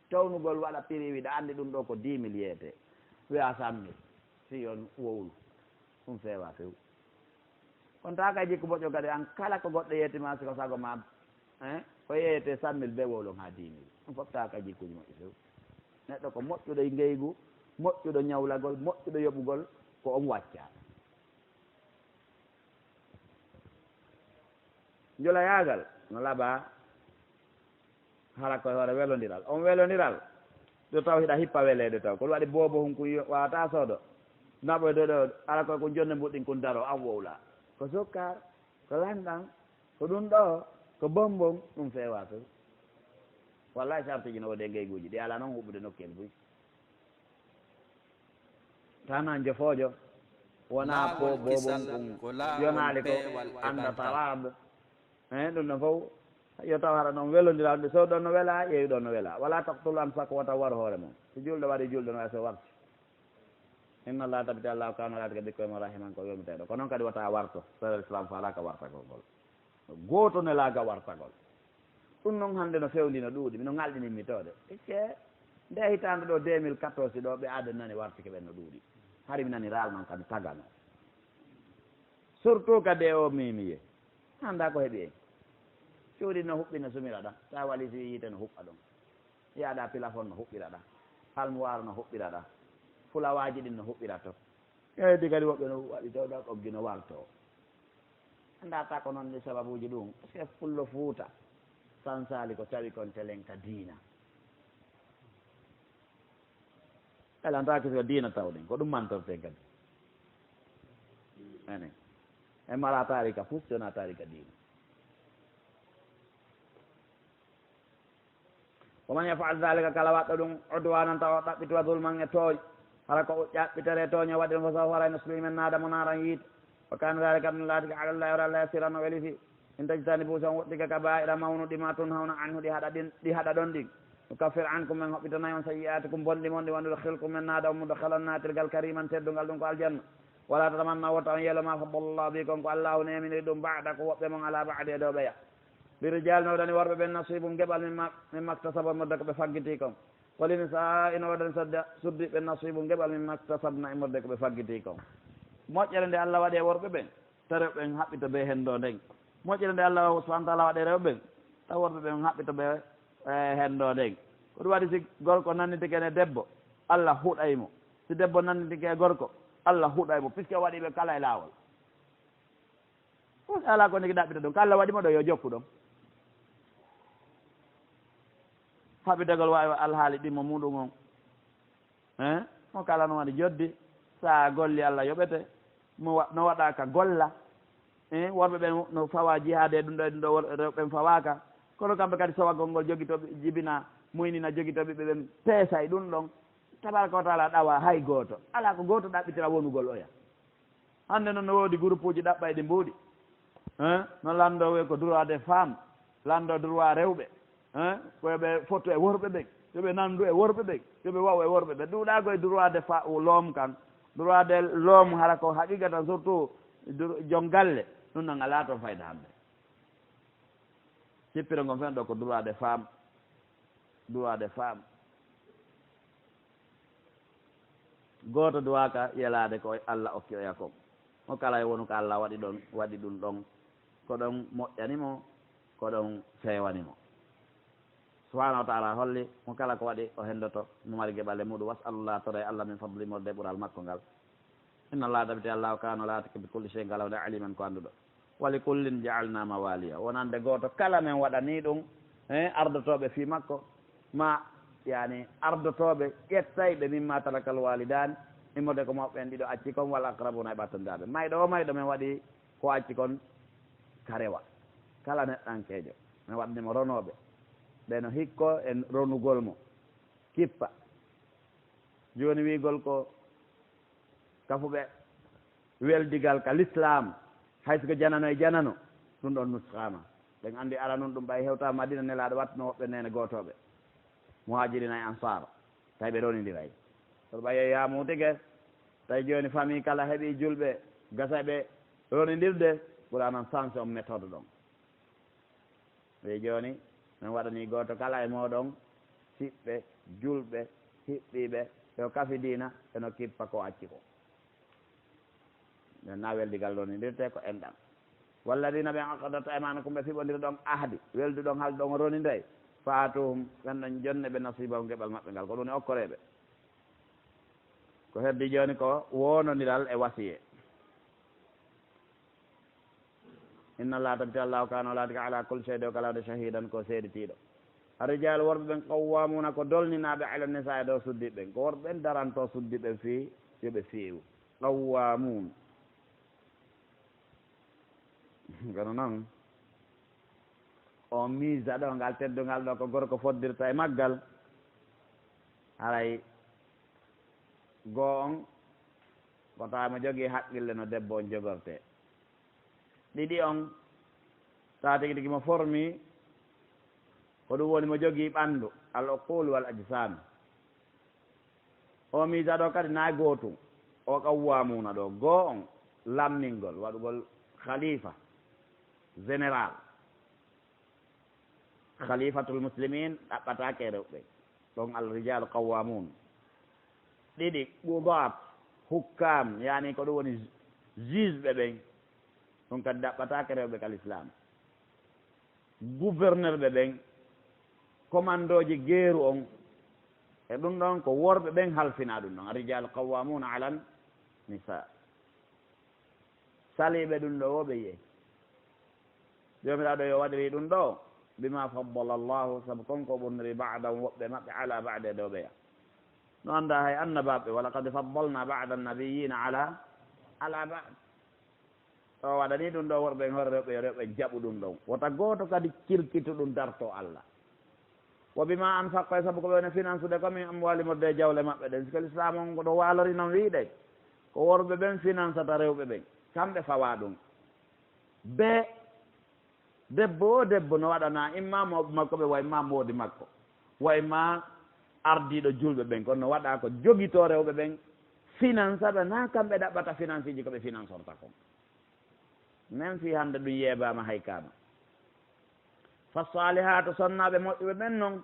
Townugol waɗa prix, wiɗa anndi ɗum ɗo ko dix mille yeete. Wiya cent mille. Si on wowlu. Ɗum feewa few. Kono tawa kay jikku moƴƴo kadi, an kala ko goɗɗo yeeti ma, si ko sago ma, hein, ko yeeyete cent mille be wowlon haa dix mille. Ɗum fof tawa kay jikkuuji moƴƴi few. Neɗɗo ko moƴƴuɗo e ngeygu, moƴƴuɗo ñawlagol, moƴƴuɗo yoɓugol, ko on wacca. Njolayaagal no laɓa, hara koye hoore welondiral. On welondiral, ɗo taw hiɗa hippa weleede taw. Ko waɗi boobo hun kun yo-, wawata soodo. Naɓoyde ɗo, hara koye ko jonde mbuɗɗin kun daro, an wowla. Ko sukkar, ko lanɗan, ko ɗum ɗo, ko bonbon, ɗum feewa toon. Wallahi, sartiji no woodi e ngeyguuji, ɗi alaa noon huɓɓude nokkeeli buy. Tan an jofoojo, wonaa po boobon ɗum yonaali ko annda tawaab. Eey, ɗum ɗon fof, yo taw hara noon welondiral, ɓe so ɗon no welaa, yeewi ɗon no welaa. Walaa taqtulu anfusakum, wata war hoore mon. So juulɗo waɗi juulɗo no wayi so warti. Inna Allaha, tabbiti Allah, kaana laatike bikkoye mon rahiman, ko yurmeteeɗo. Ko noon kadi wata warto. Sariya Islam faalaaka wartagol ngol. Gooto nelaaga wartagol. Ɗum noon hannde no fewndi no ɗuuɗi, mino ŋalɗini mi toode. Ecce, nde hitaande ɗo deux mille quatorze ɗo, ɓe adanani wartike ɓen no ɗuuɗi. Hari mi nani raal man kam tagano. Surtout ka D O mimiye. Annda ko heɓi en. Cuuɗi no huɓɓi no sumira ɗa. Sa wali si yiite no huɓɓa ɗon. Yaaɗa pilafon no huɓɓira ɗa. Almuwaaru no huɓɓira ɗa. Fulawaaji ɗin no huɓɓira to. Eydi kadi woɓɓe no waɗi tawɗa ɓoggi no warto. Annda ta ko noon ni sababuuji ɗum. Est-ce que Fullo Fuuta sansaali ko tawi kon telen ka diina? Elanta kisi ko diina tawɗen, ko ɗum mantorten kadi. Ani. E mala taarika fus, si wona taarika diina. Wa man yaf'al dhalika, kala waɗɗo ɗum, udwanan, tawa o ɗaɓɓiti, wa zulman, e tooñ, hara ko o ƴaɓɓitere tooñ o waɗi ɗum, fa sawfa, haray nuslihi, men naada mo naaran yiite. Wa kana dhalika, ɗum laatike, ala Allahi, wala Allah, yasiran, o weliti. In tajtanibu, so on woɗɗike kaba'ira mawnuɗi ma tunhawna anhu, ɗi haɗa ɗin, ɗi haɗa ɗon ɗin. Nukaffir ankum, men hoɓɓitanay on sayyi'atikum, bonɗi mon ɗi, wa nudkhilkum, men naada on mudkhalan, naatirgal, kariman, teddungal, ɗum ko aljanna. Wala tatamannaw, wota on yelo ma faddala Allahu bihi, kon ko Allahu neeminiri ɗum, ba'dakum, woɓɓe mon, ala ba'di, e dow ɓeya. Lirijali no woodani worɓe ɓen nasibun geɓal mimma, mimma iktasabu immorde ko ɓe faggiti kon. Wali nisa'i no woodani sodda, suddiɓe nasibun geɓal mimma iktasabna immorde ko ɓe faggiti kon. Moƴƴere nde Allah waɗi e worɓe ɓen, tawi rewɓe ɓen haɓɓito ɓe henndo nden. Moƴƴere nde Allah subhanahu wa ta'ala waɗi e rewɓe ɓen, tawi worɓe ɓen haɓɓito ɓe, eh, henndo nden. Ko ɗum waɗi si gorko nannitike e debbo, Allah huɗay mo. Si debbo nannitike e gorko, Allah huɗay mo, puisque o waɗi ɓe kala e laawol. Alaa ko niki ɗaɓɓita ɗum. Ko Allah waɗi mo ɗo, yo jokku ɗum. Haɓitagol waawi alhaali ɗimmo muɗum on. Hein? Mo kala no waɗi joddi, sa golli Allah yoɓete. Mo wa-, no waɗa ka golla. Hein? Worɓe ɓen no fawa jihaade ɗum ɗo, ɗum ɗo wor-, rewɓe ɓen fawaaka. Kono kamɓe kadi sowagol ngol jogito ɓe, jibina, muynina jogito ɓiɓɓe ɓen, peesay ɗum ɗon. Tabaraka wa taala ɗawa hay gooto. Alaa ko gooto ɗaɓɓitira wonugol oya. Hannde noon no woodi groupe uji ɗaɓɓayɗi mbuuɗi. Hein? No lanndoo wee ko droit des femmes, lanndoo droit rewɓe. Hein? Ko yo ɓe fottu e worɓe ɓen, yo ɓe nanndu e worɓe ɓen, yo ɓe waw e worɓe ɓen. Ɗuuɗaa ko e droit de fa-, l'homme kan. Droit de l'homme hara ko haqiqatan surtout dro-, jon galle. Ɗum noon alaa toon fayda hannde. Cippiro ngon fen ɗo ko droit de femme. Droit de femme. Gooto duwaaka yelaade ko Allah okki oya kon. Mo kala e wonu ko Allah waɗi ɗon, waɗi ɗum ɗon. Ko ɗon moƴƴani mo, ko ɗon feewani mo. Subhanahu wa ta'ala holli mo kala ko waɗi o henndoto, mo mari geɓal e muɗum. Was'alullah, toro e Allah, min fadli, morde ɓural makko ngal. Inna Allah, dabiti Allah, o kaano laatike bi kulli shay'in, kala huunde, aliman, ko annduɗo. Wa li kullin ja'alna mawaliya. Wonande gooto kala men waɗani ɗum, eh, ardotooɓe fii makko, ma, yani, ardotooɓe ƴettayɓe mimma tarakal walidani, immorde ko mawɓe ɓen ɗiɗo acci kon, wal aqrabuna e ɓattondaaɓe. Mayɗo o mayɗo men waɗi ko acci kon ka rewa. Kala neɗɗankeejo, men waɗani mo ronooɓe. Ɓe no hikko e ronugol mo. Kippa. Jooni wi'gol ko kafuɓe weldigal ka lislaam, hay so ko janano e janano, ɗum ɗon nuskaama. Ɓen anndi ara noon ɗum ɓay hewta Madina, Nelaaɗo wattuno woɓɓe neene gootooɓe, Muhaajiriina e Ansaar, tawi ɓe ronindiray. Kono ɓay yaamuutike, tawi jooni famille kala heɓi julɓe, gasa ɓe ronindirde, ɓura noon sanse on méthode ɗon. Wi jooni, min waɗanii gooto kala e mooɗon siɓɓe, julɓe, hiɓɓiiɓe, yo kafi diina, eno kippa ko acci ko. Nden na weldigal ronindirte ko enɗan. Walladina ɓen aqadat aymanukum, ɓe fiɓondirɗon ahdi, welduɗon halɗon roninday. Faatuhum, ɓen ɗon jonne ɓe nasiibahum, geɓal maɓɓe ngal, ko ɗum woni okkoreeɓe. Ko heddi jooni ko woonondiral e wasiye. Inna Allaha, tabbiti Allahu, kaana, o laatika, ala kulli shay'in, dow kala huunde, shahiidan, ko seeditiiɗo. Ar-rijaalu, worɓe ɓen, qawwaamuuna, ko dolninaaɓe, ala nisaa'i, dow suddiiɓe ɓen. Ko worɓe ɓen daranto suddiiɓe ɓen fii yo ɓe feewu. Qawwaamuun. Kono noon, o miisa ɗo, ngal teddungal ɗo, ko gorko foddirta e maggal. Haray goo on, ko tawa mo jogii haqqille no debbo on jogortee. Ɗiɗi on, tawa tigi tigi mo formii, ko ɗum woni mo jogii ɓanndu, al uqul wal ajsam. O miisa ɗo kadi na gootum, o qawwaamuuna ɗo, goo on, lammingol, waɗugol khalifa, général. Khalifatul muslimin ɗaɓɓataake e rewɓe. Ɗon al rijaalu qawwaamuun. Ɗiɗi, qudaat, hukkaam, yaani ko ɗum woni juge ɓe ɓen. Ɗum kadi ɗaɓɓataake rewɓe ka lislaam. Gouverneur ɓe ɓen, commandooji geeru on, e ɗum ɗon ko worɓe ɓen halfinaa ɗum ɗon. Ar rijaalu qawwaamuuna alan nisaa. Saliiɓe ɗum ɗo wo ɓe yi'e. Joomiraaɗo yo waɗiri ɗum ɗo, bima faddala Allahu, sabu kon ko ɓurniri ba'dahum woɓɓe maɓɓe ala ba'de dow ɓeya. No annda hay annabaaɓe, wa laqad faddalna ba'da nabiyyiina ala, ala ba'd. O waɗani ɗum ɗo worɓe en hoore rewɓe, yo rewɓe jaɓu ɗum ɗon. Wota gooto kadi kirkitu ɗum darto Allah. Wa bima anfaqu, e sabu ko ɓe woni finansude ko min amwaalihim, wonde e jawle maɓɓe ɗen. Siko Lislaam on ko ɗo waalori non wiide, ko worɓe ɓen finansata rewɓe ɓen. Kamɓe fawa ɗum. Be debbo o debbo no waɗana imma mawɓe makko ɓe, wa imma moodi makko, wa imma ardiiɗo julɓe ɓen. Kono no waɗa ko jogitoo rewɓe ɓen finansa ɓe, na kamɓe ɗaɓɓata finansiiji ko ɓe finansorta kon. Même fii hannde ɗum yeebaama hay kaama. Fa saalihaatu, sonnaaɓe moƴƴuɓe ɓen non,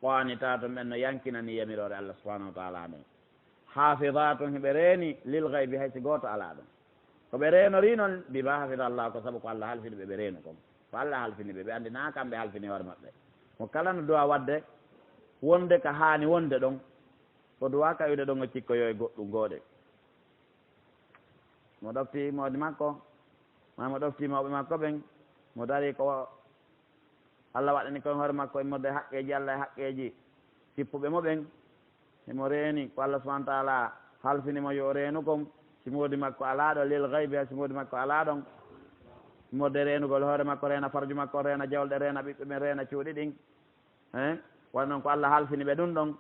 qaanitaatun, ɓen no yankinani yamiroore Allah subhanahu wa taala nden. Haafidaatun, hiɓe reeni, lil gaybi, hay si gooto alaa ɗon. Ko ɓe reenori non, bima hafida Allah, ko sabu ko Allah halfini ɓe, ɓe reenu kon. Ko Allah halfini ɓe, ɓe anndi na kamɓe halfini hoore maɓɓe. Mo kala no duwa waɗde wonde ka haani wonde ɗon, ko duwa ka wiide ɗon o cikkoyo e goɗɗum gooɗe. Mo ɗofti moodi makko, ma mo ɗofti mawɓe makko ɓen, mo dari ko Allah waɗani kon hoore makko immorde e haqqeeji Allah e haqqeeji kippuɓe mo ɓen. Himo reeni ko Allah subhanahu wa taala halfini mo yo o reenu kon, si moodi makko alaa ɗo, lil gaybi, si moodi makko alaa ɗon. Immorde reenugol hoore makko, reena farju makko, reena jawle, reena ɓiɓɓe ɓen, reena cuuɗi ɗin. Hein? Wano non ko Allah halfini ɓe ɗum ɗon.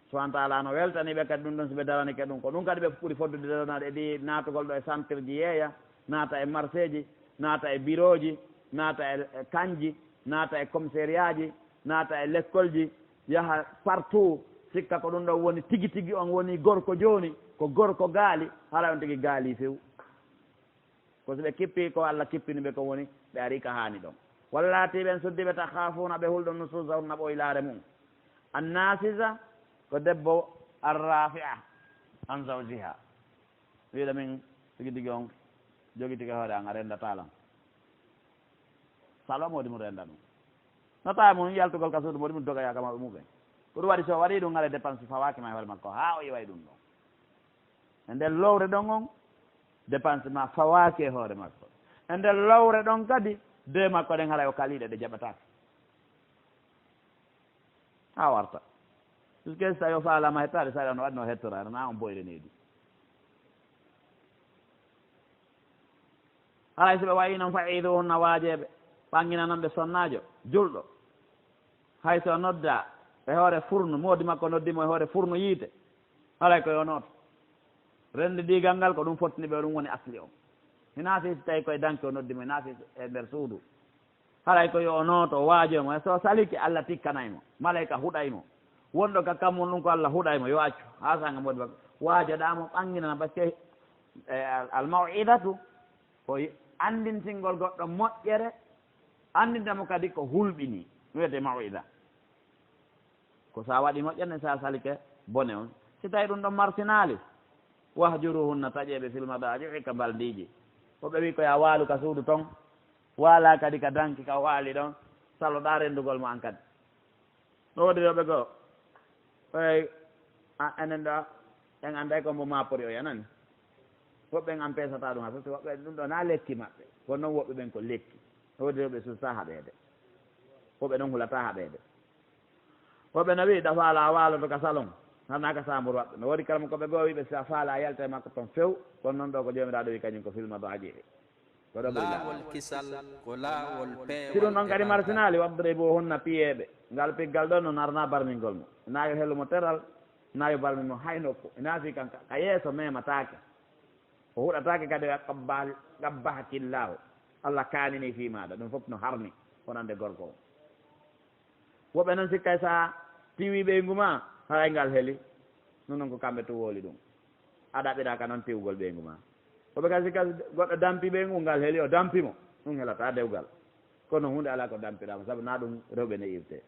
Subhanahu wa taala no weltani ɓe kadi ɗum ɗon si ɓe daranike ɗum. Ko ɗum kadi ɓe ɓuri foddude daranaade e ɗi naatugol ɗo e santirji yeeya, naata e marseeji, naata e birooji, naata e, e kanji, naata e commissariaji, naata e lekkolji, yaha partout, sikka ko ɗum ɗon woni tigi tigi on woni gorko jooni, ko gorko gaali, hara on tigi gaali few. Ko si ɓe kippi ko Allah kippini ɓe ko woni, ɓe ari ka haani ɗon. Wallaati ɓen suddiiɓe takhaafuuna ɓe hulɗo nusuuzahunna ɓoylaare mum. Annaasiza ko debbo arrafi'a an zawjiha. Wiiɗa min tigi tigi on jogitike hoore an a rendataa lan. Salo moodi mum renda ɗum. No tawi mum yaltugol ka suudu moodi mum doga yaaka mawɓe mum ɓen. Ko ɗum waɗi so o waɗi ɗum ngale dépense fawaaki ma e hoore makko haa o iway ɗum ɗon. E nder lowre ɗon on, dépense ma fawaaki e hoore makko. E nder lowre ɗon kadi, de makko ɗen haray o kaliɗe ɗe jaɓataake. Haa warta. Puisque so tawi o faalama hettaade, so tawi on waɗno hettoraade, na on boyre needi. Haray so ɓe wayi noon, fa iiduhunna, waajeeɓe, ɓannginananɓe sonnaajo, julɗo. Hay so nodda e hoore furnu, moodi makko noddi mo e hoore furnu yiite, haray ko yo nooto. Renndi diigal ngal ko ɗum fottini ɓe, ɗum woni asli on. Hinaa fii so tawi koye danki o noddi mo, hinaa fii e nder suudu. Haray ko yo o nooto, o waajoy mo. E so salike, Allah tikkanay mo. Malayka huɗay mo. Wonɗo ka kammun ɗum ko Allah huɗay mo, yo accu. Haa sanga moodi makko. Waajoɗaa mo, ɓannginana, parce que, eh, al, al maw'idatu, ko anndintingol goɗɗo moƴƴere, anndinta mo kadi ko hulɓinii. Ɗum wiyetee maw'ida. Ko so a waɗi moƴƴere, so a salike bone on. Si tawi ɗum ɗon marsinaali, wahjuruhunna, taƴee ɓe fil madaaji'i, ka mbaldiiji. Ko ɓe wi ko yo a waalu ka suudu ton, waalaa kadi ka danki ka waali ɗon, saloɗaa renndugol mo an kadi. No woodi rewɓe goo, ɓay, a, enen ɗo, en annday ko mbo mappori o yanani. Woɓɓe en an peesata ɗum, haa firti woɓɓe ɗum ɗo na lekki maɓɓe. Kono noon woɓɓe ɓen ko lekki. No woodi rewɓe suusa haɓeede. Woɓɓe noon hulata haɓeede. Woɓɓe no wi'i, ɗa faala a waaloto ka salon, hana ka saambur waɗɗo. No woodi kala mo ko ɓe goo wi'i ɓe si a faala a yalta e makko toon few. Kono noon ɗo ko Joomiraaɗo wi'i kañum ko fil madaaji'i. Ko ɗo ɓuri laaɓude. Laawol kisal ko laawol peewal. Si ɗum ɗon kadi marsinaali, wadribuhunna, piyeeɓe. Ngal piggal ɗon no narna barmingol mo. Ina yo helu mo teral, ina yo barmi mo hay nokku. Ina fii kan ka, ka yeeso memataake. O huɗataake kadi, qabbal-, qabbahakillaahu. Allah kaanini fii maaɗa. Ɗum fof no harmi wonande gorko o. Woɓɓe noon sikkay so a tiwii ɓeyngu maa, haray ngal heli. Ɗum noon ko kamɓe tun wowli ɗum. A ɗaɓɓiraaka noon tiwgol ɓeyngu maa. Woɓɓe kadi sikka so goɗɗo dampii ɓeyngu, ngal heli, o dampii mo. Ɗum helataa dewgal. Kono huunde alaa ko dampiraama, sabu na ɗum rewɓe ne irtee.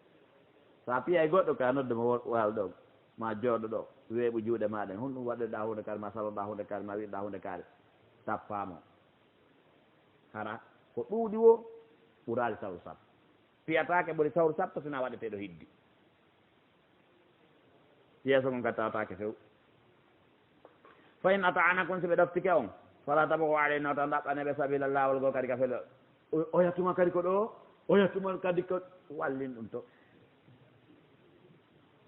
So a piyay goɗɗo ka noddu mo wo-, waal ɗo, maa jooɗo ɗo, weeɓu juuɗe maa ɗen, honɗum waɗirɗaa huunde kaari, maa saloɗaa huunde kaari, maa wiɗɗaa huunde kaari, tappaa mo. Hara ko ɗuuɗi woo, ɓuraali sawru sappo. Piyataake ɓuri sawru sappo, sina waɗeteeɗo hiddi. Yeeso ngon kadi tawataake few. Fa in ata'anakum, si ɓe ɗoftike on, fala tabghu alayhinna, wota ndaɓɓane ɓe sabila, laawol goo kadi ka felo. O, oya tuma kadi ko ɗo, oya tuma kadi ko, wallin ɗum to.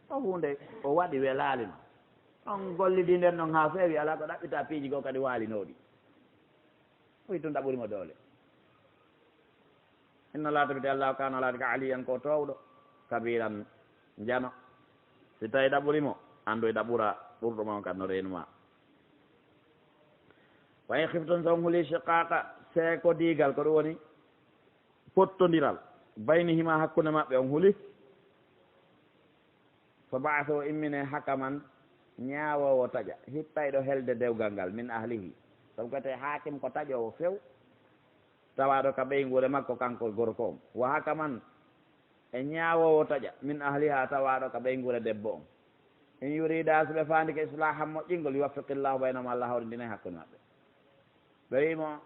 O huunde o waɗi welaali ma. On gollidii nden non haa feewi, alaa ko ɗaɓɓitaa piiji goo kadi waalinooɗi. O wi tun ɗaɓɓuri mo doole. Inna Laaha, tabbiti Allaahu, kaana, laati ka, aliyyan, ko toowɗo, kabiiran, njano. Si tawi ɗaɓɓuri mo, anndu e ɗaɓɓura ɓurɗo ma on kadi no reenu ma. Wa in khiftum, so on huli, shiqaaqa, seekodiigal, ko ɗum woni pottondiral, baynihima, hakkunde maɓɓe, on huli, fa ba'asu, immine, hakaman, ñaawoowo taƴa, hippayɗo helde dewgal ngal, min ahlihi, sabu ko wiyetee haakim ko taƴoowo few, tawaaɗo ka ɓeynguure makko kanko gorko on, wa hakaman, e ñaawoowo taƴa, min ahliha, tawaaɗo ka ɓeynguure debbo on. In yurida, si ɓe faandike, islaahan, moƴƴingol, yuwaffiqillahu baynahuma, Allah hawrindinay hakkunde maɓɓe. Ɓe wi'i mo,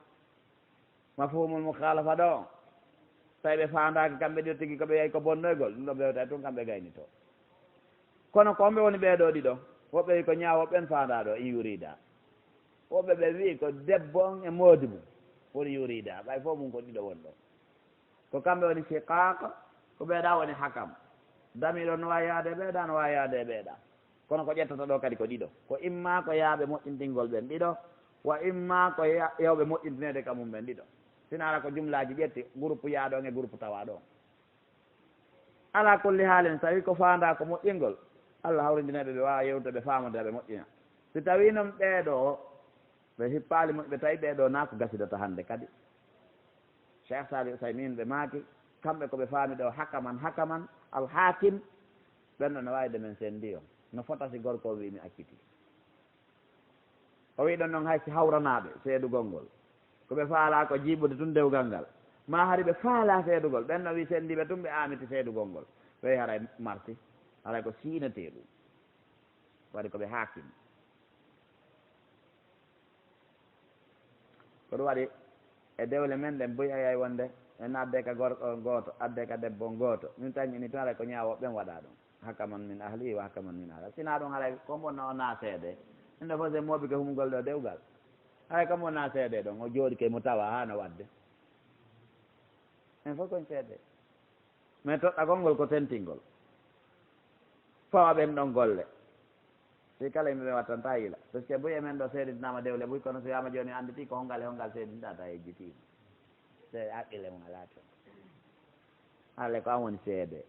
mafhumul mukhalafa ɗo, tawi ɓe faandaaki kamɓe ɗiɗo tigi ko ɓe yahi ko bonnoygol, ɗum ɗo ɓe wewtay tun kamɓe gaynitoo. Kono ko ɓe woni ɓee ɗoo ɗiɗo, woɓɓe wi'i ko ñaawo ɓen faandaa ɗo, in yurida. Woɓɓe ɓe wi'i ko debbo on e moodi mum woni yurida, ɓay fof mum ko ɗiɗo won ɗo. Ko kamɓe woni shiqaaq, ko ɓeeɗa woni hakam. Damiir on no waawi yaade e ɓeeɗa, no waawi yaade e ɓeeɗa. Kono ko ƴettata ɗo kadi ko ɗiɗo. Ko imma ko yaaɓe moƴƴintingol ɓen ɗiɗo, wa imma ko ya-, yawɓe moƴƴintineede ka mum ɓen ɗiɗo. Sina ara ko jumlaaji ƴetti, groupe yaaɗo on e groupe tawaaɗo on. Ala kulli haalin, so tawi ko faandaa ko moƴƴingol, Allah hawrindinay ɓe, ɓe waawa yewtude, ɓe faamodira, ɓe moƴƴina. Si tawi noon ɓee ɗoo, ɓe hippaali moƴƴ-, ɓe tawi ɓee ɗoo na ko gasidata hannde kadi. Cheikh Salih Uthaymin ɓe maaki, kamɓe ko ɓe faami ɗo hakaman, hakaman, al hakim, ɓen ɗo no waawi de men senndi on. No fota si gorko o wi'i mi accitii. O wi'i ɗon noon hay si hawranaaɓe seedugol ngol. Ko ɓe faalaa ko jiiɓude tun dewgal ngal. Maa hari ɓe faalaa seedugol. Ɓen no wi'i senndiiɓe tun ɓe aamiti seedugol ngol. Ɓe haray marti. Haray ko siinetee ɗum. Waɗi ko ɓe haakim. Ko ɗum waɗi e dewle men ɗen, buy ayay wonde en adde ka gorko on gooto, adde ka debbo on gooto. Min tañi ni tun haray ko ñaawooɓe ɓen waɗa ɗum. Hakaman min ahlihi wa hakaman min ahliha. Sina ɗum haray ko mbo no na seede. Inde fof se mooɓi ke humugol ɗo dewgal. Haray ko mbo na seede ɗon, o jooɗi ke mo tawa haa no waɗde. En fof kon seede. Mais toɗɗagol ngol ko tentingol. Fawa ɓen ɗon golle. Si kala yimɓe ɓe wattanta yila. Parce que buy e men ɗo seedintinaama dewle buy, kono so wiyaama jooni annditi ko hongal e hongal seedinta, ta yejjitiima. Se haqqille mum alaa toon. Haale ko an woni seede.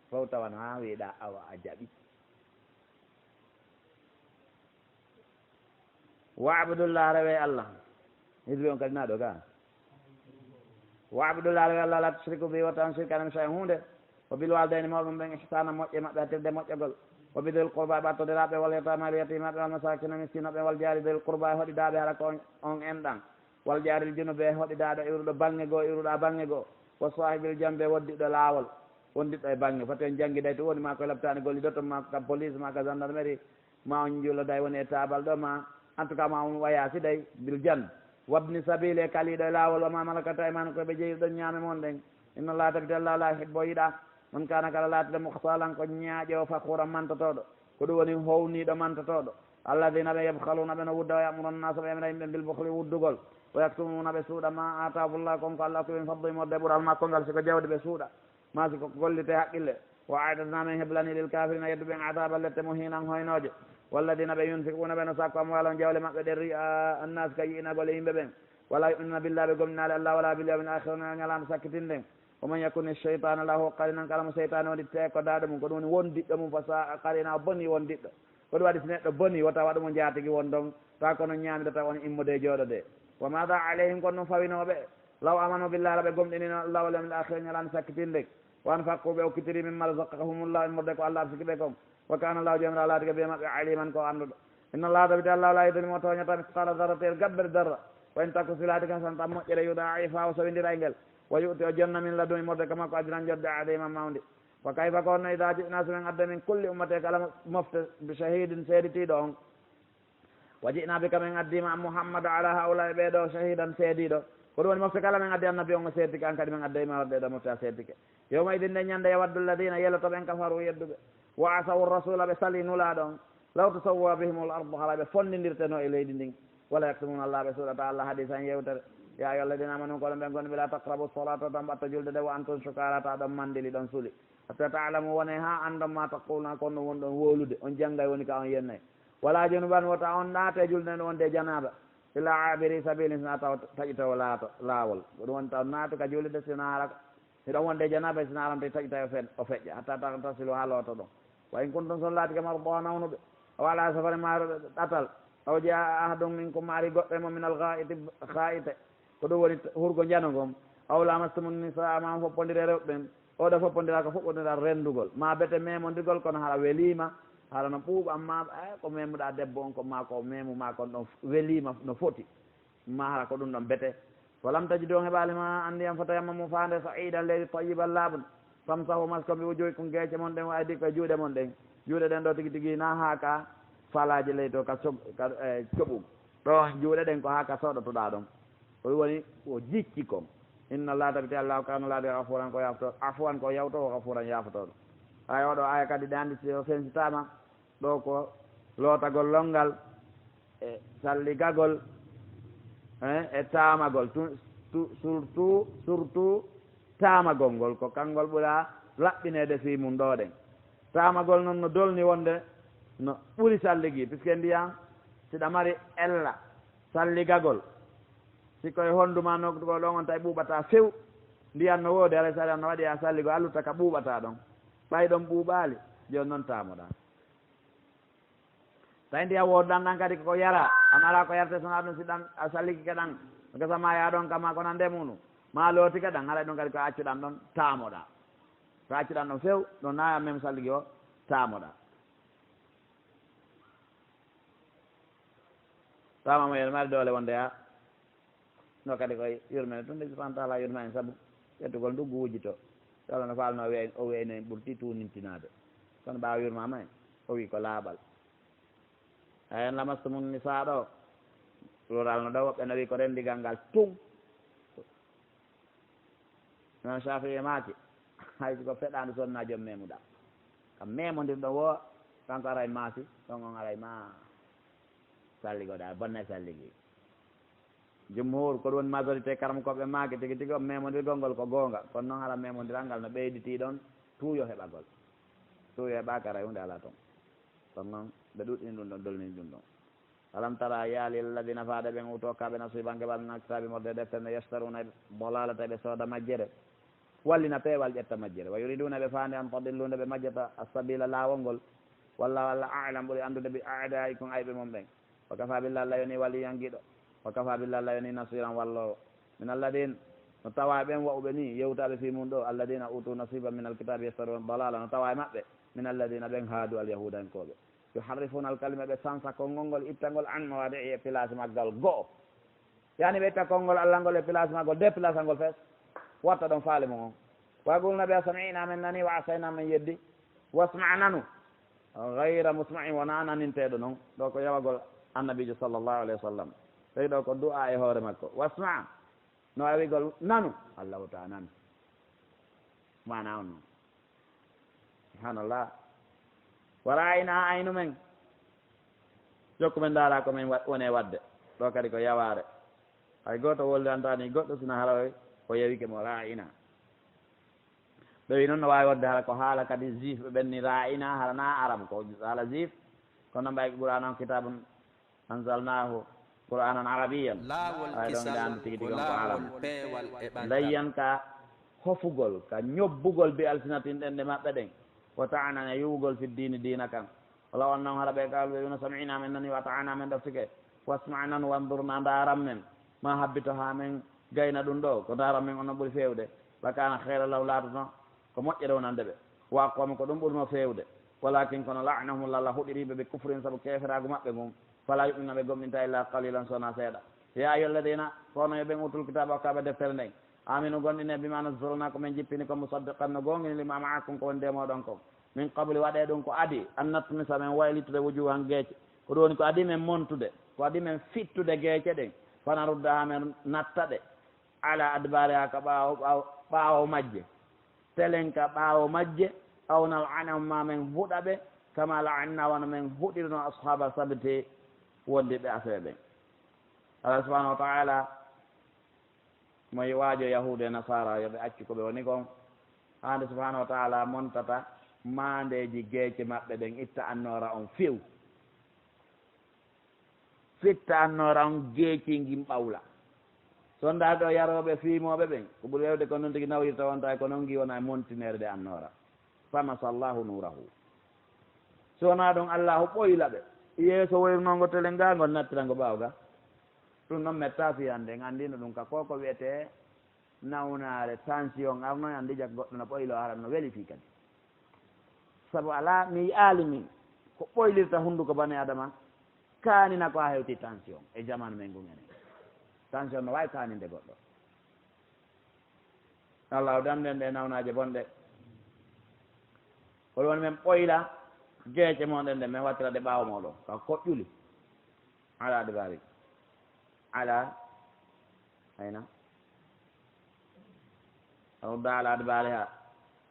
Fof tawana haa wiiɗa awa a jaɓi. Wa'budullah, rewe Allah. Hizbi on kadi na ɗo ka. Wa'budullah, rewe Allah, la tushriku bihi, wota on shirkana mi shay'an huunde. Wa bil walidayni, mawɓe mon ɓen, ihsana, moƴƴe maɓɓe, hattirde moƴƴagol. Wa bidhil qurba, ɓattodiraaɓe, wal yatama, e yatimaaɓe, wal masakina, miskinoɓe, wal jaari dhil qurba, e hoɗidaaɓe hara ko on, on enɗan. Wal jaaril junubi, e hoɗidaaɗo iwruɗo baŋŋe goo, iwruɗaa baŋŋe goo. Wa saahibil janbi, e wondiɗɗo laawol, wondiɗɗo e baŋŋe. Fati on janngi day to woni, maa ko e laptaani gollidoto, maa ko ka police, maa ka gendarmerie, maa on njuuloday woni e taabal ɗo, maa en tout cas maa on wayaasi day, bil janbi. Wabni sabili, e kaliiɗo e laawol, wa maa malakat aymanukum, e ɓe jeyiɗon ñaame mon ɗen. Inna Allaha, tabbiti Allah, la yuhibbu, o yiɗaa من كان kala laatiiɗo مختالا ko ñaaƴoowo فخورا mantotooɗo, ko ɗum woni howniiɗo mantotooɗo. الذين ɓe يبخلون ɓe no wudda, ويأمرون الناس ɓe yamira yimɓe بالبخل wuddugol, ويكتمون ɓe suuɗa ما آتاهم الله kon ko Allah okki ɓe من فضله immorde e ɓural makko ngal, si ko jawdi ɓe suuɗa, maa si ko gollite haqqille. وأعتدنا min heblani للكافرين yedduɓe ɓen عذابا lette مهينا hoynooje. والذين ɓe ينفقون ɓe no sakko أموالهم jawle maɓɓe ɗen رئاء الناس ka yi'inagol e yimɓe ɓen. ولا يؤمنون بالله ɓe gomɗinaali Allah ولا باليوم الآخر wonaa ñalaande sakkitinnden. ومن يكن الشيطان له قرينا kala mo seytaane wondittee ko daaɗo mum, ko ɗum woni wondiɗɗo mum, فساء قرينا o bonii wondiɗɗo. Ko ɗum waɗi si neɗɗo bonii, wota waɗu mo njaatigi won ɗon, taa kono ñaamira tawa on immode jooɗodee. وماذا عليهم ko ɗum fawinoo ɓe, لو آمنوا بالله hara ɓe gomɗiniino Allah واليوم الآخر ñalaande sakkitinnde. وأنفقوا ɓe okkitiri مما رزقهم الله immorde ko Allah arsiki ɓe kon. وكان الله Joomiraaɗo laatike بهم maɓɓe عليما ko annduɗo. إن الله tabitii Allah لا يظلم o tooñataa مثقال ذرة gabbere darra. وإن تك si laatike حسنة moƴƴere يضاعفها o sowindiray ngel. ويؤت o jonna من لدنه immorde ka makko أجرا jodde عظيما mawnde. وكيف ko honno إذا جئنا si men adda من كل أمة kala mofte بشهيد seeditiiɗo on. وجئنا بك men addiima an Muhammad على هؤلاء ɓee ɗoo شهيدا seediiɗo. Ko ɗum woni mofte kala men addi annabi on o seeditike, an kadi men adda e ma wadde ɗo mofte a seeditike. يومئذ nden ñande يود الذين yeloto ɓen كفروا yedduɓe. وعصوا الرسول ɓe salii Nulaaɗo on. لو تسوى بهم الأرض hara ɓe fonndindirtenoo e leydi ndin. ولا يكتمون الله ɓe suuɗataa Allah حديثا yewtere. يا أيها الذين آمنوا ko onon ɓen gomɗimɓe لا تقربوا الصلاة wota on ɓatto julde de وأنتم سكارى tawa hiɗon manndili hiɗon suli. حتى تعلموا wonee haa anndon ما تقولون ko honno wonɗon wowlude. On janngay woni ka on yennay. ولا جنبا wota on naate julde nden wonde e janaaba. إلا عابري سبيل si wonaa tawa taƴitoowo laato, laawol. Ko ɗum woni taw naatu ka julde si wonaa hara hiɗon wonde e janaaba, si wonaa hara on tawi taƴitay o fe-, o feƴƴa. حتى تغتسلوا haa lootoɗon. وإن كنتم si on laatike مرضى nawnuɓe. أو على سفر maa ɗatal. أو جاء أحد منكم maa ari goɗɗo e mon من الغائط kaayite. Ko ɗum woni hurgo njano ngon. أو لامستم النساء maa on foppondire rewɓe ɓen. Oɗo foppondira ko foppondira renndugol. Maa bete memondirgol kono hara weliima, hara no ɓuuɓa, maa, eh, ko memuɗaa debbo on kon, maa ko memu maa kon ɗon weliima no foti. Maa hara ko ɗum ɗon bete. فلم تجدوا on heɓaali ماء ndiyam فتيمموا faande صعيدا leydi طيبا laaɓndi. فامسحوا مسكم بوجوهكم geece mon ɗen وأيديكم e juuɗe mon ɗen. Juuɗe ɗen ɗoo tigi tigi naa haa ka falaaji ley to ka coɓ-, ka, eh, coɓu. Ɗoo juuɗe ɗen ko haa ka soɗotoɗaa ɗon. O woni o jicci kon. إن الله tabitii Allah كان laati غفورا ko yaftoowo, عفوا ko yawtoowo غفورا yaafotooɗo. Hay oɗo aaya kadi ɗe anndi si o sensitaama, ɗoo ko lootagol lonngal e salligagol, eh, e taamagol. Tu-, tu-, surtout, surtout taamagol ngol, ko kanngol ɓura laɓɓineede fii mum ɗoo ɗen. Taamagol non no dolni wonde no ɓuri salligi, puisque ndiyan, si ɗa mari ella salligagol, si koye honndu maa nokkugol ɗon on tawi ɓuuɓataa few, ndiyan no woodi, alay saali no waɗi a salligo, a lutta ka ɓuuɓataa ɗon. Ɓay ɗon ɓuuɓaali, jooni non taamoɗaa. Tawi ndiyan wooduɗan ɗan kadi ko yara, an alaa ko yarate so wonaa ɗum, si ɗan a salligike ɗan, gasa maa yaa ɗon kama ko nande muɗum, maa lootike ɗan, haray ɗum kadi ko accuɗan ɗon, taamoɗaa. Ko accuɗan ɗon few, ɗum naa même salligi o, taamoɗaa. Taama mo yel mari doole wonde yaa. No kadi koye yurmeende tun de subhanahu wa taala yurmeende sabu ƴettugol nduggu wujjitoo. Taala no faalnoo o wiya, o wiya enen ɓurti tuunintinaade. Kono ɓaawo yurmaama en, o wiyi ko laaɓal. Hay en lamastumun nisaa ɗo, plural no ɗo, woɓɓe no wiyi ko renndigal ngal tun. Imam Shafii maaki, hay si ko feɗaande so wonaa joom memuɗaa. Kam memondirɗo woo, kanko aray maasi, ɗon on aray ma salligoɗaa, bonnay salligi. Jumhur, ko ɗum woni majorité karamokooɓe maaki tigi tigi, on memondirgol ngol ko goonga. Kono noon hara memondiral ngal no ɓeyditii ɗon, tuuyo heɓagol. Tuuyo heɓaaka, aray huunde alaa toon. Kono noon, ɓe ɗuɗɗini ɗum ɗon, dolnini ɗum ɗon. Alam tara, a yiyaali, ila alladina, faade ɓen, uto kaɓe, nasiban, geɓal, min alkitabi, morde deftere nde, yastaruna dalalata, ɓe sooda majjere, wallina peewal, ƴetta majjere, wa yuriduna, ɓe faande, an tadillu, nde ɓe majjata, assabila, laawol ngol, wallahu, Allah, alam, ɓuri anndude, bi aadaikum, ayɓe mon ɓen, wa kafa billahi, Allah yoni waliyan giɗo, wa kafa billahi, Allah yoni nasiran walloowo, min alladin, no tawa ɓen wa'uɓe ni, yewtaɓe fii mum ɗo, alladina utu nasiban min alkitabi, yastaruna dalala, no tawa e maɓɓe, min alladina, ɓen haadu, alyahudankooɓe. Yuharrifuna al-kalima, ɓe sansa konngol ngol, itta ngol an mawaadi'i, e place maggal go'o. Yani ɓe itta konngol Allah ngol e place maggal, déplace ngol fes, watta ɗon faale mum on. Wa yaquluna ɓe, sami'na, men nani, wa asayna, men yeddi. Wasma', nanu. Ghayra musma'in, wona naninteeɗo non. Ɗo ko yawagol Annabiijo sallallahu alayhi wa sallam. Tawi ɗo ko du'a e hoore makko. Wasma', no a wi'gol nanu, Allah wota nanu. Maana on non. Subhanallah. Wa ra'ayna, aynu men. Jokku men ndaara ko men wa-, woni e waɗde. Ɗo kadi ko yawaare. Hay gooto wollirantaani goɗɗo sina hara o yawike mo ra'ayna. Ɓe wi noon no waawi wonde hara ko haala kadi juif ɓe ɓenni ra'ayna hara na arab ko haala juif. Kono mbay ko Qur'an on kitabun anzalnahu Qur'anan arabiyyan. Laawol Ay ɗon kisal ina anndi tigi ko tigi on ko laawol arab. Peewal e ɓantal. Layyan ka hofugol, ka ñobbugol bi alsinatin ɗen ɗe maɓɓe ɗen. Wa ta'ana e yuwugol fi diini diina kan. Wala on noon hara ɓe kaalɓe wino sami'na men nani wa ta'ana men ɗoftike. Wasma'na wanzurna ndaaran men. Ma habbito haa men gayna ɗum ɗo. Ko ndaaran men on no ɓuri feewde. Lakana khayran lahum laatoto ko moƴƴere wonande ɓe. Wa aqwama ko ɗum ɓurno feewde. Walakin kono la'anahumullah Allah huɗiriiɓe ɓe kufrin sabu keeferaagu maɓɓe ngun. Fala yu'minuna ɓe gomɗinta illa qalilan sona seeɗa. Ya ayyuha alladina kono yo ɓen utul kitaba hokkaaɓe deftere nden. Aminu gonɗine bima nazzalna ko men jippini ko musaddiqan no gongini lima ma'akum ko wonde moɗon kon. Min qabli waɗe ɗum ko adi an natmisa men waylitude wujuhan geece. Ko ɗum woni ko adi men montude. Ko adi men fittude geece ɗen. Fana rudda ha men natta ɗe. Ala adbariha ka ɓaawo, ɓaawo, ɓaawo majje. Telen ka ɓaawo majje, aw nal'anahum ma men huɗa ɓe, kama la'anna wano men huɗirno ashaba sabti wondiɓe afee ɓen. Allah subhanahu wa ta'ala mo waajo yahuudu e nasara yo ɓe accu ko ɓe woni kon. Haande subhanahu wa ta'ala montata maandeeji geece maɓɓe ɗen itta annoora on few. Fitta annoora on geeci ngin ɓawla. Sonda ɗo yarooɓe fiimooɓe ɓen, ko ɓuri wewde ko noon tigi nawirta wonta e ko noon ngi wona e montineede annoora. Famasa Allahu nuurahu. Si wonaa ɗum Allahu ɓoyla ɓe. Yeeso woyrunongo tele ngaa ngol nattira ngo ɓaawo ga. Ɗum noon metta fii hannde en anndino ɗum ka ko ko wiyetee nawnaare, tension, arno en anndi jak goɗɗo no ɓoylo aran no weli fii kadi. Sabu alaa mi yi'aali min ko ɓoylirta hunnduko bani adama kaanina ko a hewti tension e jaman men ngun enen. Tension no waawi kaaninde goɗɗo. Allah o damden ɗe nawnaaje bonɗe. Hol woni men ɓoyla geece mon ɗen ɗe men wattira ɗe ɓaawo mooɗon ka koƴƴuli. Ala adbari. Ala ayna. Aw da ala adbariha.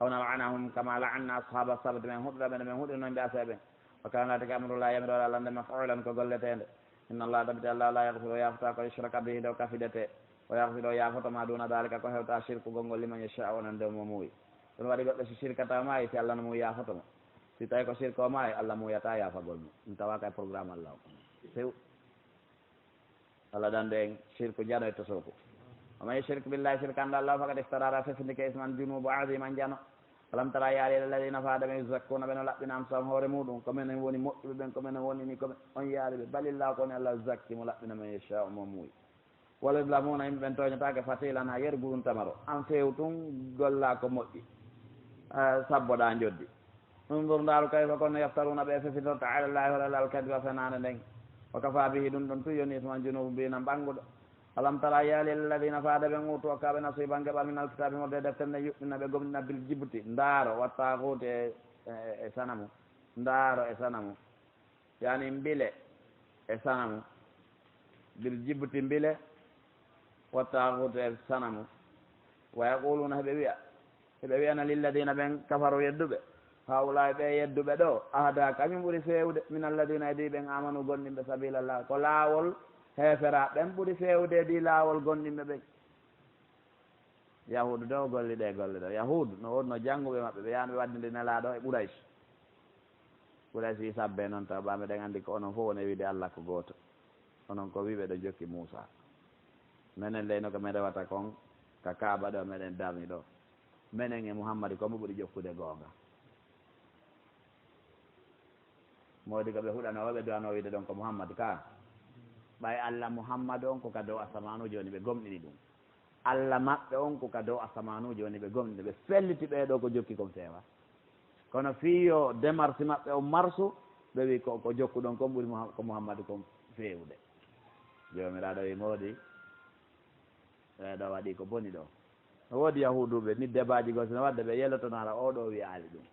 Aw nal'anahum kama la'anna ashaba sabti men huɗira ɓe no men huɗiri noon ɓe asee ɓen. Wa kana latike amrullahi yamiroore Allah nde maf'ulan ko golleteende. Inna Allah tabiti Allah la yaghfiru o yaafata ko yushraka bihi ɗo kafidete. O yaghfiru o yaafoto ma duna dalika ko hewta shirku gongol liman yasha o nan nde mo muuyi. Ɗum waɗi goɗɗo si shirkata maayi si Allah no mum yaafoto mo. Si tawi ko shirka o maayi Allah mum yata yaafagol mo. Ɗum tawaka e programme Allah o. Sew. Allah dande en shirku jano e tosoku. Wa man yushrik billahi shirkan da Allah faqad iftara fefindike isman junubu aziman jano. Alam tara yaali alladina fada ɓe yuzakkuna ɓe no laɓɓina anfusahum hoore muɗum ko menen woni moƴƴuɓe ɓen ko menen woni ni ko on yaali ɓe balillah ko woni Allah zakki mo laɓɓina men yasha mo muuyi. Wala yuzlamuna yimɓe ɓen tooñataake fatilan ha yer gurun tamaro an feew tun golla ko moƴƴi. Sabboɗa njoddi. Undur ndaaru kayfa kono yaftaruna ɓe fefitorta ala llahi hola lal kadiba fenaande nden. Wa kafa bihi ɗum ɗon tun yoni isman junubu mbinan ɓannguɗo. Alam tara yaali alladina faada ɓen utu okkaɓe nasiban geɓal min alkitabi morde deftere nden yuɓɓina ɓe gomɗina bil jibti ndaaro wa taaxuti e, e, e sanamu. Ndaaro e sanamu. Yani mbile e sanamu. Bil jibti mbile wa taaxuti e sanamu. Wa yaquluna heɓe wiya heɓe wiyana lilladina ɓen kafaru yedduɓe. Hawlaayi ɓe yedduɓe ɗo ahda kañum ɓuri feewde min alladina edi ɓen amanu gonɗinɓe sabilallah ko laawol heefera ɓen ɓuri feewde di laawol gonɗinɓe ɓen. Yahuudu ɗo golli ɗe golle ɗo yahuudu no wonno jannguɓe maɓɓe ɓe yaano ɓe waddinde nelaaɗo e ɓuraysi. Ɓuraysi sabbe noon taw ɓa meɗen anndi ko onon fof woni e wiide allah ko gooto. Onon ko wiɓe ɗo jokki muusa. Menen leyno ko men rewata kon ka kaaba ɗo meɗen darni ɗo. Menen e muhammadi ko mo ɓuri jokkude goonga. Moodi ko ɓe huɗanoo ɓe duwanoo wiide ɗon ko muhammadu ka. Ɓay allah muhammadu on ko ka dow asamaanu jooni ɓe gomɗini ɗum. Allah maɓɓe on ko ka dow asamaanu jooni ɓe gomɗini ɓe felliti ɓee ɗoo ko jokki kon feewa. Kono fii yo demarsi maɓɓe on marsu ɓe wi ko ko jokkuɗon kon ɓuri ko muhammadu kon feewude. Joomiraaɗo wi moodi. Ɓee ɗoo waɗi ko boni ɗoo. No woodi yahuuduɓe ni debaaji goo sino waɗde ɓe yelotono hara oo ɗoo wiyaali ɗum.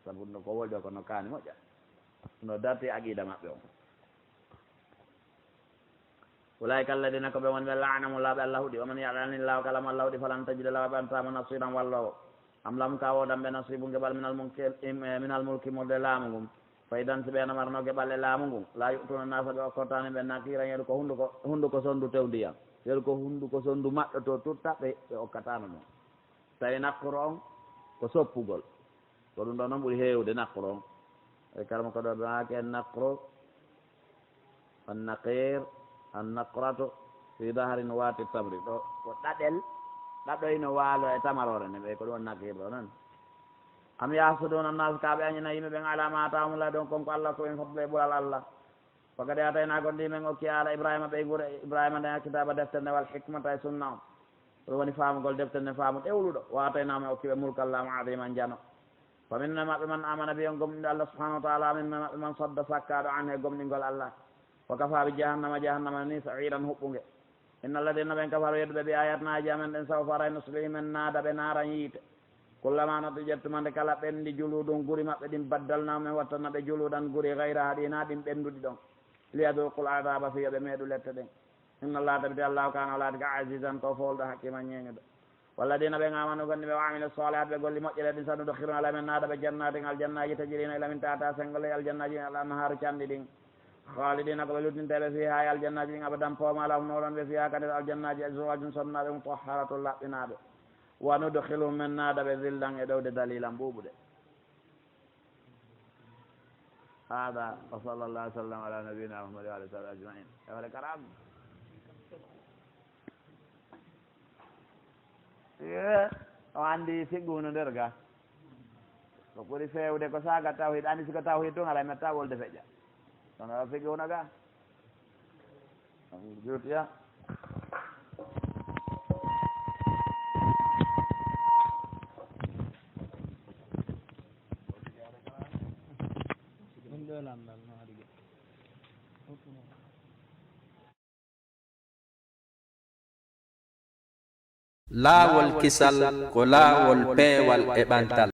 Sabu no ko woli ɗoo ko no kaani moƴƴa. No darti aqiida maɓɓe on. Ulaika alladina ko ɓe woni ɓe laanahumullahu ɓe allah huɗi waman yalanillahu kala mo allah huɗi falan tajida lahu ɓe antama nasiran walloowo. Am lahum, ka woodan ɓe, nasibun, geɓal, minal mulki, im-, eh, minal mulki, murde laamu ngun. Fa idan, si ɓe no marno geɓal e laamu ngun, la yu'tuna nasa, ɓe okkortaani ɓe, nakiran, yeru ko hunduko, hunduko sondu tewdiyan. Yeru ko hunduko sondu maɓɓe to tutta, ɓe, ɓe okkataano ɗum. Tawi naqru on ko soppugol. Ko ɗum ɗon noon ɓuri heewde naqru on. E karama ko ɗo ɓe maaki en naqru, an naqir, an naqratu fi dahri nuwati tamri. Ɗo ko ɗaɗel, ɗaɗoy no waalo e tamaroore nde, ɓe ko ɗum on naqir ɗo noon. Am yahsuduna annas, ka ɓe añana yimɓe ɓen, ala ma atahumullah, ɗon kon ko Allah ko en fadle ɓural Allah. Wa qad aataynaa, gonɗi men okki aala Ibraahiima, ɓeynguure Ibraahiima nden, alkitaaba, deftere nden, wal hikmata, e sunna on. Ɗum woni faamugol deftere nden faamu ɗewluɗo. Wa aataynaa, men okki ɓe mulkan, laamu, adiiman, jano. Fa minhum, e maɓɓe, man aamana bihi, on gomɗinɗo Allah subhaanahu wa ta'aala, wa minhum, e maɓɓe, man sadda, sakkaaɗo, anhu, e gomɗingol Allah. Wa kafaa bi jahannama, jahannama ni, sa'iiran, huɓɓunge. Inna alladina, ɓen kafaru, yedduɓe bi ayatina, aji amen ɗen, sawfa, aray, nuslihim, men naada ɓe naaran yiite. Kullama nadijat, tuma nde kala ɓenndi, juludum, guri maɓɓe ɗin, baddalna, men wattanna ɓe, juludan, guri, gayraha, ɗi na ɗin ɓennduɗi ɗon. Liyaduqul adaba, fii yo ɓe meeɗu lette ɗen. Inna Allaha, tabiti Allahu, kana, o laati ka, azizan, ko foolɗo, hakiman, ñeeñuɗo. Walladina, ɓen, amanu, gonɗi ɓe, wa amilu salihat, ɓe golli moƴƴere ɗin, sanudkhiluna, ala men naada ɓe, jannatin, aljannaji, tajri, no ila min tahtiha, sengole aljannaji ɗin, al anharu, canɗi ɗin. Khalidina, ko ɓe luttinteeɓe, fiha, e aljannaji ɗin, abadan, poomalahum, no ɗon ɓe, fiha, ka nder aljannaji, azwajun, sonnaaɓe, mutahharatun, laɓɓinaaɓe. Wa nudkhiluhum, men naada ɓe, zillan, e ɗowde, dalilan, ɓuuɓude. Hada, wa sallallahu wa sallam ala nabiyina Muhammad wa alihi wa sahbihi ajmain. E wala karam. Ye, o anndi fiqhu no nder ga. Ko ɓuri feewde ko saaga tawhid, anndi si ko tawhid tun, alaa metta wolde feƴƴa. Kono o fiqhu no ga. Juutiya. Ɗum ɗo lamndal no haɗi ge. Laawol kisal ko laawol peewal e ɓantal.